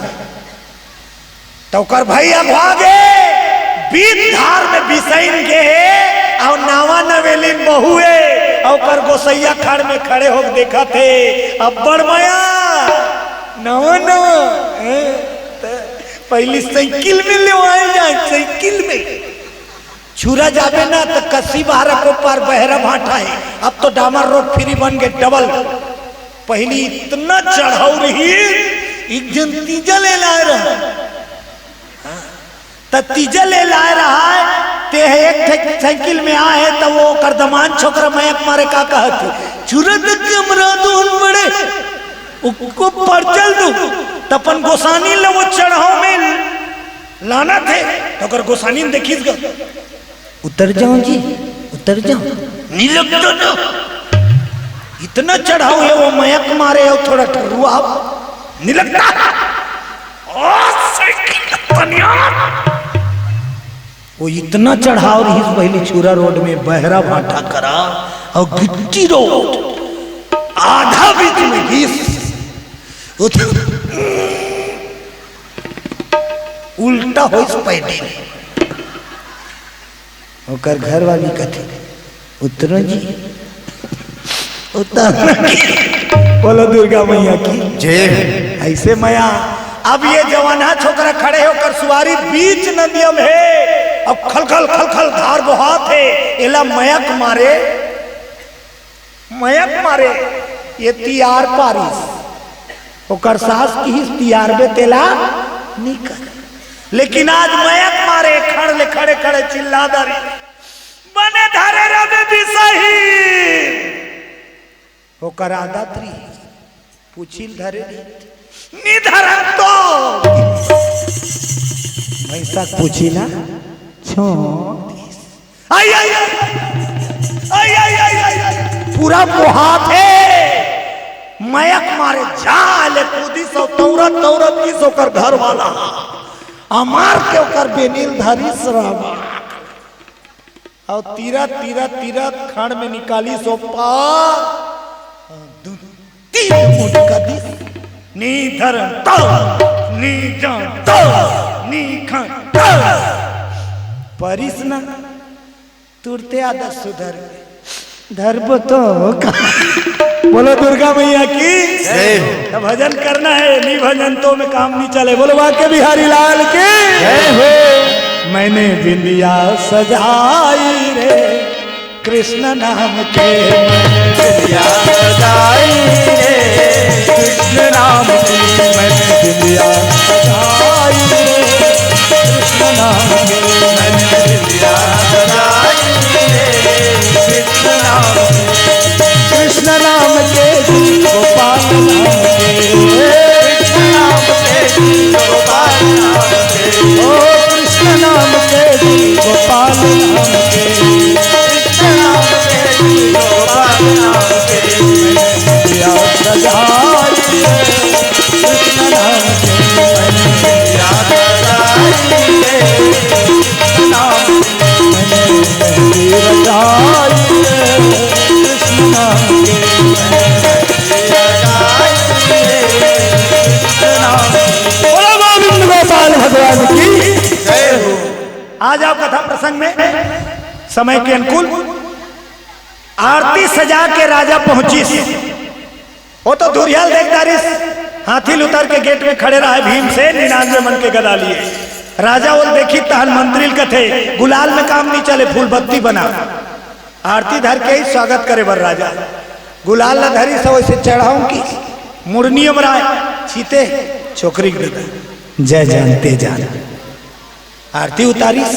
त ओकर भाई अगवा गे, बीच धार में बिसहिन गे हे, अउ नावा नवेलिन बहू हे, अउ ओकर गोसइया खड़ में खड़े होके देखत हे, अब्बड़ मया, नवा नवा, हैं? त पहिली साइकिल में लेवाए जाए, साइकिल में। छुरा जाबे ना त कस्सी बहारा को पार बहरा भाटा हे, अब तो डामर रोड फ्री बन गे, डबल। पहिली इतना चढ़ाऊ रही, एक झन तीजा ले लाए रहा। हाँ। त तीजा ले लाए रहा है, ते हे एक ठे साइकिल में आए हे, त वो ओकर दमान छोकरा मयक मारे का कहत हे, "छुरा त कमरा दोन बड़े, उको परचल दू।" त अपन गोसानी ल वो चढ़ाऊ में लानत हे, त ओकर गोसानी ल देखिस गा, "उतर जाओ जी, उतर जाओ।" नहीं लगता ना। इतना चढ़ाव हे, वो मयक मारे हे, थोड़ा टर्रुआ, नहीं लगता। ओ, साइकिल तनिया। वो इतना चढ़ाव रहिस पहली छुरा रोड में, बहरा भाटा करा अउ गिट्टी रोड, आधा बीच में गिस, वो तो उल्टा होइस पैडी में। ओकर घरवाली कथे, "उतरो जी, उतरो।" बोलो दुर्गा मैया की। जय। ऐसे मया, अब ये जवाना छोकरा खड़े हे, ओकर सुवारी बीच नदिया में हे, अब खलखल खलखल धार बोहात हे, एला मयक मारे, मयक मारे, ये तियार पारिस। ओकर सास किहिस, "तियारबे तेला नी कर।" लेकिन आज मयक मारे, खड़ ले खड़े खड़े चिल्ला डारिस, "बने धरे रबे बिसही।" ओकर आदत रहिस, पूछी ल धरे रहिस, "नी धरन तो।" भैंसा के पूछी ला छोड़ दिस। आई, आई, आई, आई, आई, आई, आई, आई, आई। पूरा बोहात हे, मयक मारे जा ले कूदिस अउ तौरत तौरत गिस ओकर घर वाला, अमार के ओकर बेनी ल धरिस रामा। अउ तीरत, तीरत, तीरत खंड में निकालिस ओ पार। दू तीन मुटका दिस। नी धरन तो, नी जान तो, नी खान तो। परिस ना, तुरते आदत सुधर गे। धरबो तो का? बोलो दुर्गा मैया की। जय हो। तो भजन करना हे, नी भजन तो में काम नी चले। बोलो बांके बिहारी लाल की। जय हो। मैंने बिंदिया सजाई रे कृष्ण नाम के, मैंने बिंदिया सजाई रे कृष्ण नाम की, मैंने बिंदिया सजाई रे कृष्ण नाम के, मैंने बिंदिया सजाई रे कृष्ण नाम के, कृष्ण नाम के जी, गोपाल नाम के, कृष्ण नाम के जी, गोपाल नाम के, ओ कृष्ण नाम के जी, गोपाल नाम के, कृष्ण नाम के जी, गोपाल नाम के, मैंने बिंदिया सजाई रे कृष्ण नाम के, मैंने बिंदिया सजाई रे कृष्ण नाम के, मैंने मेहंदी रचाई रे कृष्ण नाम के, मैंने मेहंदी रचाई रे कृष्ण नाम के। बोलो गोविंद गोपाल भगवान की। जय हो। आ जाओ कथा प्रसंग में, समय के अनुकूल। आरती सजा के राजा पहुंचिस। वो तो दुरिहा ल देख डारिस, हाथी ल उतर के गेट में खड़े रहे भीमसेन, निन्यानवे मन के गदा लिए। राजा ओला देखिस तहन मंत्री ल कथे, "गुलाल में काम नी चले, फूल बत्ती बना।" आरती धर के ही स्वागत करे बर राजा गुलाल ला धरिस, वैसे चढ़ाऊं कि मुड़नियम राय छीते, छोकरी के ददा, "जय जान ते जान।" आरती उतारिस,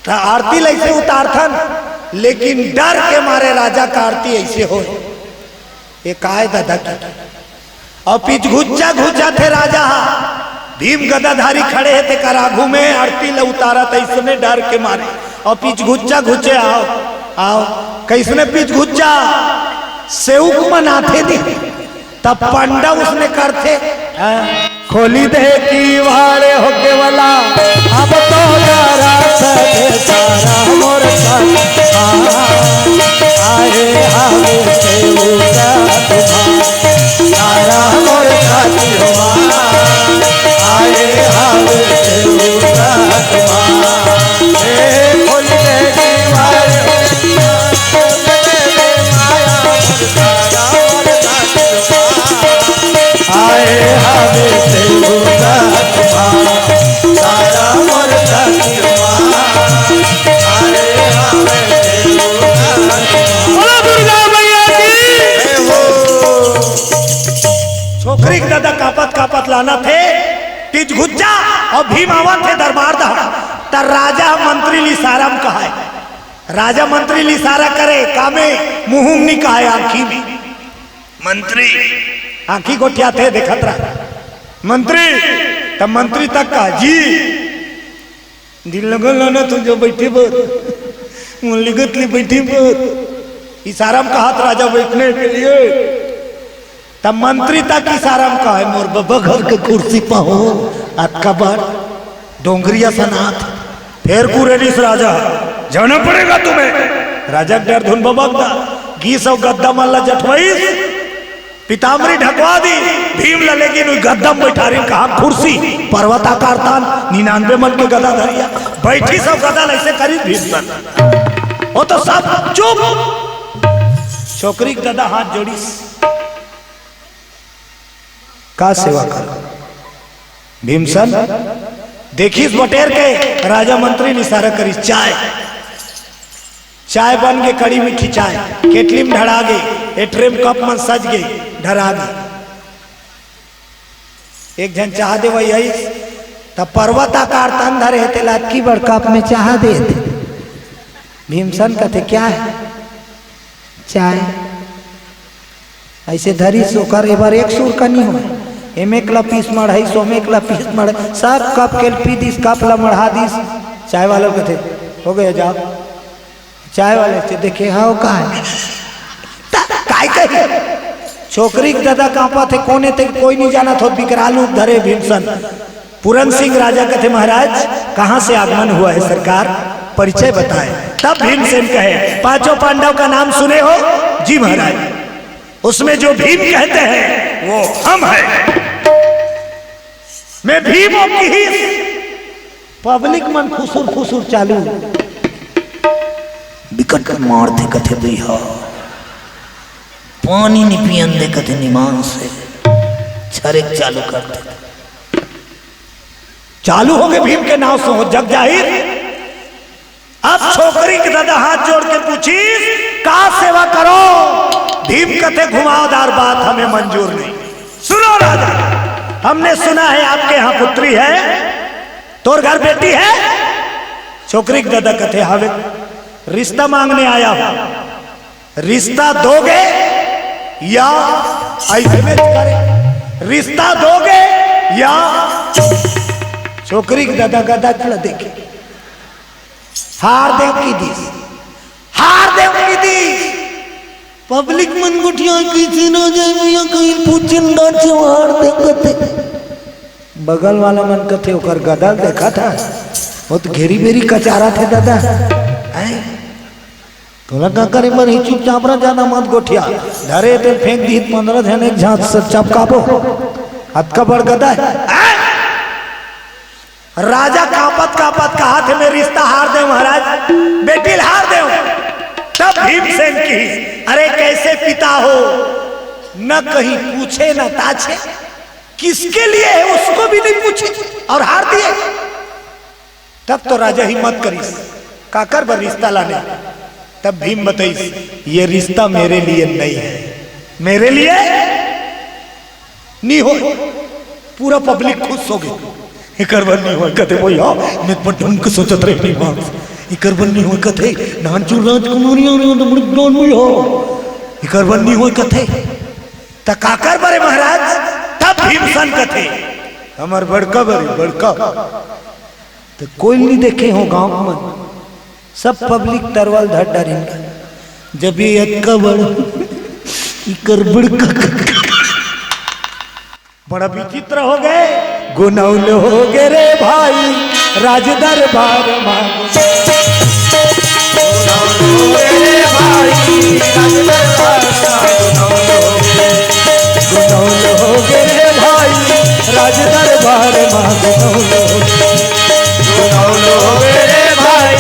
त आरती ल अइसे उतारथन, लेकिन डर के मारे राजा का आरती अइसे होय, "ए काय ददा?" के अउ पिचघुच्चा घुच्चा थे राजा हा, भीम गदाधारी खड़े हे तेकर आघू में आरती ल उतारत अइसने डर के मारे, अउ पिचघुच्चा घुच्चे, "आओ, आओ।" कइसने पिचघुच्चा? सेवक मन आथे नी, तब पंडा उसने करथे, हाँ। खोली दे किवाड़ हो केवला, अब तो डरा सके सारा मोर संसार। आए हावे से उठा तुम्हार, सारा मोर साथी हो मार। आए हावे से उठा तुम्हार, ए खोली दे किवाड़ हो आए हावे से उठा तुम्हार, सारा मोर साथी हो मार। आए हावे से उठा तुम्हार। बोलो दुर्गा मैया की। जय हो। छोकरी के ददा कांपत कांपत लानथे, पिचघुच्चा अउ भीम आवथे दरबार डहर, त राजा मंत्री ल इशारा म कहय। राजा मंत्री ल इशारा करे, कामे मुंह म नी कहय, आंखी में। मंत्री आंखी गोठियाथे, देखत रह। मंत्री, त मंत्री तक का, "जी।" दिल लगल ना तू जो बैठे बर, मुंह लिगत ले बैठे बर। इशारा में कहत राजा बैठने के लिए, तब मंत्री तक इशारा में कहे, "मोर बबा घर के कुर्सी पर हो, अतका बड़ डोंगरिया सनात।" फेर कुरेरिस राजा, "जाना पड़ेगा तुम्हें।" राजा के डर धुन बबक दा, गीस अउ गद्दा मन ला जठवाइस, पीताम्बरी ढकवा दी, भीम ला लेकिन उही गद्दा में बैठारिन, कहा कुर्सी, पर्वत आकार तान, निन्यानवे मन के गदा धरिया, बैठी सब गदा ला ऐसे करी भीमसन। वो तो सब चुप। छोकरी के ददा हाथ जोड़िस, "का सेवा करो?" भीमसन देखिस बटेर के, राजा मंत्री इशारा करिस, "चाय।" चाय बन गे, कड़ी मीठी चाय, केटली में ढरा गे, ए ट्रे में कप मन सज गे, ढरा गे। एक झन चाह देवइया आइस, त पर्वत आकार तन धरे हे, तेला अतकी बड़ कप में चाह देत। भीमसन कथे, "क्या है?" "चाय।" ऐसे धरिस ओकर, ए बर एक सुरका नी होय, एमे एक ला पीस मढ़ाइस, ओमे एक ला पीस मढ़ाइस, सब कप के पी दिस, कप ला मढ़ा दिस। चाय वाला कथे, "हो गया, जाओ।" चाय वाले से देखे, "हाँ, का है?" त-, काय कही? छोकरी के ददा कांपत हे, कोन हे ते कोई नहीं जानत होत, विकराल रूप धरे भीमसन। पूरन सिंह राजा कथे, "महाराज, कहाँ से आगमन हुआ है सरकार? परिचय बताएं।" तब भीमसेन कहे, "पांचों पांडव का नाम सुने हो?" "जी महाराज।" "उसमें जो भीम कहते हैं, वो हम हैं।" मैं भीम हूँ किहिस, पब्लिक मन फुसुर फुसुर चालू। बिकट मारथे कथे भैया, पानी नी पियन दे कथे निमान से, छरेक चालू कर दे। चालू होगे भीम के नाव से हो जग जाहिर। अब छोकरी के ददा हाथ जोड़ के पूछिस, "का सेवा करो?" भीम कथे, "घुमावदार बात हमें मंजूर नहीं।" "सुनो राजा, हमने सुना है आपके यहाँ पुत्री है, तोर घर बेटी है?" छोकरी के ददा कथे, "हवे, रिश्ता मांगने आया हूँ।" "रिश्ता दोगे या ऐसे में करे? रिश्ता दोगे या?" छोकरी के ददा गदा चला देखे, "हार देव किहिस, हार देव किहिस।" पब्लिक मन गोठिया कइसे ना जाए भैया, कहीं पूछन गाछे हार देव कथे। बगल वाला मन कथे, "ओकर गदा ल देखत हस, वो तो घेरी बेरी कचारत हे ददा।" हैं? तोला का करे बर ही, चुपचाप रह, जादा मत गोठिया। धरे ते फेंक दिही, पंद्रह झन एक झांस से चपकाबो। अतका बड़ गदा हे। हैं? राजा कांपत कांपत कहत हे, "मैं रिश्ता हार देव महाराज, बेटी ल हार देव।" तब भीमसेन किहिस, "अरे कैसे पिता हो, न कहीं पूछे न ताछे, किसके लिए है उसको भी नहीं पूछे और हार दिए।" तब तो राजा हिम्मत करिस, "काकर बर रिश्ता लाने?" तब भीम बताइस, "ये रिश्ता मेरे लिए नहीं है, मेरे लिए नी होय।" पूरा पब्लिक खुश होगे। "एकर बर नी होय कथे भैया, मैं तो बड़ ढंग के सोचत रहे नी बात। एकर बर नी होय कथे, नानचुन राजकुमारी आ रही हो तो बड़ी जान भैया। एकर बर नी होय कथे।" "त काकर बरे महाराज?" तब भीमसन कथे, "हमर बड़का बरे, बड़का।" त कोई नी देखे हो गांव मन, सब पब्लिक तरवल धर डरिन। जब ये अतका बड़, इकर बड़का, बड़ा विचित्र हो गए। गुनौल हो गए रे भाई, राज दरबार मा। गुनौल हो गए रे भाई, राज दरबार मा। गुनौल हो गए, गुनौल हो गए रे भाई, राज दरबार मा। गुनौल हो गए। गुनौल हो गए रे भाई,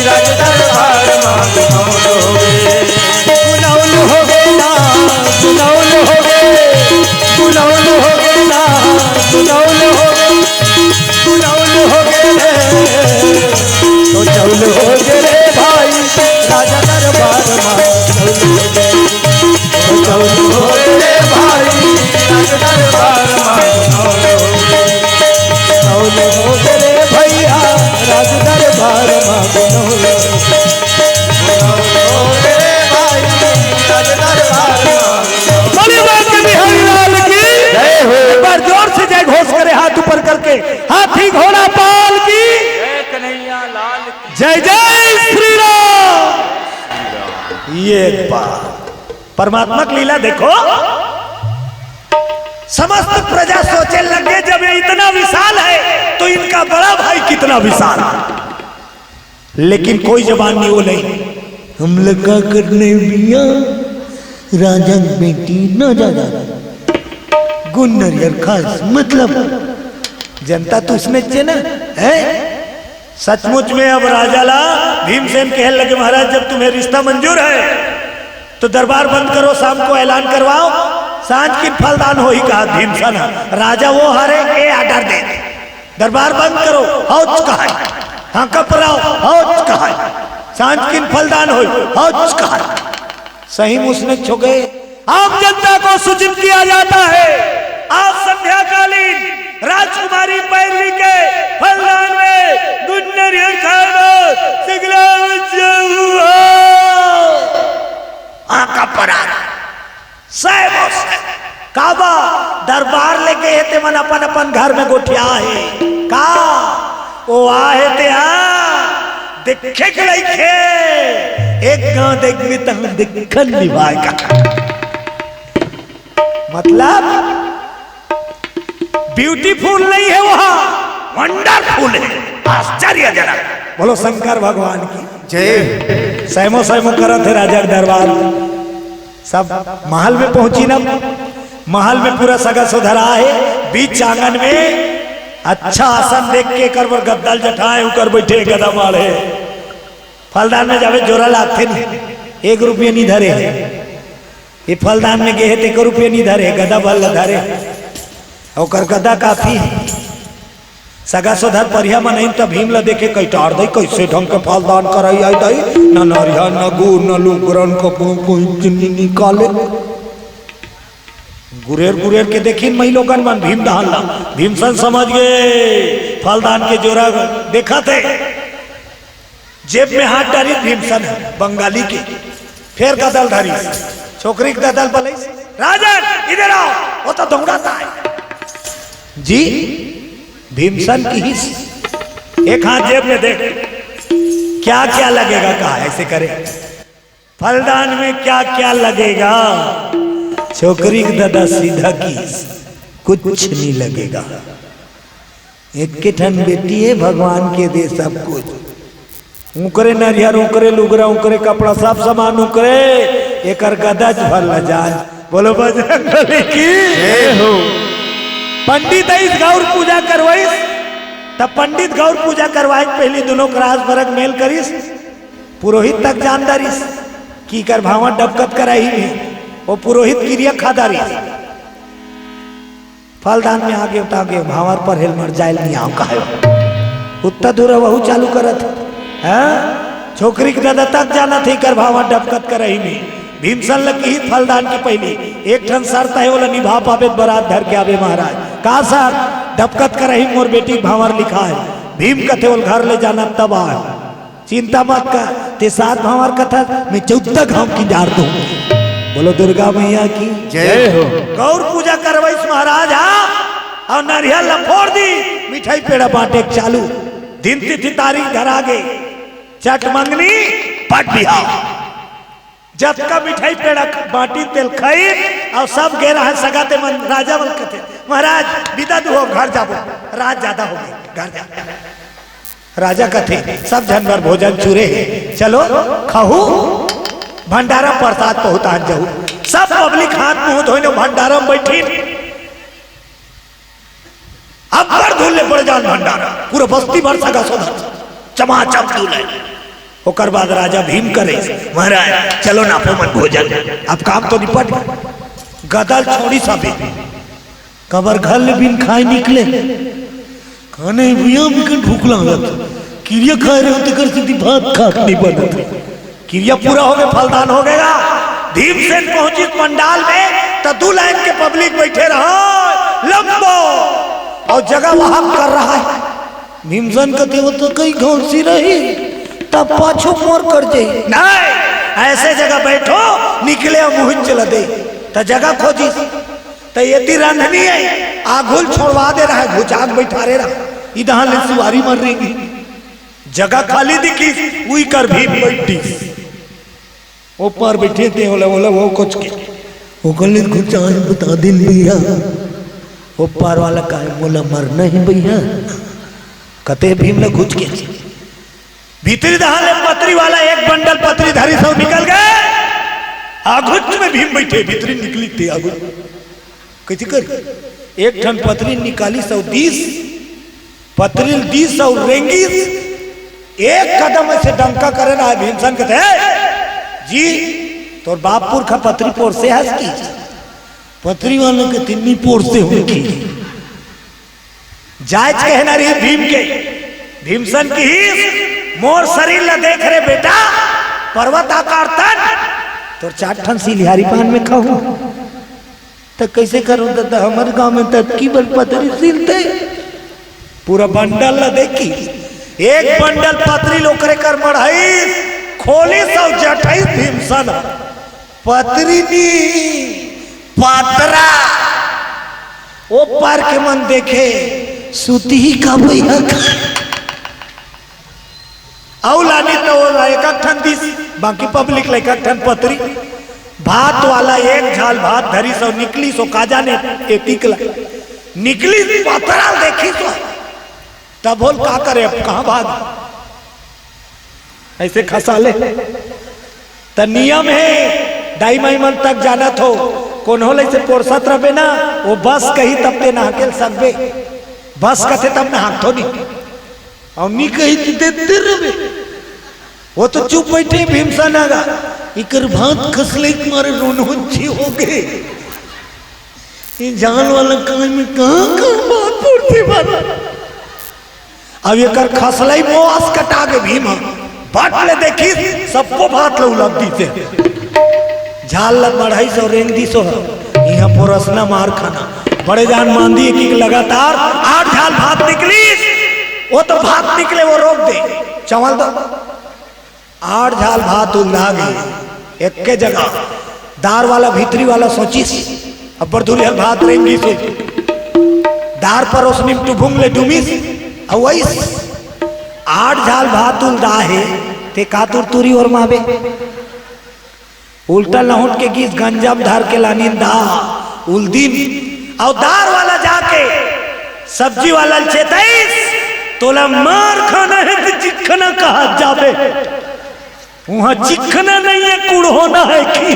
राज दरबार मा गुनौल हो गए। गुनौल हो गए ना, गुनौल हो गए, गुनौल हो गए ना, गुनौल हो गए, गुनौल हो गए रे। गुनौल हो गए रे भाई, राज दरबार एक बार परमात्मा की लीला देखो। समस्त प्रजा सोचे लगे, जब ये इतना विशाल है तो इनका बड़ा भाई कितना विशाल है। लेकिन कोई जबान नहीं बोले। हम लोग का करने बिया, राजा की बेटी ना जा जा, गुण नरियर खास मतलब। जनता तो उसमें चे ना है। सचमुच में अब राजा ला भीमसेन कहे लगे, महाराज, जब तुम्हें रिश्ता मंजूर है तो दरबार बंद करो, शाम को ऐलान करवाओ, सांझ किन फलदान होही, कहा भीमसेन। राजा वो हरे, ए ऑर्डर दे, दरबार बंद करो, हौच कहा, हाँ कपराओ, हौच कहा, सांझ किन फलदान होही, हौच कहा। सही में उसने छो गए। आम जनता को सूचित किया जाता है, आज संध्याकालीन राजकुमारी पैरवी के फलदान में गुन्नर खाना सिगला हुआ। आका परार। सैमोस काबा दरबार लेके हे, ते मन अपन अपन घर में गोठिया हे का? ओ आहे ते हा देखे के लइके एक गांव देख भी तहां देखन निभाए का। मतलब ब्यूटीफुल नहीं है, वहां वंडरफुल है, आश्चर्यजनक। बोलो शंकर भगवान की जय। सैमो सैमो करत हे राजा के दरबार। सब महल में पहुंची ना, महल में पूरा सगा सोधरा हे, बीच आंगन में अच्छा आसन देख के एकर बर गद्दा ल जठाए, उकर बैठे गदा माढ़े। फलदान में जावे जोरा लागथे नहीं, एक रुपया नहीं धरे हे। ये फलदान में गे हे, ते एको रुपया नहीं धरे, गदा भर ल धरे। ओकर गदा काफी हे। सगा सोधर परिहा मनइन त भीम ल देखे कइटार दई, कइसे ढंग के फलदान करई आई दई, न नरिया, न गुर, न लुगरन, कपड़ों को इतनी निकाले। गुरेर गुरेर के देखिन मई लोगन मन भीम दहन ला, भीमसन समझ गे फलदान के जोरा देखत हे। जेब में हाथ डारिस भीमसन ह, बंगाली के, फेर गदल धरिस, छोकरी के ददल बलइस, राजन, इधर आओ, वो तो दौड़ाता है। जी, भीमसन किहिस, एक हाथ जेब में देख, क्या क्या लगेगा, कहा ऐसे करे, फलदान में क्या क्या लगेगा। छोकरी के ददा सीधा किहिस, कुछ नहीं लगेगा। एक के ठन बेटी हे, भगवान के दे सब कुछ। उकरे नरियर, उकरे लुगरा, उकरे कपड़ा, सब सामान उकरे। एकर गदा च भर ल जान। बोलो बजरंग बली की। जय हो। पंडित आइस गौर पूजा करवाइस, त पंडित गौर पूजा करवाए के पहिली दुनों के रास बरग मेल करिस। पुरोहित तक जान डारिस कि एकर भांवर डबकत करही में, वो पुरोहित किरिया खा डारिस। फलदान में आगे उता गे, भांवर पढ़े ल मर जाए ल नइ आंव कहे। उत्ता दूर वहू चालू करत हे। हैं? छोकरी के ददा तक जानत हे, एकर भांवर डबकत करही में। भीमसन ल किहिस फलदान के पहिली, एक ठन शर्त हे, ओला निभा पाबे त बरात धर के आबे महाराज। का शर्त? डबकत करही मोर बेटी के भांवर लिखाए। भीम कथे, ओला घर ले जाना तब आए। चिंता मत कर, ते सात भांवर कथस, मैं चौदह घांव किंजार दूं। बोलो दुर्गा मैया की। जय हो। गौर पूजा करवाइस महाराज, हाँ, अउ नरियर ल फोर दिस, मिठाई पेड़ा बांटे के चालू। दिन तिथि तारीख धरा गे, चट मंगनी, पट बिहाव। जतका मिठाई पेड़ा बांटिन तेला खाइन, अउ सब गे रहय सगा ते मन, राजा मन कथे, महाराज, बिदा दुहू, घर जाबो, रात जादा होगे, घर जाबो। राजा कथे, सब झन बर भोजन चुरे हे, चलो खाहू, भंडारा प्रसाद पहुंचान जाहू। सब पब्लिक हाथ मुंह धोइन भंडारा में बइठिन। अब्बड़ धूल ले पड़ जान भंडारा, पूरा बस्ती भर सगा सोधा, चमाचम धूल हे। ओकर बाद राजा भीम करे, महाराज, चलो नापो मन भोजन, अब काम तो निपट गे। गदा ल छोड़िस सबे, काबर घर ले बिन खाए निकले। खाने भैया, मिकन भूख लागत। किरिया खाए रहे, तेकर सेती भात खात नहीं बनत। किरिया पूरा होगे, फलदान होगे गा। भीमसेन पहुंचिस पंडाल में, त दू लाइन के पब्लिक बइठे रहे, लंबो, अउ जगह वहां कर रहा है। भीमसेन कथे, वो तो कहीं घौंसी रही, तब पाछू मोर कर जाही। नहीं, ऐसे जगह बइठो, निकले अउ मुहित चला दे। त जगह खोजिस, त एती रांधनी हे, आघू ल छोड़वा दे रहा, घुचा के बइठारे रहा, इदहा ले सुवारी मर रही। जगह खाली दिखिस, उही कर भीम बइठिस। ओ पार बइठे ते ओला, ओला वो कुछ के। ओकर ले कुछ आज बता दिन भैया। ओ पार वाला का है, मोला मरना ही भैया। कते भीम ला घुच के। भीतरी दहा ले पतरी वाला एक बंडल पतरी धरिस अउ निकल गे। आघुच में भीम बइठे, भीतरी निकली ते आघुच। कइसे कर? एक ठन पतरी निकालिस अउ दीस, पतरी ल दीस अउ रेंगिस। एक कदम अइसे डंका करे ना, भीमसन कथे, "जी, तोर बाप पुरखा पतरी पोरसे हस की?" पतरी वाले के तिन्नी पोरसे हो की। जायज कहना रही भीम के। भीमसन किहिस, "मोर शरीर ला देख रे बेटा, पर्वत आकार तन, तोर चार ठन सिलिहारी पान में खाहूं।" त कइसे करूं ददा, हमर गांव में त अतकी बड़ पतरी सिलथे। पूरा बंडल ला देखी, एक बंडल पतरी ल ओकरे कर मढ़ाइस, खोलिस अउ जठइस भीमसन। पतरी नी, पतरा। ओ पार के मन देखे, सुतही का भैया का। अउ लानी त ओला एक एक ठन दिस, बाकी पब्लिक ला एक एक ठन पतरी। भात वाला एक झाल भात धरिस अउ निकलिस, ओ का जाने एतिक ला। निकलिस पतरा ल देखिस ओ। तब बोल का करे, अब कहां भाग? अइसे खसा ले। त नियम हे, दाई माई मन तक जानत हो, कोनो ल अइसे पोरसत रबे ना, ओ बस कही तब ते नहाके ल सकबे। बस कथे तब नहाकथो नी। अउ नी कही त देते रबे। ओ तो चुप बइठे भीमसन आगा। इकर भात खसले के मारे रोनहुंची हो गे। ये जाल वाला काम में कहां कहां भात पोरथे बाबा। अब एकर खसलई मोस कटा गे भीम ह। बट ले देखिस, सबको भात ल उलग दिसे। झाल ल बढ़ाइस अउ रेंग दिस ओ ह। इहां पोरसना मार खाना। बड़े जान मांदी एक एक लगातार आठ झाल भात निकलिस। ओ तो भात निकले, ओ रोक दे। चावल दो। आठ झाल भात उलदा गे, एक्के जगह। दार वाला, भीतरी वाला सोचिस, अब्बड़ दूरिहा ल भात रेंगिस हे। दार परोसनी म टुभुंग ले डुमिस, अउ वइस आठ झाल भात उलदा हे, ते का तुरतुरी ओरमाबे? उल्टा लहुंट के गिस, गंजा म धर के लानिन दा, उलदिन, अउ दार वाला जाके सब्जी वाला ल चेतइस, "तोला मार खाना हे त चिखना कहात जाबे, उहां चिखना नइ हे, कुड़होना हे।" कि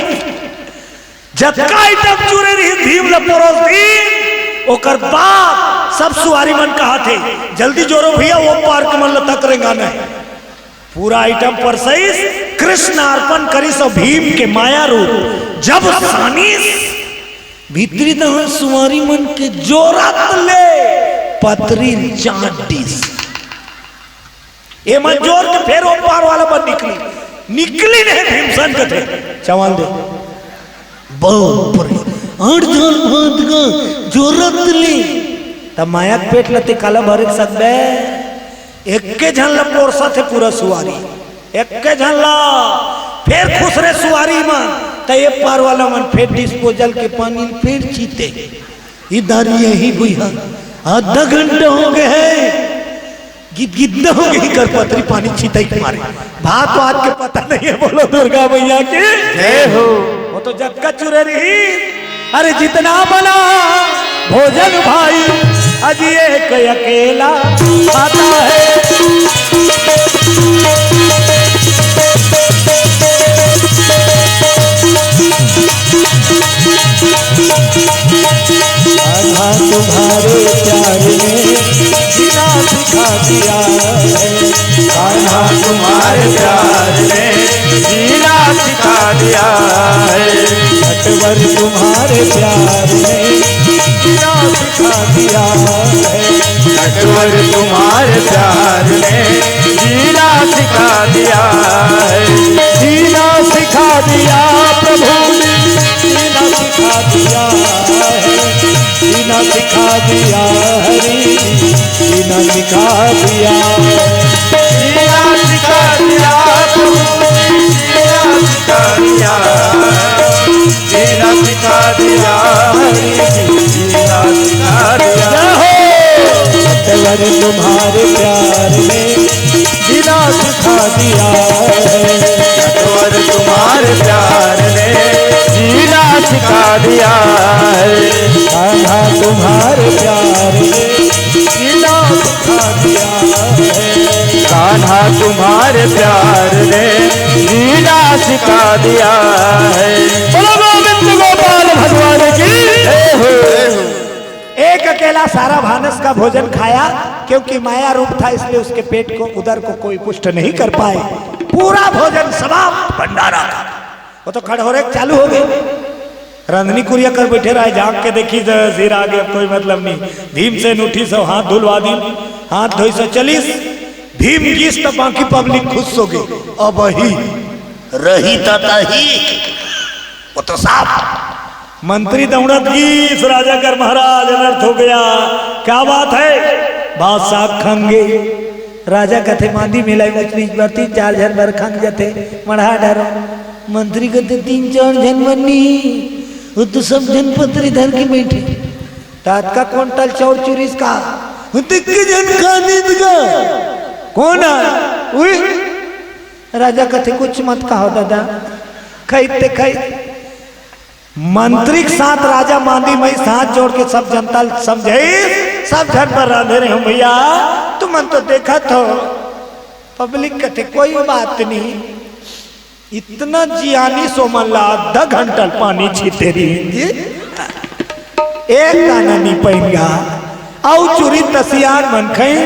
जतका आइटम चुरे रहिस भीम ल परोस दिस, ओकर बाद सब सुवारी मन कहाथे, "जल्दी जोरो भैया, ओ पार के मन ल तक रेंगाना हे।" पूरा आइटम परसइस, कृष्ण अर्पण करिस अउ भीम के माया रूप जब सानिस, भीतरी दहा सुवारी मन के जोरत ले पतरी ल चाट दिस। ए मन जोर के फेर ओ पार वाला मन निकली, निकली नहीं भीमसन कथे, चावल दे। बाप रे, आठ झाल भात का जोरत ले। त माया के पेट ल ते काला भरे सकबे? एक्के झन ल पोरसत हे पूरा सुवारी, एक्के झन ल। फेर खुसरे सुवारी मन, त ए पार वाला मन फेर डिस्पोजल के पानी ल फेर छीते। इधर यही भुइया आधा घंटा हो गया है, गिद गिद हो गई कर पतरी पानी छीतई के मारे। भात वात के पता नहीं है, बोलो दुर्गा मैया की जय हो। वो तो जतका चुरे रही, अरे जितना बना भोजन भाई, अजी एक अकेला खाता है। कान्हा तुम्हारे प्यार ने जीना सिखा दिया है। कान्हा तुम्हारे प्यार ने जीना सिखा दिया है। नटवर तुम्हारे प्यार ने जीना सिखा दिया है। नटवर तुम्हारे प्यार ने जीना सिखा दिया है। जीना सिखा दिया प्रभु ने, जीना सिखा दिया है। जीना सिखा दिया हरि, जीना सिखा दिया। जीना सिखा दिया प्रभु जी, जीना सिखा दिया। जीना सिखा दिया हरि जी, जीना सिखा दिया। जय हो। नटवर तुम्हारे प्यार में जीना सिखा दिया है। नटवर तुम्हारे प्यार ने जीना सिखा दिया है। कान्हा तुम्हारे प्यार ने जीना सिखा दिया है। कान्हा तुम्हारे प्यार ने जीना सिखा दिया है। बोलो गोविंद गोपाल भगवान की जय हो। एक अकेला सारा भानस का भोजन खाया, क्योंकि माया रूप था, इसलिए उसके पेट को, उदर को कोई पुष्ट नहीं कर पाए। पूरा भोजन समाप्त, भंडारा का। वो तो खड़होरे चालू हो गए। रंधनी कुरिया कर बैठे रहे, झांक के देखी तो सिर आगे, अब कोई मतलब नहीं। भीमसेन उठी सो हाथ धुलवा दी, हाथ धोई सो चलिस। भीम गीस तो बाकी पब्लिक खुश हो गई। अब ही रही तही, वो तो साफ। मंत्री दौड़त गीस, राजा कर महाराज अनर्थ हो गया। क्या बात है? बादशाह खंगे। राजा कथे मांदी मिलाई ऊंच नीच बर तीन चार झन बर खंग जथे, मढ़ा डरो। मंत्री कथे तीन चार झन बर नहीं, वो तो सब झन पतरी धर के बैठे। तात का कुंटल चौर चुरिस का, वो तो एक झन खा नीत का। कौन है? उई। राजा कथे कुछ मत कहो दादा, खाई ते खाई। मंत्री के साथ राजा मांदी मई हाथ जोड़ के सब जनता ल समझाई, सब झन बर रांधे रहे हो भैया, तुमन तो देखत हो। पब्लिक कथे कोई बात नहीं। इतना जियानी सोमन ला आधा घंटा पानी छीते रही जी, एक दाना नहीं पाइन गा। अउ चुरी तसियान मन खइन,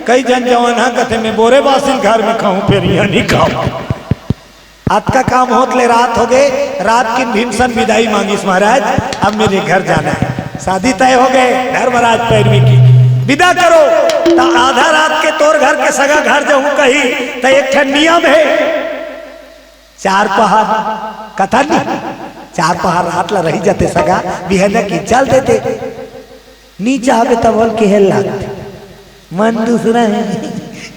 कई जन जवान हा कथे मैं बोरे बासिल घर में खाऊं, फिर यहाँ नहीं खाऊं। अतका काम होत ले रात हो गए। रात किन भीमसन विदाई मांगिस, महाराज अब मेरे घर जाना है। शादी तय हो गए, धर्मराज पैरवी की विदा करो। त आधा रात के तोर घर के सगा घर जाऊं कही, त एक ठन नियम है, चार पहर कथा नहीं, चार पहर रात ला रही जाते सगा, बिहने की चल देते। नी चाहबे तब बोल के हेल लागथे, मन दूसरा है।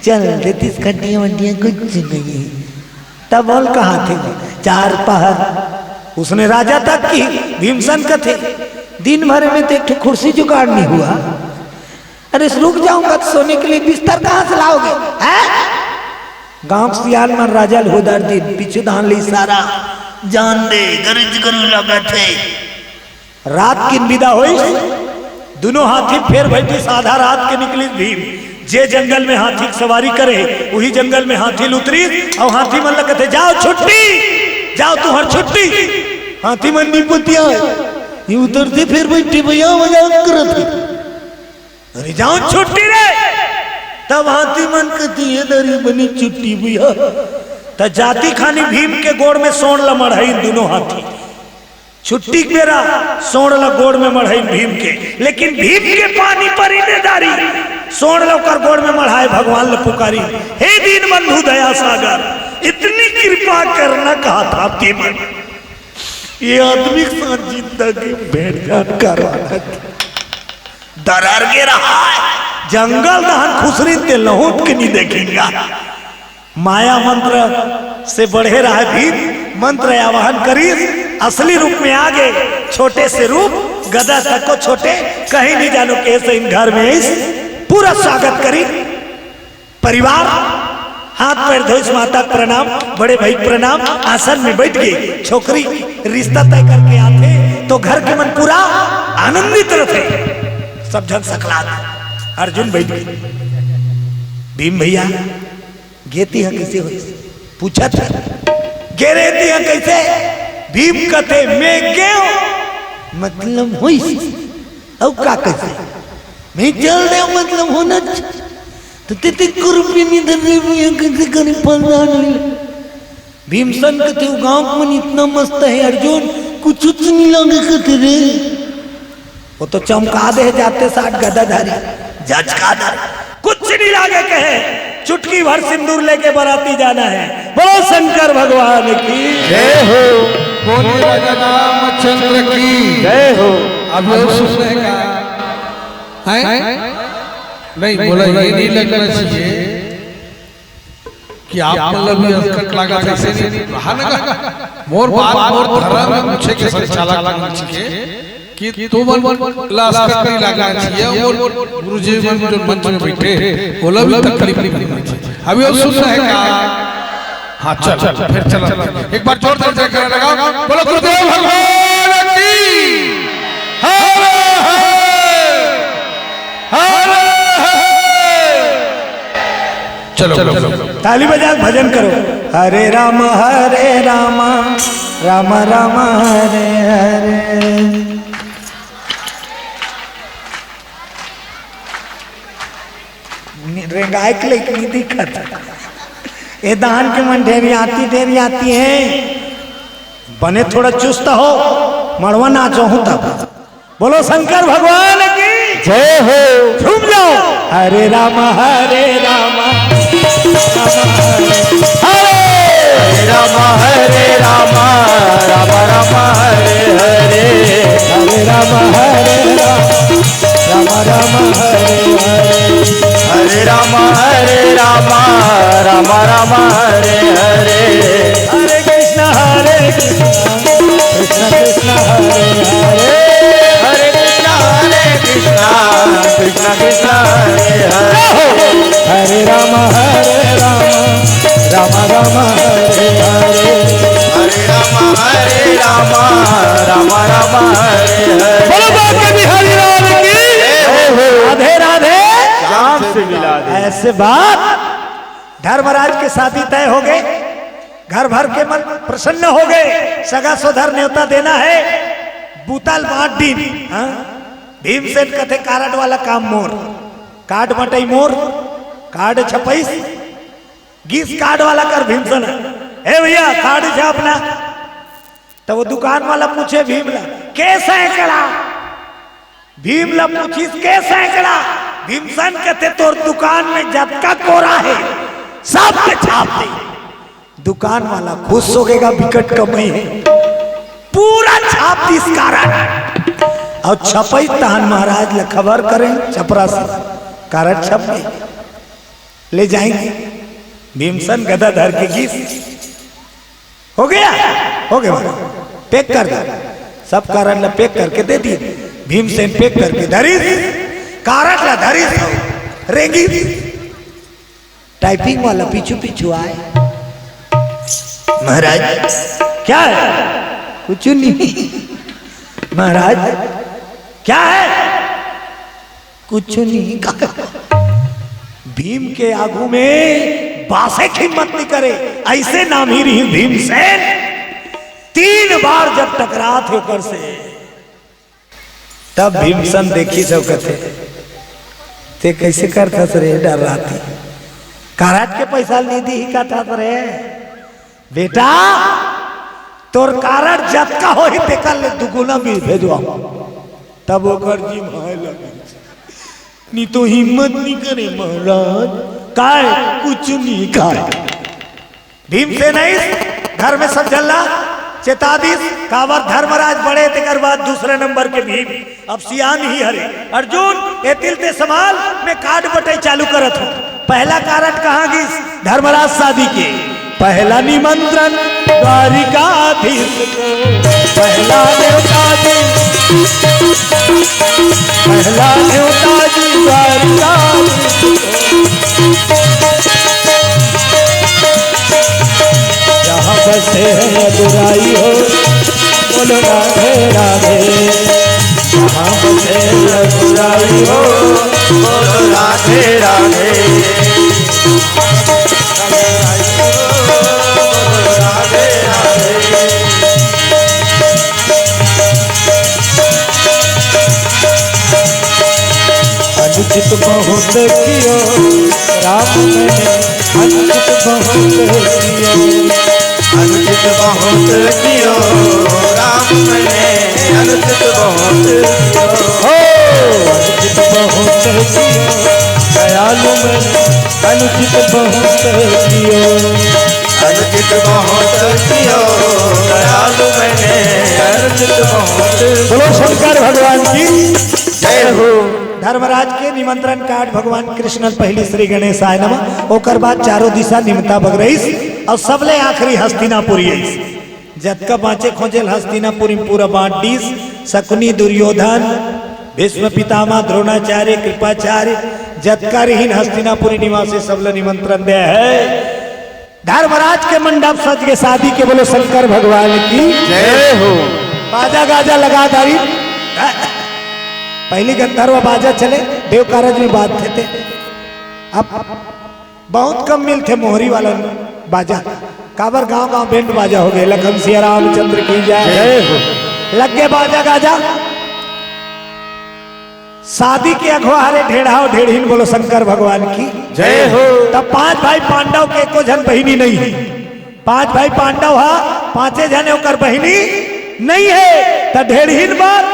चल देतिस खटिया वटिया कुछ नहीं है। तब बोल कहा थे वो, चार पहर। उसने राजा तक की, भीमसन कथे, दिन भर में तो एक ठो कुर्सी जुगाड़ नहीं हुआ। अरे रुक जाऊंगा तो सोने के लिए बिस्तर कहाँ से लाओगे, हैं? गांव सियान मन राजा ल होदर दिन पीछू धान ले इशारा, जान दे गरज गरु लगत है। रात किन विदा होइस, दुनों हाथी फेर बैठिस। आधा रात के निकलिस भीम, जे जंगल में हाथी के सवारी करे, उही जंगल में हाथी ल उतरिस। अउ हाथी मन ल कथे, "जाओ छुट्टी, जाओ तुहर छुट्टी।" हाथी मन निपतिया, ये उतरते फेर बैठे, भैया मजाक करत है। "अरे जाओ छुट्टी रे।" तब हाथी मन कथे, "ये दरी बनी छुट्टी भैया।" त जाती खानी भीम के गोड़ में सोंड़ ल मढ़ाइन दुनों हाथी। छुट्टी के बेरा सोंड़ ल गोड़ में मढ़ाइन भीम के, लेकिन भीम के पानी परी ने दारी, सोंड़ ल ओकर गोड़ में मढ़ाए भगवान ल पुकारी, "हे दीन बंधु दया सागर, इतनी कृपा करना कहा था तेमन, ये आदमी के साथ जिंदगी भेड़ जान करवाना।" दरर के रहा है, जंगल दहन खुसरी ते लहुट के नहीं देखेंगा। माया मंत्र से बढ़े रहा है भीम, मंत्र आवाहन करीस, असली रूप में आ गए। छोटे से रूप, गदा तको छोटे, कहीं नहीं जानो कैसे इन घर में इस पूरा स्वागत करी। परिवार हाथ पैर धोइस, माता के प्रणाम, बड़े भाई के प्रणाम, आसन में बैठ गए। छोकरी रिश्ता तय करके आथे तो घर के मन पूरा आनंदित रहते। सब झन सकलात, अर्जुन बैठ गए। भीम भैया, गे तिहा कइसे होइस? पूछत हे, "गे रे तिहा कइसे?" भीम कथे, "मैं गेंव, मतलब होइस।" अउ का कइसे? "मैं चल देंव, मतलब होना च-, तो ते, ते कुरुपी नहीं धर रहे, भैया, कइसे करी फलदान नहीं।" भीमसन कथे, "वो गांव मन इतना मस्त है अर्जुन, कुछ, कुछ नहीं लागे," कथे रे। वो तो चमका दे जाते साथ गदाधारी, जचका दे, कुछ नहीं लागे कहे, चुटकी भर सिंदूर लेके बराती जाना है। बोलो शंकर भगवान की। जय हो। बोलिए राजा रामचंद्र की। जय हो। अब वो सुन रहे का? हैं? नहीं, बोला ये नहीं लगना चाहिए। कि आप मतलब भी असकट लागत हे, ऐसे नहीं रहा ना। मोर बात, मोर धर्म में पूछे के संचालक मन के कि तुमन ला असकट नहीं लागना चाहिए। मोर गुरुजी मन जो मंच में बैठे, ओला भी तकलीफ नहीं होना चाहिए। अभी वो सुन रहे का? हाँ, चल, चल, फिर चल। एक बार जोरदार जयकारा लगाओ। बोलो गुरुदेव भगवान की। हर हर, हर हर। चलो, चलो। ताली बजा, भजन करो। हरे राम, हरे राम, राम राम, हरे हरे। नि-, रेंगाय के लइक नइ दिखत। ए दान के मन ढेरियाती, ढेरियाती हे। बने थोड़ा चुस्त हो, मड़वा नाचो हूँ तब। बोलो शंकर भगवान की जय हो। झूम जाओ। हरे राम, हरे राम, हरे हरे राम, हरे राम, राम राम, हरे हरे। हरे राम, हरे राम, राम राम, हरे हरे। हरे राम, हरे राम, राम राम, हरे हरे। हरे कृष्ण, हरे कृष्ण, कृष्ण कृष्ण, हरे हरे। हरे कृष्ण, हरे कृष्ण, कृष्ण कृष्ण, हरे हरे। हरे राम, हरे राम, राम राम, हरे हरे। हरे राम, हरे राम, राम राम, हरे हरे। बोलो बांके बिहारी लाल की। जय हो। राधे राधे। चांद से मिला दे। ऐसे बात। धर्मराज के शादी तय हो गए, घर भर के मन प्रसन्न हो गए। सगा सोदर नेवता देना है, बूता ल बांट दीन। हाँ? भीमसेन कथे, कारड वाला काम मोर, कार्ड बंटई मोर, कार्ड छपईस, गीस कार्ड वाला कर भीमसेन। ए भैया, कार्ड छाप ना। त वो दुकान वाला पूछे भीम ला, "के सैकड़ा?" भीम ला पूछिस, "के सैकड़ा?" भीमसेन कथे, "तोर दुकान में जतका कोरा हे, सब के छाप दे।" दुकान वाला खुश हो गेगा, बिकट कमई हे, पूरा छाप दिस कारड। अउ छपईस तहान महाराज ला खबर करें, चपरासी कारड छप गे, ले जाएंगे। भीमसेन गदा धर के गीस, "हो गया, हो गया महाराज, पैक कर दे।" सब कारड ला पैक करके दे दिए। भीमसेन पैक करके धरिस, कारड ला धरिस, रेंगिस। टाइपिंग वाला पीछू पीछू आए। "महाराज।" "क्या है?" "कुछ नहीं।" "महाराज।" "क्या है?" "कुछ नहीं।" भीम के आगू में बासे के हिम्मत नहीं करे, ऐसे नाम ही रही भीमसेन। तीन बार जब टकरात हे ओकर से, तब भीमसेन देखिस अउ कथे, "ते कैसे करथस रे डर्राती? कारड के पैसा नहीं दी ही का था रे? बेटा, तोर कारड जतका होही तेकर ले दुगुना भी भेजवा।" तब ओकर जी भाई लगे, "नी तो हिम्मत नहीं करे महाराज।" "काय?" "कुछ नहीं काय।" भीमसेन आइस, घर में सब झन ला चेता दिस, काबर धर्मराज बड़े, तेकर बाद दूसरे नंबर के भीम, अब सियान ही हरे। "अर्जुन, ए तिल ते संभाल, मैं कारड बंटई चालू करत हूँ।" पहला कारड कहाँ गिस? धर्मराज शादी के। पहला निमंत्रण द्वारिकाधीश को, पहला न्योता जी, पहला न्योता जी द्वारिकाधीश को। जहाँ बसे हैं अनुरागी हो, बोलो राधे राधे। जहाँ बसे हैं अनुरागी हो, बोलो राधे राधे। राधे राधे। अनुचित बहुत कियो राम मैंने, अनुचित बहुत कियो। अनुचित बहुत कियो राम मैंने, अनुचित बहुत कियो। हो, अनुचित बहुत कियो दयालु मैंने, अनुचित बहुत कियो। अनुचित बहुत कियो दयालु मैंने, अनुचित बहुत। बोलो शंकर भगवान की जय हो। धर्मराज के निमंत्रण कार्ड भगवान कृष्ण ल पहिली श्री गणेशाय नमः, ओकर बाद चारों दिशा निमता बगरइस अउ सबले आखिरी हस्तिनापुरी आइस। जतका बांचे खोंचेल हस्तिनापुरी म पूरा बांट दीस। शकुनि, दुर्योधन, भीष्म पितामह, द्रोणाचार्य, कृपाचार्य, जतका रिहिन हस्तिनापुरी निवासी सबला निमंत्रण दे हे। धर्मराज के मंडप सज के शादी के, बोलो शंकर भगवान की। जय हो। बाजा गाजा लगा दारी। पहली गंधर्व बाजा चले, देव कारज में बाजथे। अब बहुत कम मिलथे मोहरी वाला बाजा। काबर गांव गांव बैंड बाजा हो गए। लखन सिया रामचंद्र की जय। जय हो। लग गए बाजा गाजा। शादी के अगवा हरे ढेढ़ा अउ ढेढ़िन, बोलो शंकर भगवान की। जय हो। तब पांच भाई पांडव के एको झन बहिनी नहीं है। पांच भाई पांडव हा, पांचे झन ओकर बहिनी नहीं है। त ढेढ़िन बात,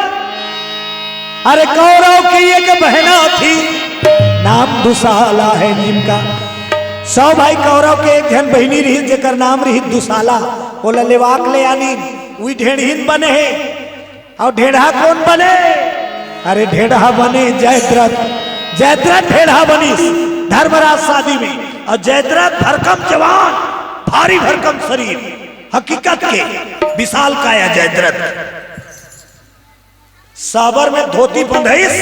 अरे कौरव की एक बहना थी, नाम दुसाला है जिनका। सौ भाई कौरव के एक झन बहिनी रही, जेकर नाम रही दुसाला। ओला लेवाक ले आनी, उही ढेढ़िन बने है। अउ ढेढ़ा कोन बने? अरे ढेढ़ा बने जयद्रथ। जयद्रथ ढेढ़ा बनिस धर्मराज शादी में। अउ जयद्रथ भरकम जवान, भारी भरकम शरीर, हकीकत के विशाल काया जयद्रथ। साबर में धोती बंधइस,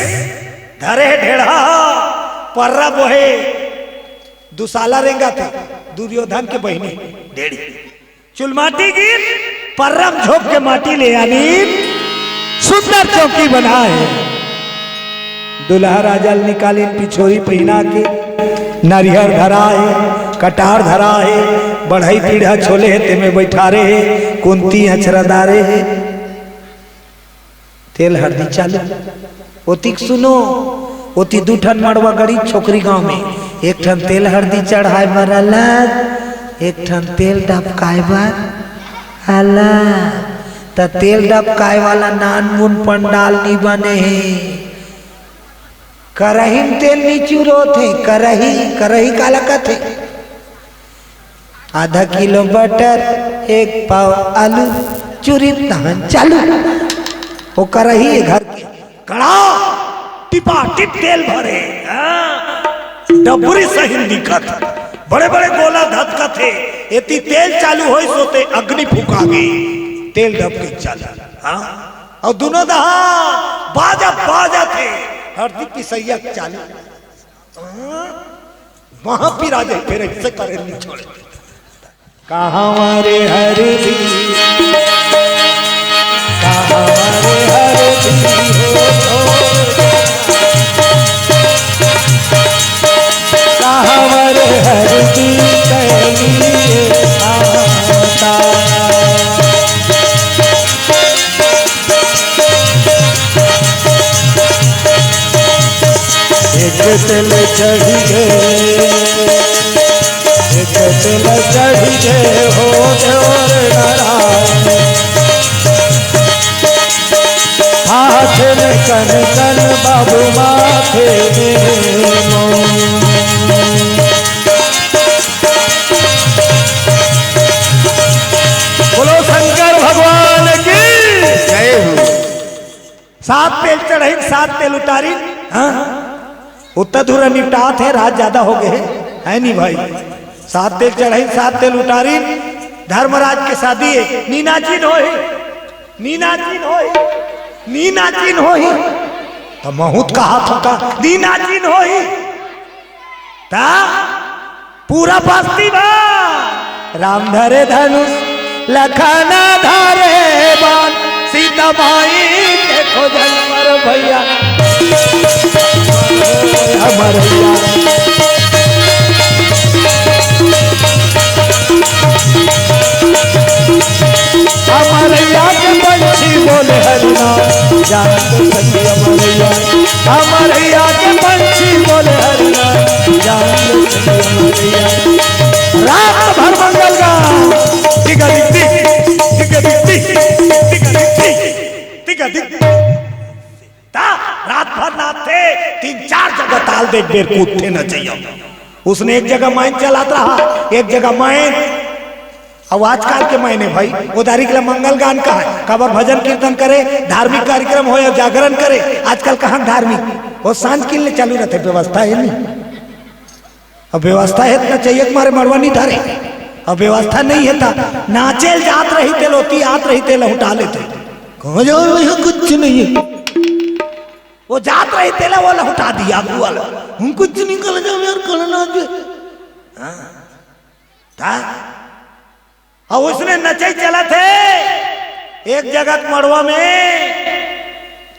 धरे हे ढेढ़ा, पर्रा बोहे, दुसाला रेंगाथे, दुर्योधन के बहिनी ढेढ़ी। चुलमाटी गिर, पर्रा म झोंक के माटी ले आनिन, सुंदर चौकी बनाए। दुल्हा राजा ल निकालिन पिछोरी पहिना के, नरियर धरा हे, कटार धरा हे, बढ़ई पीढ़ा छोले हे, तेमे बइठारे हे, कुंती अचरा डारे हे। तेल हरदी चालू। ओतिक सुनो, ओती दू ठन मड़वा गड़ी छोकरी गांव में, एक ठन तेल हरदी चढ़ाए बर अलग, एक ठन तेल डबकाए बर अलग। त तेल डबकाए वाला नानमुन पंडाल नी बने हे। करही म तेल नी चुरोत हे। करही, करही काला कथे? आधा किलो बटर, एक पाव आलू, चुरी तहन चालू। ओ करही ए घर के कड़ा, टिपा टिप तेल भरे, हाँ? डबरी सहिन दिखत, बड़े बड़े गोला धधकत हे। एती तेल चालू होइस ओते अग्नि फुका गे, तेल डबके चालू, हाँ? अउ दुनो दहा बाजा बाजत हे, हरदी पिसैया चालू। हाँ? वहां पिरा जाए, फिर ऐसे करे नहीं छोड़े। कहाँ रे हरदी, कहाँ रे हरदी हो, कहाँ रे हरदी कैली आता। एक तेल चढ़ गए, एक तेल चढ़ गए हो देवर नारायण। हाथ में कन कन बाबू माथे में मोर। बोलो शंकर भगवान की। जय हो। सात तेल चढ़ाइन, सात तेल उतारिन। हाँ, उत्ता धुरा निपटात हे, रात ज्यादा हो गए हे, है नी भाई? सात तेल चढ़ाइन, सात तेल उतारिन। धर्मराज के शादी हे, नीनाचिन होही, नीनाचिन होही, नीनाचिन होही। त महूत कहा थका, नीनाचिन होही। ता पूरा बस्ती बा। राम धरे धनुष, लखन धरे बाण, सीता माई के खोजन पर भैया। हमर भैया। हमर भैया के पंछी बोले हरि नाम, जान तो सखी हमर भैया। हमर भैया के पंछी बोले हरि नाम, जान तो सखी हमर भैया। रात भर मंगल गान, टिका टिक टिक, टिका टिक टिक, टिका टिक टिक, टिका टिक। ता रात भर नाचथे, तीन चार जगह ताल दे, एक बेर कूदथे नचइया। उसने एक जगह माइन चलात रहा, एक जगह माइन। अउ आजकल के मायने भाई, ओ दारी के ला मंगल गान कहा, काबर भजन कीर्तन करे, धार्मिक कार्यक्रम होय, जागरण करे। आजकल कहाँ धार्मिक, ओ सांझ किन ले चालू रहिथे, व्यवस्था हे नहीं। अब व्यवस्था हे त नचइया के मारे मड़वा नहीं धरे, अब व्यवस्था नहीं हे त नाचे ल जात रही तेल, ओती आत रही तेल, उठा लेथे। कहाँ जाओ, यहाँ कुछ नहीं है। वो जात रही तेला, वो लहुटा दिया आगू वाला। हम कुछ नहीं कर जाओ यार, करना जो। हाँ। था। अउ उसने नचई चलत हे। एक जगह के मड़वा में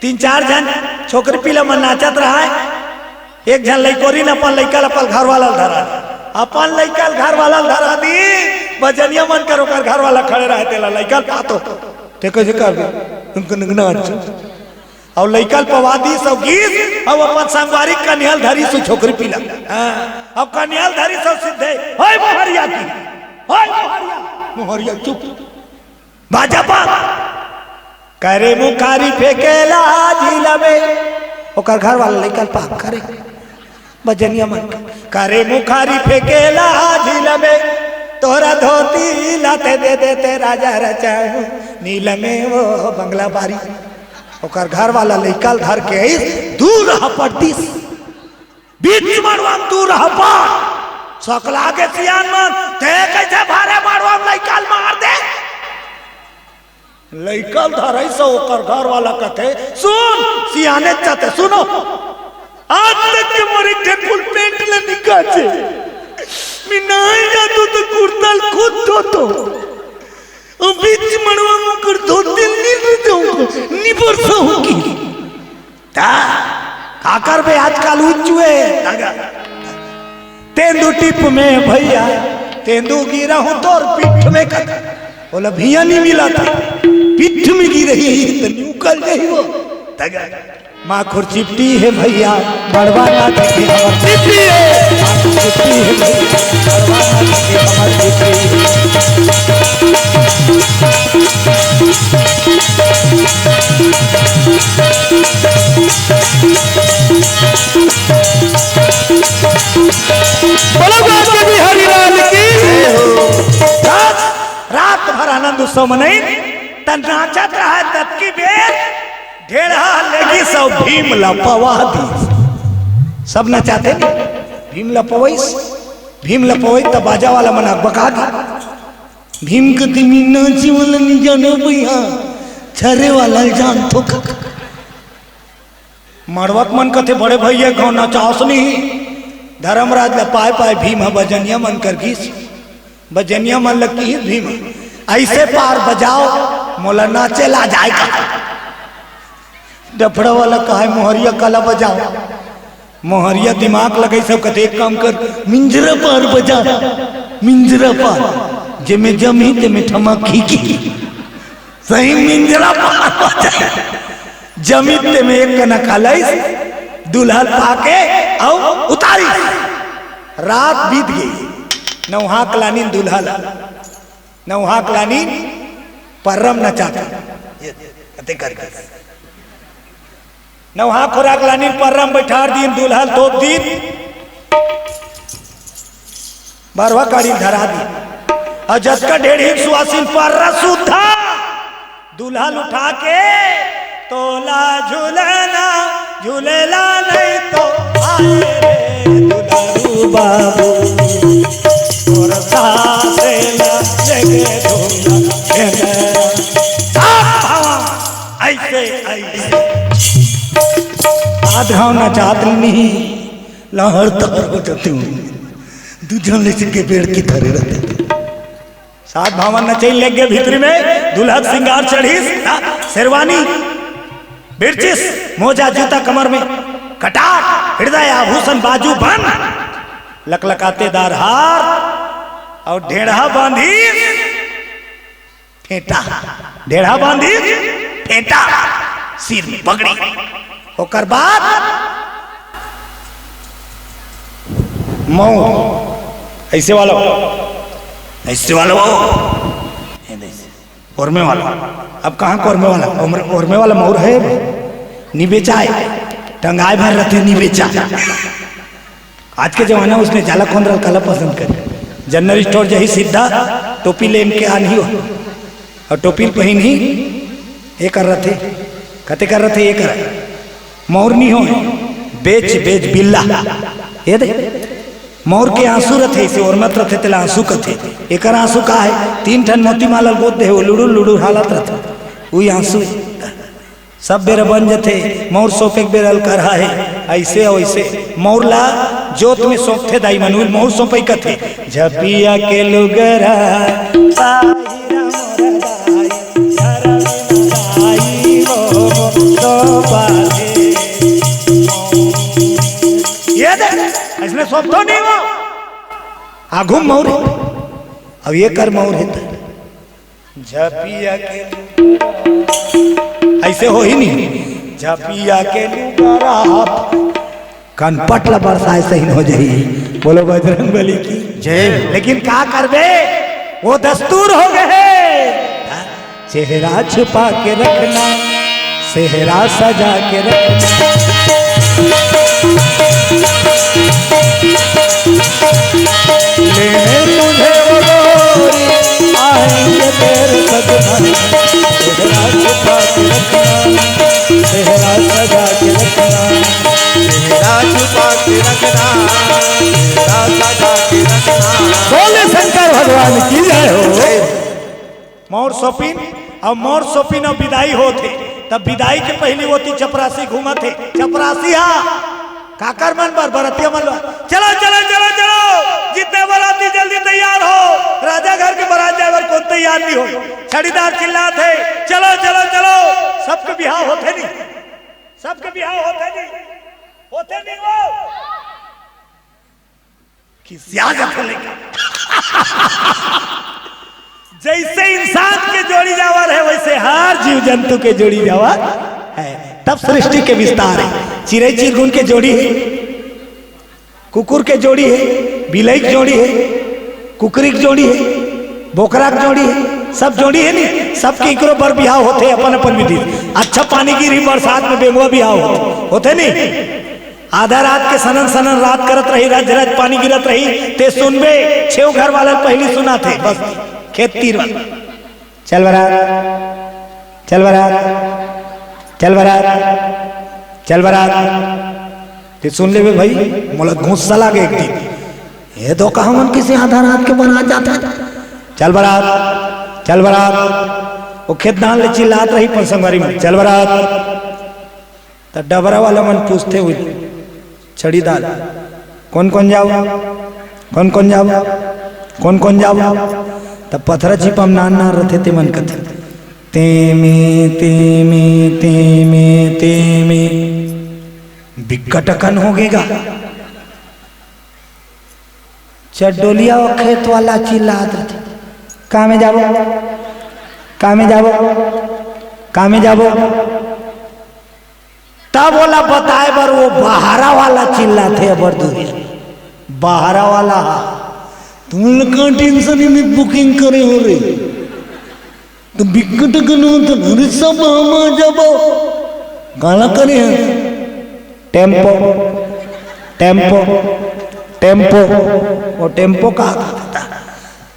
तीन चार झन छोकरी पीला मन नाचत रहय। एक झन लइकोरी न अपन लइका ल अपन घर वाला ल धरा दी, अपन लइका ल घर वाला ल धरा दी। बजनिया मन कर ओकर घर वाला खड़े रहय, तेला लइका ल पातो, ते कइसे करबे? उनको नगना अच्छा। अउ लइका ल पवा दीस अउ गीस, अउ अपन संगवारी कनिहा ल धरिस अउ छोकरी पीला। हाँ, अउ कनिहा ल धरिस अउ सीधे, "होय मोहरिया की, होय मोहरिया।" मोहरिया चुप। बाजा पा। करे मुखारी फेंकेला झीला में। ओकर घर वाला लइका ल पाक करे। बजनिया मन करे मुखारी फेंकेला झीला में, तोरा धोती लाते दे देते राजा रचाऊ नीला में वो बंगला बारी। ओकर घर वाला लइका ल धर के आइस, दूर हपट दिस। बीच मड़वा म दूर हपट। सकला के सियान मन, ते कइसे भरे मड़वा म लइका ल मार दे? लइका ल धरइस ओकर घर वाला कथे, "सुन, सियाने चाहते सुनो, आज तक के मोर एक ठन फुल पैंट ल निकाचे। मैं नहाय जातो त कुर्ता ल खुद धोतो। अउ बीच मड़वा म ओकर धोती ल नी रह जाऊंगा, नी बरसा होगी।" ता, का करबे आजकल उच्चुए? तेंदू टिप में भइया, तेंदू गिरा हूँ तोर पीठ में कथा। ओला भइया नी मिला था, पीठ में गिरही त निकल जाही वो। तगा, माखुर चिपटी हे भइया, मड़वा नाच के हमर चिपटी हे। माखुर चिपटी हे भइया, मड़वा नाच के हमर चिपटी हे। बोलो बाबा बिहारी लाल की। जय हो। रात, रात भर आनंद उत्सव मनई, त नाचत रहा ततकी बेर ढेड़हा लेगी सब भीम ला पवा दी। सब नचाते नी, भीम ला पवइस, भीम ला पवइस त बाजा वाला मन अकबका दी। भीम कति मी नाचे वाला नी जानो भइया, छरे वाला ल जानथो का। मड़वक मन कथे, "बड़े भइया, घाव नचावस नहीं।" धर्मराज ल पाय पाय भीम ह बजनिया मन कर गिस। बजनिया मन ल किहिस भीम ह, "अइसे पार बजाओ, मोला नाचे ला जाय का।" डफड़ा वाला कहय, "मोहरिया कला बजाओ।" मोहरिया दिमाग लगइस अउ कथे, "एक काम कर, मिंजरा पार बजा, मिंजरा पार, जेमे जमी तेमे ठमक ही की।" सही मिंजरा पार बजा। जमी तेमे एक कना खलइस, दुल्हा ल पाके अउ उतारिस। रात बीत गे, नउहाक लानिन दुल्हा ल, नउहाक लानिन पर्रम नचात हे। ये कते करके नउहा खोराक लानिन पर्रा म बइठार दीन, दूल्हा ल तोप दीन, बरवा काड़ी ल धरा दीन। अउ जतका ढेड़हिन सुवासिन पर्रा सुद्धा दूल्हा ल उठा के, "तोला झुलना झुलेला नहीं तो आए रे दुल्हरू बाबू, तोर सासे ला लेके धूमना खेले।" सात भावा, अइसे, अइसे। सात घाव नचात नहीं, लहर तहर हो जाते हूँ। दू झन ले के बेड़ के धरे रहते। सात भावा नचई लेगे भीतरी में, दूल्हा के सिंगार चढ़िस, हाँ, शेरवानी, बिरचिस, मोजा जूता कमर में, कटार, हृदय आभूषण बाजू बंद, लकलकातेदार हार, अउ ढेड़हा बांधिस, फेंटा, ढेड़हा बांधिस, फेंटा, सिर में पगड़ी। ओकर बाद मऊर, अइसे वाला हो, अइसे वाला हो, ये दे, ओरमे वाला। अब कहाँ के ओरमे वाला? ओरमे वाला मऊर हे, नी बेचाय, टंगाय भर रथे, नी बेचाय। आज के जमाना उसने जाला कोंदरा ल काला पसंद करे। जनरल स्टोर जाही सीधा, टोपी लेन के आनही हो। अउ टोपी ल पहिनही, एकर रथे। कते कर रथे एकर? मऊर नी हो, बेच, बेच बिल्ला। ये दे, मऊर के आंसू रथे, अइसे ओरमत रथे, तेला आंसू कथे। एकर आंसू का हे? तीन ठन मोती माला ल गोद दे हे, वो लुड़ुर लुड़ुर हालत रथे, उही आंसू हे। सब बेरा बन जथे, मऊर सोपे के बेरा ल करहा हे, अइसे अउ अइसे। मऊर ला जोत में सौंपथे दाई मन, उल मउर सौंपई कथे। झपिया के लुगरा पाहिरा मोर दाई, घर में दाई वो तो बाजे। ये देख, अइसने सौंपथो नहीं वो। आघू मउर हे, अब ये कर मउर हे त। झपिया के लुगरा। अइसे होही नहीं। झपिया के लुगरा। कनपट ल बरसाए सही हो जाही। बोलो बजरंग बली की जय। लेकिन का करबे, वो दस्तूर हो गए हे। चेहरा छुपा के रखना, सेहरा सजा के रखना। लेने तुझे वो गोरी, आएंगे तेरे सजना। सेहरा छुपा के रखना, सेहरा सजा के रखना। सेहरा छुपा के रखना, सेहरा सजा के रखना। बोले शंकर भगवान की जय हो। जय हो। मउर सौंपिन, अउ मउर सौंपिन अउ बिदाई होत हे, तब बिदाई के पहिली ओती चपरासी घूमत हे। चपरासी हा, काकर मन बर, बरतिया मन बर। चलो, चलो, चलो, चलो, जितने बराती जल्दी तैयार हो, राजा घर के बरात जाए बर कोन तैयार नहीं हो। छड़ीदार चिल्लात हे, चलो, चलो, चलो, सबके बिहाव होथे नहीं, सबके बिहाव होथे नहीं, होथे नहीं वो। खिसिया जाथे लइका। जइसे इंसान के जोड़ी जावर हे, वइसे हर जीव जंतु के जोड़ी जावर हे। तब सृष्टि के विस्तार हे। चिरई चिरगुन के जोड़ी हे, कुकुर के जोड़ी हे, बिलई के जोड़ी हे, कुकरी के जोड़ी हे, बोकरा के जोड़ी हे, सब जोड़ी हे नी। सबके इकरो बर बिहाव होथे अपन अपन विधि। अच्छा पानी गिरही बरसात में, बेंगवा बिहाव होथे, होथे नी। आधा रात के सनन सनन रात करत रही, रज रज पानी गिरत रही, ते सुनबे, छेव घर वाला पहिली सुनाथे, बस खेत तीर वाला। चल बरात, चल बरात, चल बरात, चल बरात। ते सुन लेबे भाई, मोला गुस्सा लागे एक दिन। ये तो कहा मन किसी आधा रात के बरात जाथे। चल बरात, चल बरात। वो खेत धान ले चिल्लात रही अपन संगवारी मन, चल बरात। त डबरा वाला मन पूछथे हुई छड़ीदार, "कोन कोन जाव? कोन कोन जाव? कोन कोन जाव?" त पथरा छिपा म नान नान रथे, ते मन कथे, "तेमे, तेमे, तेमे, तेमे।" बिक्कट अकन हो गे गा। चड्डोलिया वो खेत वाला चिल्लात रथे, "का में जाबो? का में जाबो? का में जाबो?" तब ओला बताए बर वो बहरा वाला चिल्लाथे, अबर दूरिया बहरा वाला हा, "तुमन का टेंशन में बुकिंग करे हो रे?" तो बिकट गनो तो हर सब हम आ जाबो। काला करे हैं? Tempo, tempo, tempo. वो टेम्पो का था?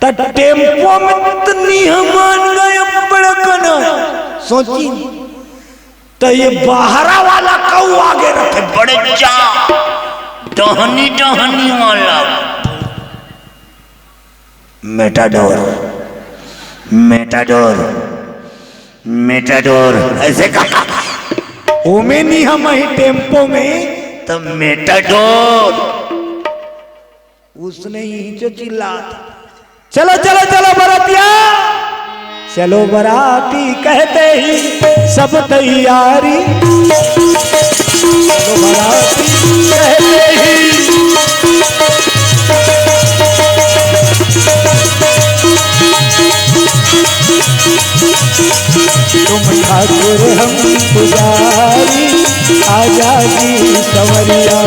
त टेम्पो में इतनी हमान गए बड़ा कना। सोची, त ये बहरा वाला कऊ आगे रखे, बड़े जा, डहनी डहनी वाला। मेटाडोर, मेटाडोर, मेटाडोर, ऐसे कहा। ओमे नहीं हम ही टेम्पो में, तो मेटाडोर। उसने ही जो चिल्ला, "चलो, चलो, चलो बरातिया, चलो बराती," कहते ही सब तैयारी। चलो बराती कहते ही तुम ठाकुर हम पुजारी, आजा जी संवरिया।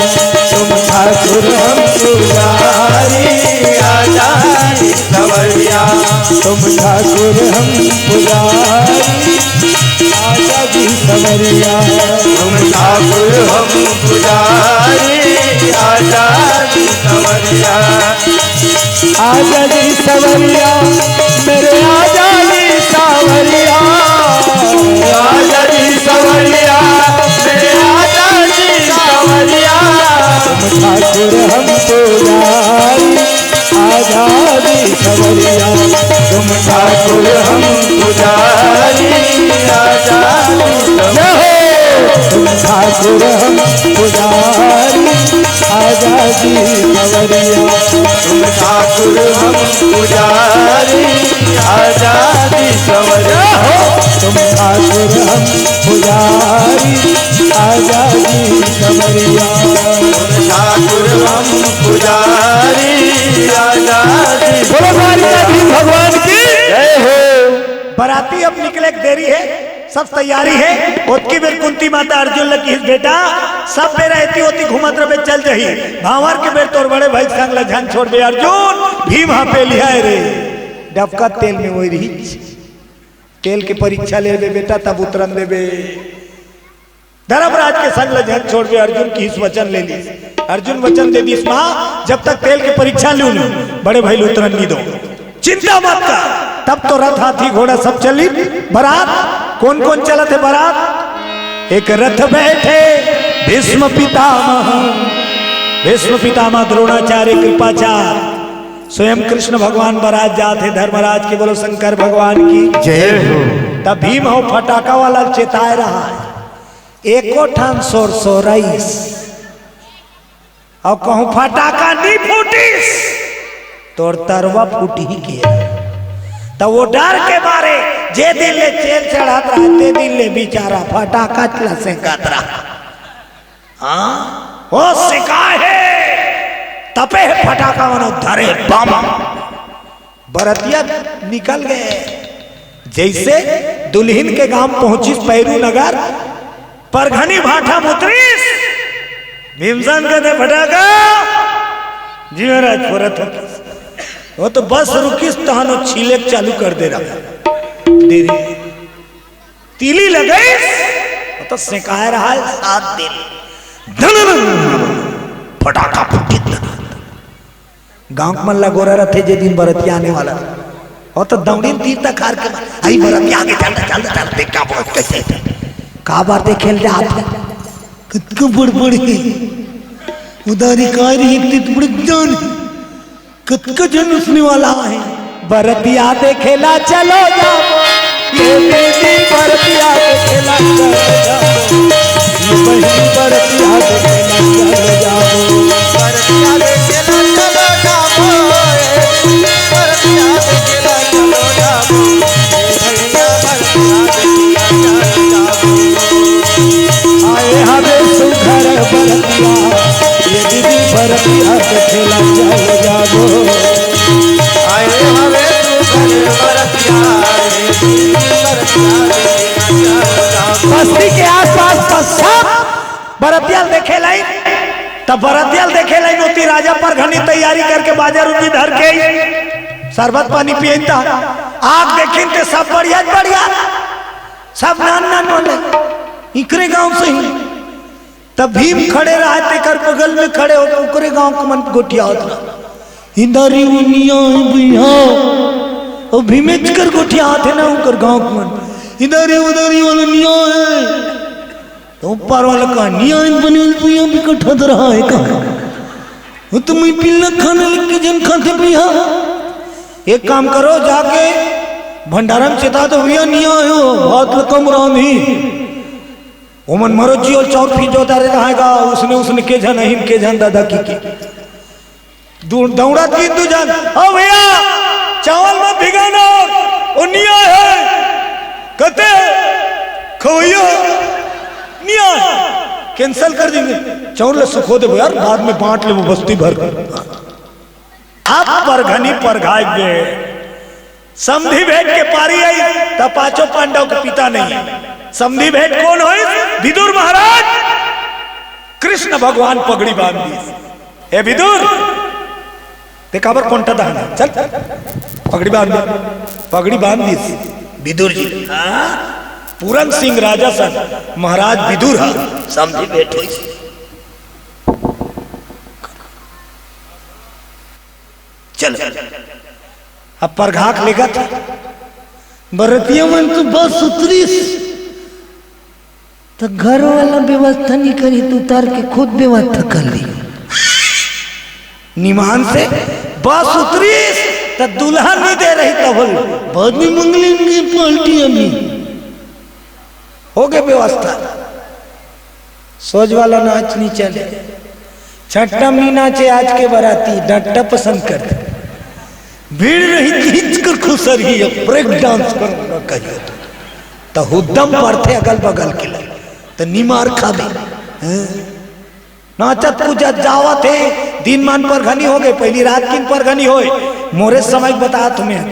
तुम ठाकुर हम पुजारी, आजा जी संवरिया। तुम ठाकुर हम पुजारी, आजा जी संवरिया। तुम ठाकुर हम पुजारी, आजा जी संवरिया। आजा जी संवरिया, मेरे आजा जी संवरिया। आजा जी संवरिया, मेरे आजा जी संवरिया। तुम ठाकुर हम पुजारी, आजा जी संवरिया। तुम ठाकुर हम पुजारी, आजा जी संवरिया। तुम ठाकुर हम पुजारी, आजा जी पुजारी आजादी संवरिया हो। तुम ठाकुर हम पुजारी आजादी संवरिया। तुम ठाकुर हम पुजारी आजादी। बोलो संवरिया। भगवान की जय हो। बराती अब निकले के देरी हे, सब तैयारी हे। ओतकी बेर कुंती माता अर्जुन ल किहिस, "बेटा, सब बेरा एती ओती घूमत रबे, चल जही। भांवर के बेर तोर बड़े भाई के संग ल झन छोड़बे अर्जुन।" भीम हाँफे लिहाय रे, डबका तेल में वोई रहिच। तेल के परीक्षा लेबे बेटा, तब उतरन देबे। धर्मराज के संग ल झन छोड़बे, अर्जुन किहिस वचन ले लिस। अर्जुन वचन दे दिस, माँ, जब तक तेल के परीक्षा लू, बड़े भाई ल उतरन नी दो, चिंता मत कर। तब तो रथ, हाथी, घोड़ा सब चली। बरात कोन कोन चलत हे? बरात एक रथ बैठे भीष्म पितामह, भीष्म पितामह, द्रोणाचार्य, कृपाचार्य, स्वयं कृष्ण भगवान बरात जात हे धर्मराज के। बोलो शंकर भगवान की जय हो। तब भीम हो फटाका वाला चेताय रहा हे। एको ठन सोर सोरइस, अउ कहूँ फटाका नी फूटिस, तोर तरवा फूटही के। त वो डर के मारे जे दिन ले तेल चढ़त रहा, ते दिन ले बिचारा फटाका ला सेंकत रहा। हाँ, वो सेंकाय हे, तपे हे फटाका, मनो धरे बम। बरतिया निकल गे। जइसे दुल्हिन के गांव पहुंचिस पैरू नगर, परघनी भाठा म उतरिस, भीमसेन कथे, "फटाका।" "जी महाराज, फोरत हो।" वो तो बस रुकिस, तहान वो छीले के चालू कर दे रहा। देरी। तीली लगइस, वो तो सेंकाय रहा हे सात दिन। धन फटाका फूटिस। गांव के मन ला गोरा रथे, जे दिन बरतिया आने वाला रथे। अउ तो दौड़िन तीर तखार के मन, "आई बरतिया आगे, चल, चल, चल, देख का बोलत कइसे।" का बार देखे ल जात हे? कतको बड़बड़ हे। उधारी कारी हे, तित बड़ जान हे। कतको झन उसने वाला हे। बरतिया देखे ला चलो जाबो, ये दीदी बरतिया देखे ला चलो जाबो, ये बहिनी बरतिया देखे ला चलो जाबो। बरतिया देखे ला चलो जाबो, ए बरतिया देखे ला चलो जाबो, ए भैया बरतिया देखे ला चलो जाबो। आए हवे सुघर बरतिया, ये दीदी बरतिया देखे ला चलो जाबो। आए हवे सुघर बरतिया, ये दीदी बरतिया देखे ला चलो जाबो। बस्ती के आसपास का सब बरतिया ल देखे लाइन, तब बरतिया ल देखे लाइन होती। राजा परघनी तैयारी करके बाजा रुंजी धर के शरबत पानी पियन, त आग देखिन ते सब बढ़िया बढ़िया, सब नान नान वाले इकरे गांव से ही। तब भीम खड़े रहा, तेकर बगल में खड़े हो, ओकरे गांव के मन गोठियावत रहा। इधर ही वो निया है भैया, वो भीमेच कर गोठियावत हे ना, ओकर गांव के मन। इधर ही उधर ही वाला निया है। तो ऊपर वाला का निया है, बने भैया भी कठा रहा है का? वो तो मैं पिल्ला खाने लग के जन खाते भैया। एक काम करो, जाके भंडारा में चेता दो भैया, निया है वो, भात ल कम रांधी। ओमन मरो जियो चाउर फिंजो दारे रहायगा, उसने, उसने के झन अहिन के झन दादा की के। दू-, दौड़त गिन दू झन, "ओ भैया, चावल मत भिगाना, वो निया है, कते खवैया निया है, cancel कर देंगे, चाउर ल सुखो देबो यार, बाद में बांट लेबो बस्ती भर।" अब परघनी परघाय गे, समधी भेंट के पारी आई, त पांचों पांडव के पिता नहीं। समधी भेंट कोन होइस? विदुर महाराज। कृष्ण भगवान पगड़ी बांध दिस। "हे विदुर, ते काबर कोंटा दहना? चल, पगड़ी बांध दे।" पगड़ी बांध दिस विदुर जी। हाँ, पूरन सिंह राजा सन महाराज विदुर ह समधी भेंट होइस। चलो, अब परघाक लेगत बरतिया मन तो बस उतरिस, त घर वाला व्यवस्था नहीं करी, त उतर के खुद व्यवस्था कर ली। निमान से बस उतरिस, त दुल्हन नहीं दे रही, तब होल। बाद में मंगलेंगे पार्टी अभी। हो गए व्यवस्था। सोज वाला नाच नहीं चले, छट्टा में नहीं नाचे आज के बराती, डंटा पसंद कर दे। भीड़ नहीं चीज कर खुसर ही, ब्रेक डांस कर कहिए तो, तो हुद्दम पड़थे अगल बगल के लोग, तो निमार खाबे। हैं? नाचत कूदत जावत हे, दिन मान परघनी हो गए, पहली रात किन परघनी होए, मोरे समय बता तुम्हें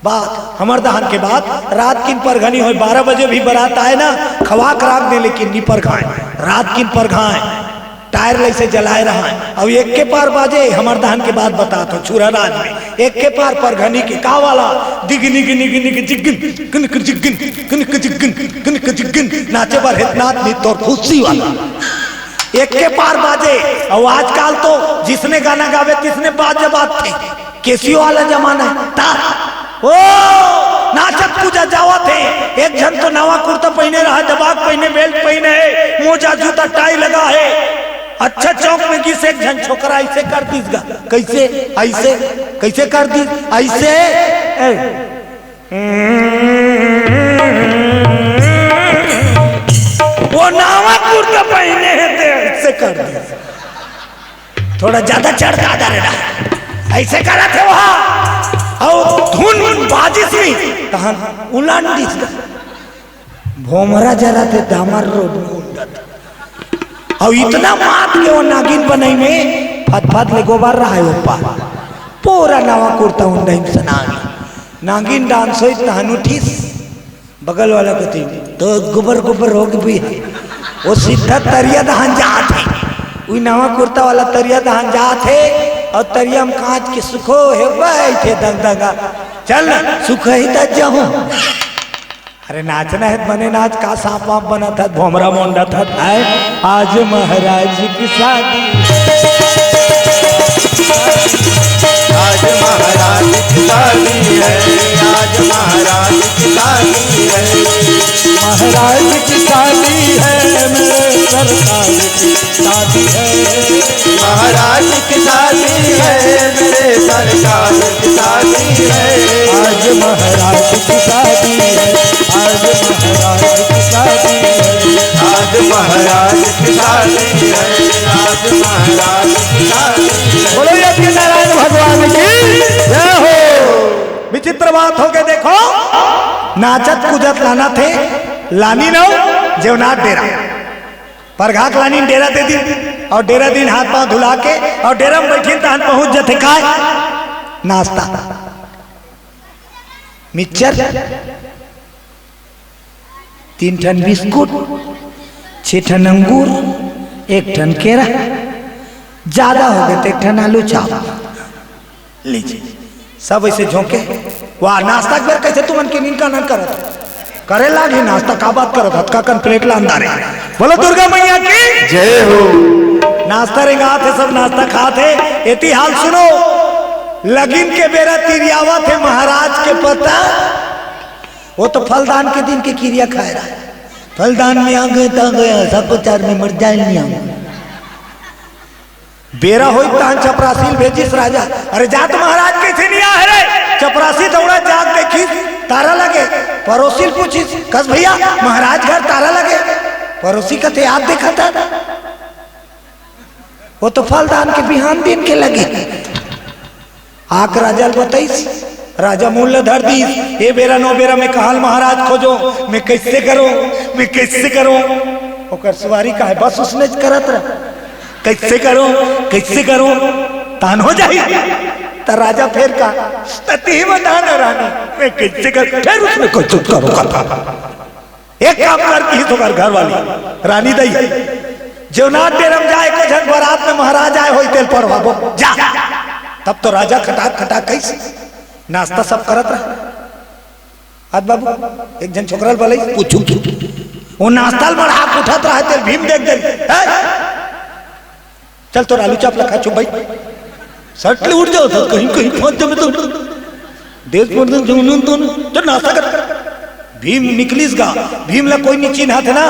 बात, हमर दहन के बात, रात किन परघनी होए, बारह बजे भी बारात आए ना, खवाक राख दे, लेकिन नी परघाए, रात किन परघाए, टायर लइसे जलाए रहा। अब एक के पार बाजे, हमर दहन के बात बता तो, छुरा राज में, एक के पार परघनी के का वाला, दिग निग निग निग जिगिन, कनक जिगिन, कनक जिगिन, कनक जिगिन, नाचे बर हेतनाथ नी तोर खुशी वाला। एक के पार बाजे, और आजकल तो जिसने गाना गावे, तिसने बाज बाजथे। केसियो वाला जमाना था। ओ, नाचत पूजा जावत हे, एक झन तो नवा कुर्ता पहिने रहा, दबाग पहिने, बेल्ट पहिने हे, मोजा, जूता, टाई लगा हे। अच्छा चौक में गिस एक झन छोकरा, ऐसे कर दिस गा। कैसे? ऐसे। कैसे कर दिस? ऐसे। ए। वो नवा कुर्ता पहिने हे, ते ऐसे कर दिस। थोड़ा ज्यादा चढ़ता जा रहा, ऐसे करत हे वहाँ। और धुन बाजिस में, तहन उलान दिस। भोमरा जरा थे, डामर रोड में उड़त। और इतना मात के वो नागिन बनई में फतफत ले गोबर रहा है ऊपर। पूरा नवा कुर्ता उंडई में सना गई। नागिन डांस होई, तहन उठिस। बगल वाला कथे, "तो गोबर गोबर हो गई भैया।" वो सीधा तरिया दहन जात हे। उई नवा कुर्ता वाला तरिया दहन जात हे, और तरिया में कांच के सुखो हे, बैठे दंग दंगा। चल ना, सुखो ही तक जाऊं। अरे नाचना हे त बने नाच, का सांप वाप बनत हत, भोमरा मोंडत हत। आज महाराज की शादी, आज महाराज की शादी है, आज महाराज की शादी है। महाराज की शादी है, मेरे सरकार की शादी है। महाराज की शादी है, मेरे सरकार की शादी है। आज महाराज की शादी है, आज महाराज की शादी है। आज महाराज की शादी है, आज महाराज की शादी है। बोलो यज्ञ नारायण भगवान की जय हो। विचित्र बात हो गए, देखो, नाचत कूदत लाना थे, लानी नव जेवनाथ डेरा, परघाक लानी डेरा दे दिन, और डेरा दिन हाथ पांव धुला के, और डेरा में बैठिन तहन पहुंच जथे काय, नाश्ता, मिक्सचर, तीन ठन बिस्कुट, छह ठन अंगूर, एक ठन केरा, ज्यादा हो गए तो एक ठन आलू चाप। लीजिए, सब ऐसे झोंके। वाह, नाश्ता के बेर कैसे तुमन के निनका नन करत? करे लागी नाश्ता, का बात करत? हतका कन प्लेट ला अंदर है। बोलो दुर्गा मैया की जय हो। नाश्ता रेंगात हे, सब नाश्ता खात हे। एती हाल सुनो, लगिन के बेरा तिरियावत हे महाराज के पता। वो तो फलदान के दिन के किरिया खाए रहा। फलदान में आ गए, ता गया, सब चार में मर जाए, नहीं आऊंगा। बेरा होई तहन चपरासी ल भेजिस राजा। अरे जात महाराज कैसे नहीं आए रे? चपरासी दौड़ा जात देखिस तारा लगे, परोसी ल पूछिस, "कस भैया, महाराज घर तारा लगे?" परोसी कथे, "आप देखा था।" वो तो फलदान के बिहान दिन के लगे। आक राजा ल बताइस, राजा मुंह ल धर दीस, "ए बेरा नो बेरा में कहाल महाराज खोजो, मैं कैसे करूं, मैं कैसे करूं?" ओकर सुवारी का है, बस उसने करत रह, "कैसे करूं, कैसे करूं, तान हो जाई।" त राजा फेर का, "तती ही बता ना रानी, मैं कैसे कर।" फेर उसने कुछ करो कथा। एक काम कर, की तोकर घर वाली रानी दई, जेवनाथ डेरा म जा, एको झन बरात में महाराज आए होई, तेल पड़वाबो, जा। तब तो राजा खटाक खटाक कइस, नाश्ता सब करत रह। आज बाबू, एक झन छोकरा ल बलई, पूछू की? वो नाश्ता ल बढ़ा के उठत रहे, तेल भीम देख दे, "हैं? चल तोर आलू चाप ला खा छो भाई।" सट ले उठ जाओ तो कहीं, कहीं पहुंच जाओ तो। देश परदेश जौन तो, तो नाश्ता कर। भीम निकलिस गा, भीम ला कोई नहीं चिन्हा थे ना।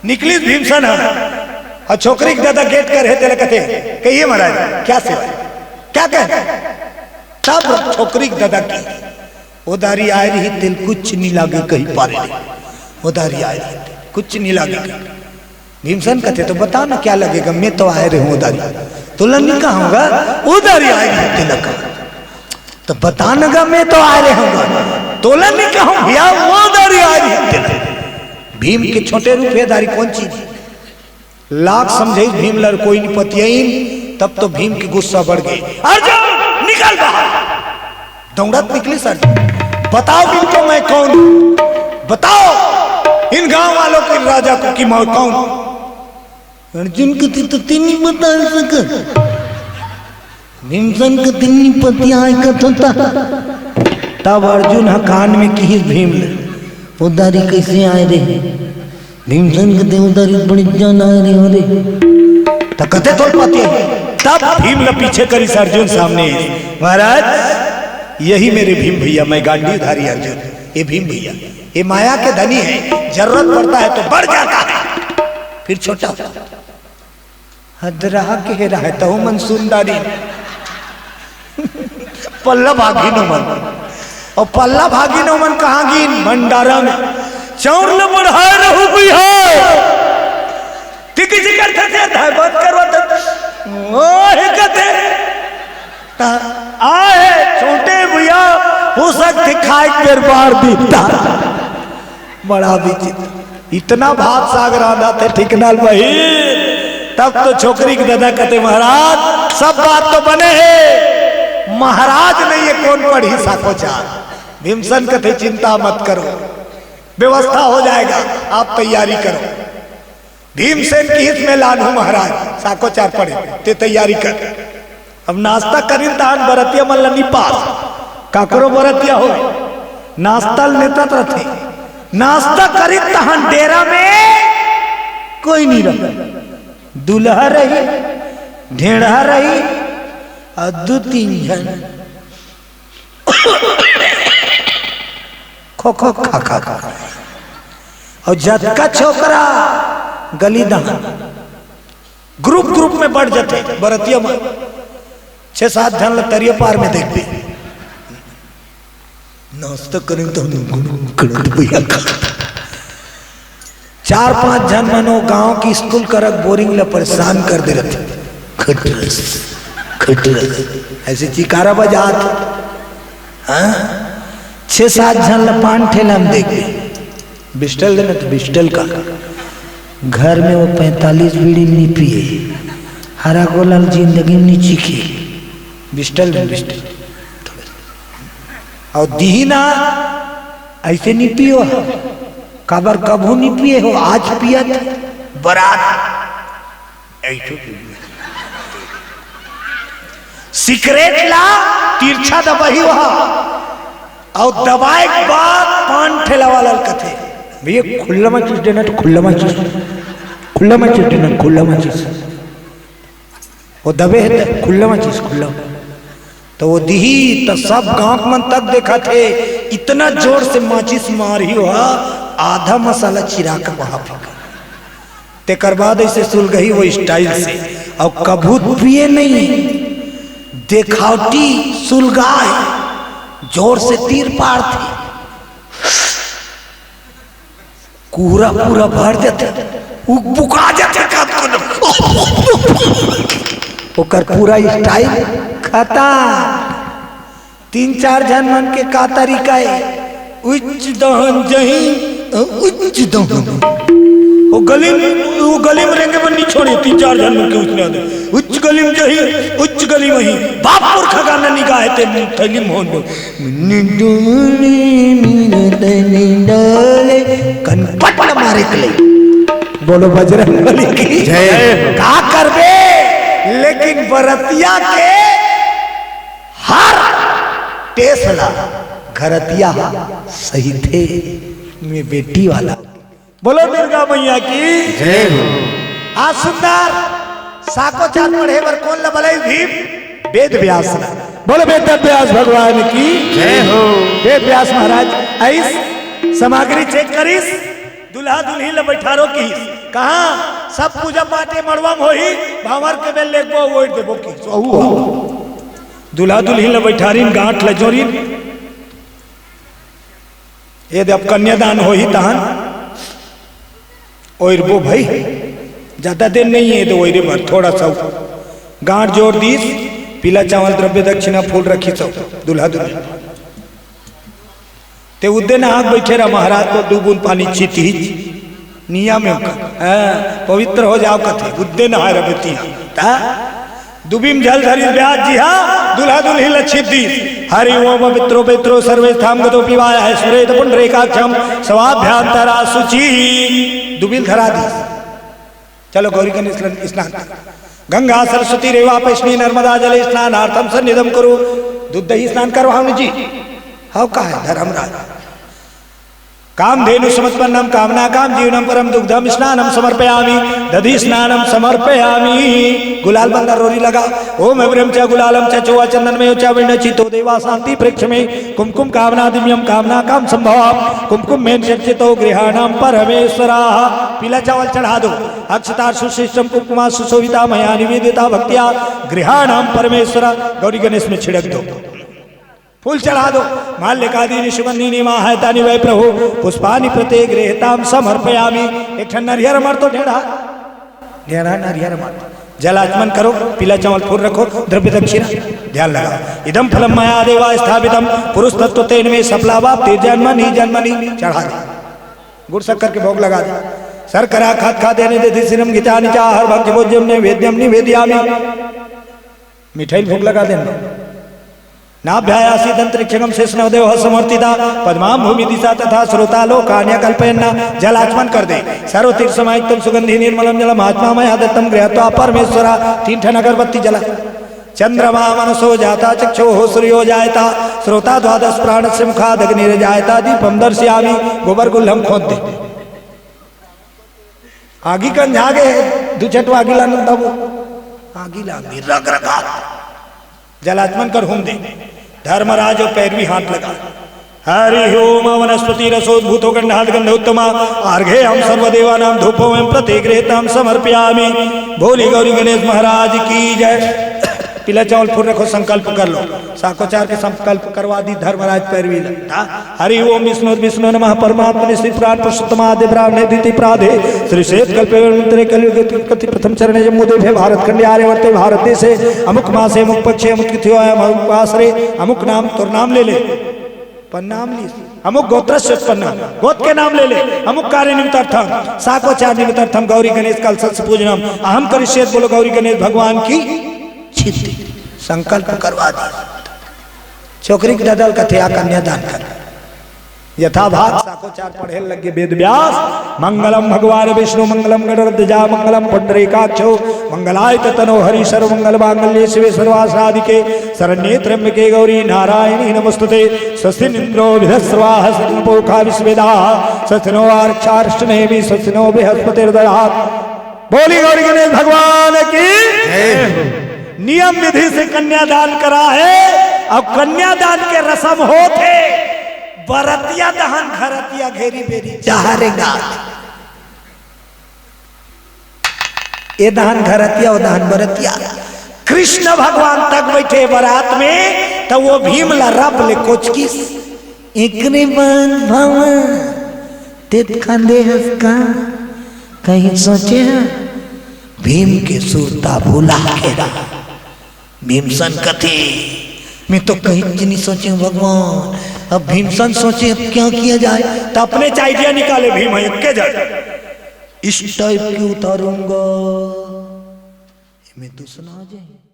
निकलिस भीमसन ह, और छोकरी के दादा गेट कर हे, तेला कथे, "कहिए महाराज, क्या सेवा है? क्या कहना है?" तब छोकरी के दादा की, "ओ दारी आए रही, तेल कुछ नहीं लागे कहीं पारे ले। ओ दारी आए रही, तेल कुछ नहीं लागे कहीं।" भीमसन कथे, "तो बताओ ना क्या लगेगा, मैं तो आए रहे हूँ ओ दारी।" "तोला नहीं कहा होगा, ओ दारी आए रही, तेला कहा।" तो बता न गा, मैं तो आय रहेंव गा, तोला नहीं कहूं भैया, वो दारी आय रही तेला। भीम के छोटे रूप हे दारी, कौन चीज? लाख समझाइस भीम ला, कोई नहीं पतियाइन। तब तो भीम के गुस्सा बढ़ गे। अर्जुन, निकल बाहर। दौड़त निकलिस अर्जुन। बताओ भीम को मैं कौन हूं? बताओ इन गांव वालों को, इन राजा को कि मैं कौन हूं? अर्जुन कथे तो तें नहीं बता सकत। भीमसेन कथे तें नहीं पतियाय कथों त। तब अर्जुन ह कान में किहिस भीम ले, "ओ दारी कइसे आय रे?" भीमसेन कथे, "ओ दारी बड़े जान आय रे, हो रे।" त कथे तोला पतियाय। तब भीम ल पीछे करिस अर्जुन सामने। महाराज, यही मेरे भीम भैया, मैं गांडीवधारी अर्जुन, ये भीम भैया, ये माया के धनी है, जरूरत पड़ता है तो बढ़ जाता है, फिर छोटा होता है। हदरा के हे रहे तहु मन सुंदरी। पल्ला भागी नो मन। अउ पल्ला भागी नो मन कहाँ गिन? भंडारा में। चौर ल बढ़ाए रहू बिहार। टिकी जिकर थे, थे, धाय बंद करवा थे। ओहे कथे। ता-, आहे, छोटे भैया, हो सकथे खाए के बेर बार दीता। बड़ा विचित्र। इतना भात साग रांधथे, ठीक ना बहिन? तब तो छोकरी के ददा कथे, "महाराज, सब बात तो बने हे, महाराज नहीं हे, कौन पढ़ही साकोचार?" भीमसेन कथे, "चिंता मत करो, व्यवस्था हो जाएगा, आप तैयारी करो।" भीमसेन किहिस, "मैं लानहूं महाराज, साकोचार पढ़े, तें तैयारी कर।" अब नास्ता करिन तहान बरतिया मन ल नी पास, काकरो बरतिया हो, नास्ता ल नेतत रथे। नास्ता करिन तहान डेरा में कोई नी रहे, दूल्हा रही, ढेंढ़ा रही, अउ दू तीन झन खो खो खा खा खा। अउ जतका छोकरा गली दहान group group में बंट जाथे बरतिया मन। छह सात झन ल तरिया पार में देखबे। नास्ता करें तो हम गुनगुन करत भैया का। चार पांच झन मन ओ गांव की स्कूल करक बोरिंग ल परेशान कर दे रथे। खटरस, खटरस, ऐसे चिकारा बजात। हाँ? छह सात झन ल पान ठेला में देख ले। बिस्टल देना तो बिस्टल का। घर में वो पैंतालीस बीड़ी नहीं पिए। हरा गोला ल जिंदगी में नहीं चीखे। बिस्टल दे, बिस्टल। अउ दिही ना, ऐसे नहीं पियो। काबर कभू नहीं पिए हो, आज पियत बरात। ऐसे पियो। सिगरेट ला तिरछा दबाही वहा, अउ दबाए के बाद पान ठेला वाला ल कथे, "भैया, खुल्ला माचिस देना तो खुल्ला माचिस, खुल्ला माचिस देना, खुल्ला माचिस।" वो दबे हे त खुल्ला माचिस, खुल्ला। त वो दिही त सब गांव मन तक देखत हे, इतना जोर से माचिस मारही वहा, आधा मसाला चिरा के वहा फेंका। तेकर बाद ऐसे सुलगही वो style से, अउ कभू पिए नहीं, देखावटी सुलगाय, जोर से तीर पाड़थे। कुहरा पूरा भर जाथे, उकबुका जाथे, का तो ओकर पूरा style खतम। तीन चार झन मन के का तरीका हे, उच्च दहन जही, उच्च दहन। वो गली में, वो गली में रेंगे बर नहीं छोड़े, तीन चार झन मन के उसने आदे। उच्च गली में जही, उच्च गली में ही। बाप पुरखा गाना निगाहे ते थैली में होन। डोले मेरा तन डोले, कनपट न मारे के ले। बोलो बजरंग बली की जय। का करबे, लेकिन बरतिया के हर टेस ला घरतिया सही थे में बेटी वाला। बोलो दुर्गा मैया की जय हो। आज सुंदर साको चार पढ़े बर कौन ला बलाई? भीम वेद व्यास ला। बोलो वेद व्यास भगवान की जय हो। वेद व्यास महाराज आइस, सामग्री check करिस, दुल्हा दुल्हिन ला बैठारो किहिस। कहाँ सब पूजा पाठ ए मड़वा में होही, भांवर के बेल लेगबो, ओढ़ देबो किहिस। अहू हो। दुल्हा दुल्हिन ला बैठारिन, गांठ ला जोरिन। ये दे अब कन्यादान होही तहन ओइरबो भाई, ज्यादा देर नहीं हे, तो ओइरे बर थोड़ा सा गांठ जोर दीस, पीला चावल, द्रव्य दक्षिणा, फूल रखिस हो दूल्हा दुल्हन। ते उद्दे नहा के बइठे रहा, महाराज तो दू बूंद पानी छितिस, नियम हे ओकर। हाँ, पवित्र हो जाव कथे, उद्दे नहाय रहा बेटी हा। ता दुबी म जल धरिस ब्यास जी हा, दूल्हा दुल्हिन ल छित दिस। हरि ओम पवित्रो पवित्रो सर्वेष्ठाम गतोऽपि वायः स्मरेत पुंडरीकाक्षं स्वाभ्यंतरा शुचि। दुबी ल धरा दिस। चलो गौरी गणेश ल स्नान कर। गंगा सरस्वती रेवा पश्चिमी नर्मदा जले स्नानार्थम सन्निधम करो। दूध दही स्नान करवाओ न जी। हव का है धर्मराज? कामधेनु समत्पन्नम कामना काम जीवनम परम दुग्धम स्नानम समर्पयामि। दधि स्नानम समर्पयामि। गुलाल बंदा रोरी लगा। ओम अग्रम च गुलालम च चोवा चंदन में च विण्ण चितो देवा शांति प्रेक्ष में कुमकुम कामना दिव्यम कामना काम संभव कुमकुम में चर्चितो गृहाणाम परमेश्वरा। पीला चावल चढ़ा दो। अक्षता सुशिष्टम कुमकुमा सुशोभिता मया निवेदिता भक्तिया गृहाणाम परमेश्वरा। गौरी गणेश में छिड़क दो। फूल चढ़ा दो। माल्यकादीनि सुगंधीनि इमानि वै प्रभो पुष्पाणि प्रतिगृह्यतां समर्पयामि। एक ठन नरियर मर तो ढेढ़ा, ढेढ़ा नरियर मर। जल आचमन करो, पीला चावल फूल रखो, द्रव्य दक्षिणा, ध्यान लगाओ। इदम फलम मया देवा स्थापितम पुरुष तत्व तेन में सफला वाप्ति जन्मनि जन्मनि। चढ़ा दे, गुड़ शक्कर के भोग लगा दे। शर्करा खाद खाद्यानि दधि सिरम घितानि चाहर भक्ष भोज्यम नैवेद्यम निवेदयामि। मिठाई भोग लगा देना। नाभ्यायासीदंतरिक्षगम शेषनव देव समर्थिता पद्माम भूमि दिशा तथा स्रोता लोकान्य कल्पयन्ना। जल आचमन कर दे। सर्व तीर्थ समायुक्तम सुगंधि निर्मलम जलम आत्मा मया दत्तम गृहत्वा परमेश्वरा। तीन ठन अगरबत्ती जला। चंद्रमा मनसो जाता चक्षो सूर्यो जायता स्रोता द्वादश प्राणस्य मुखादग्निर्जायता दीपम दर्शयामि। गोबर गुल्हम खोद दे। आगी कंझा गे हे, दू चटवा आगी ला नंदाबो। आगी ला मी रग रगा। जलाचमन कर होम दे। धर्मराज अउ पैरवी हाथ लगा। हरि ओम वनस्पति रसोद्भूतो गंधाद गंध उत्तमा। अर्घे हम सर्वदेवानाम धूपो एम प्रतिगृहताम समर्पयामि। बोली गौरी गणेश महाराज की जय। पीला चावल फूल रखो, संकल्प कर लो। साकोचार के संकल्प करवा दी धर्मराज पैरवी ला। हरि ओम विष्णु विष्णु नमः परमात्मने श्री पुराण पुरुषोत्तम आदि ब्राह्मणे द्वितीय प्रादे श्री श्वेत कल्पे मंत्रे कलयुग कति प्रथम चरणे जम्मू देवे भारत खंडे आर्यवर्ते भारत देशे अमुक मासे अमुक पक्षे अमुक तिथियो अमुक वासरे अमुक नाम तोर नाम ले ले। पन्नाम ली अमुक गोत्र से उत्पन्न गोत्र के नाम ले ले। अमुक कार्य निमित्तार्थम साकोचार निमित्तार्थम गौरी गणेश कल सत्स पूजनम अहम करिष्येत। बोलो गौरी गणेश भगवान की छिद्दी संकल्प करवा दी। छोकरी के ददल कथे आ कन्यादान कर। यथाभाग साकोचार पढ़े लगे वेद व्यास। मंगलम भगवान विष्णु मंगलम गणरद्वजा मंगलम पुंडरीकाक्षो मंगलाय तनो हरि सर्व मंगल मांगल्ये शिवे सर्वासाधिके शरण्ये त्र्यंबके गौरी नारायणी नमस्तुते। स्वस्ति इंद्रो विधस्वाह सन्नपोखा विश्वेदा स्वस्ति नो आरक्षारक्षणेमि स्वस्ति नो बृहस्पतिर्दधात। बोली गौरी गणेश भगवान की। नियम विधि से कन्यादान करा हे अउ कन्यादान के रसम होत हे। बरतिया दहन घरतिया घेरी बेरी चाहरेगा। ए दहन घरतिया, ओ दहन बरतिया। कृष्ण भगवान तक बैठे बरात में, त ओ भीम ला रब ले कोचकिस। एकरे बाद भवन तेत खांदे हस का? कहीं सोचे हे? भीम के सुरता भुला के रहा। भीमसन कथे, मैं तो कहीं च नहीं सोचे हूँ भगवान। अब भीमसन सोचे, अब क्या किया जाए? तो अपने च idea निकाले भीम हे, एक्के जन। इस type की उतारूंगा। मैं तो सुना जाए।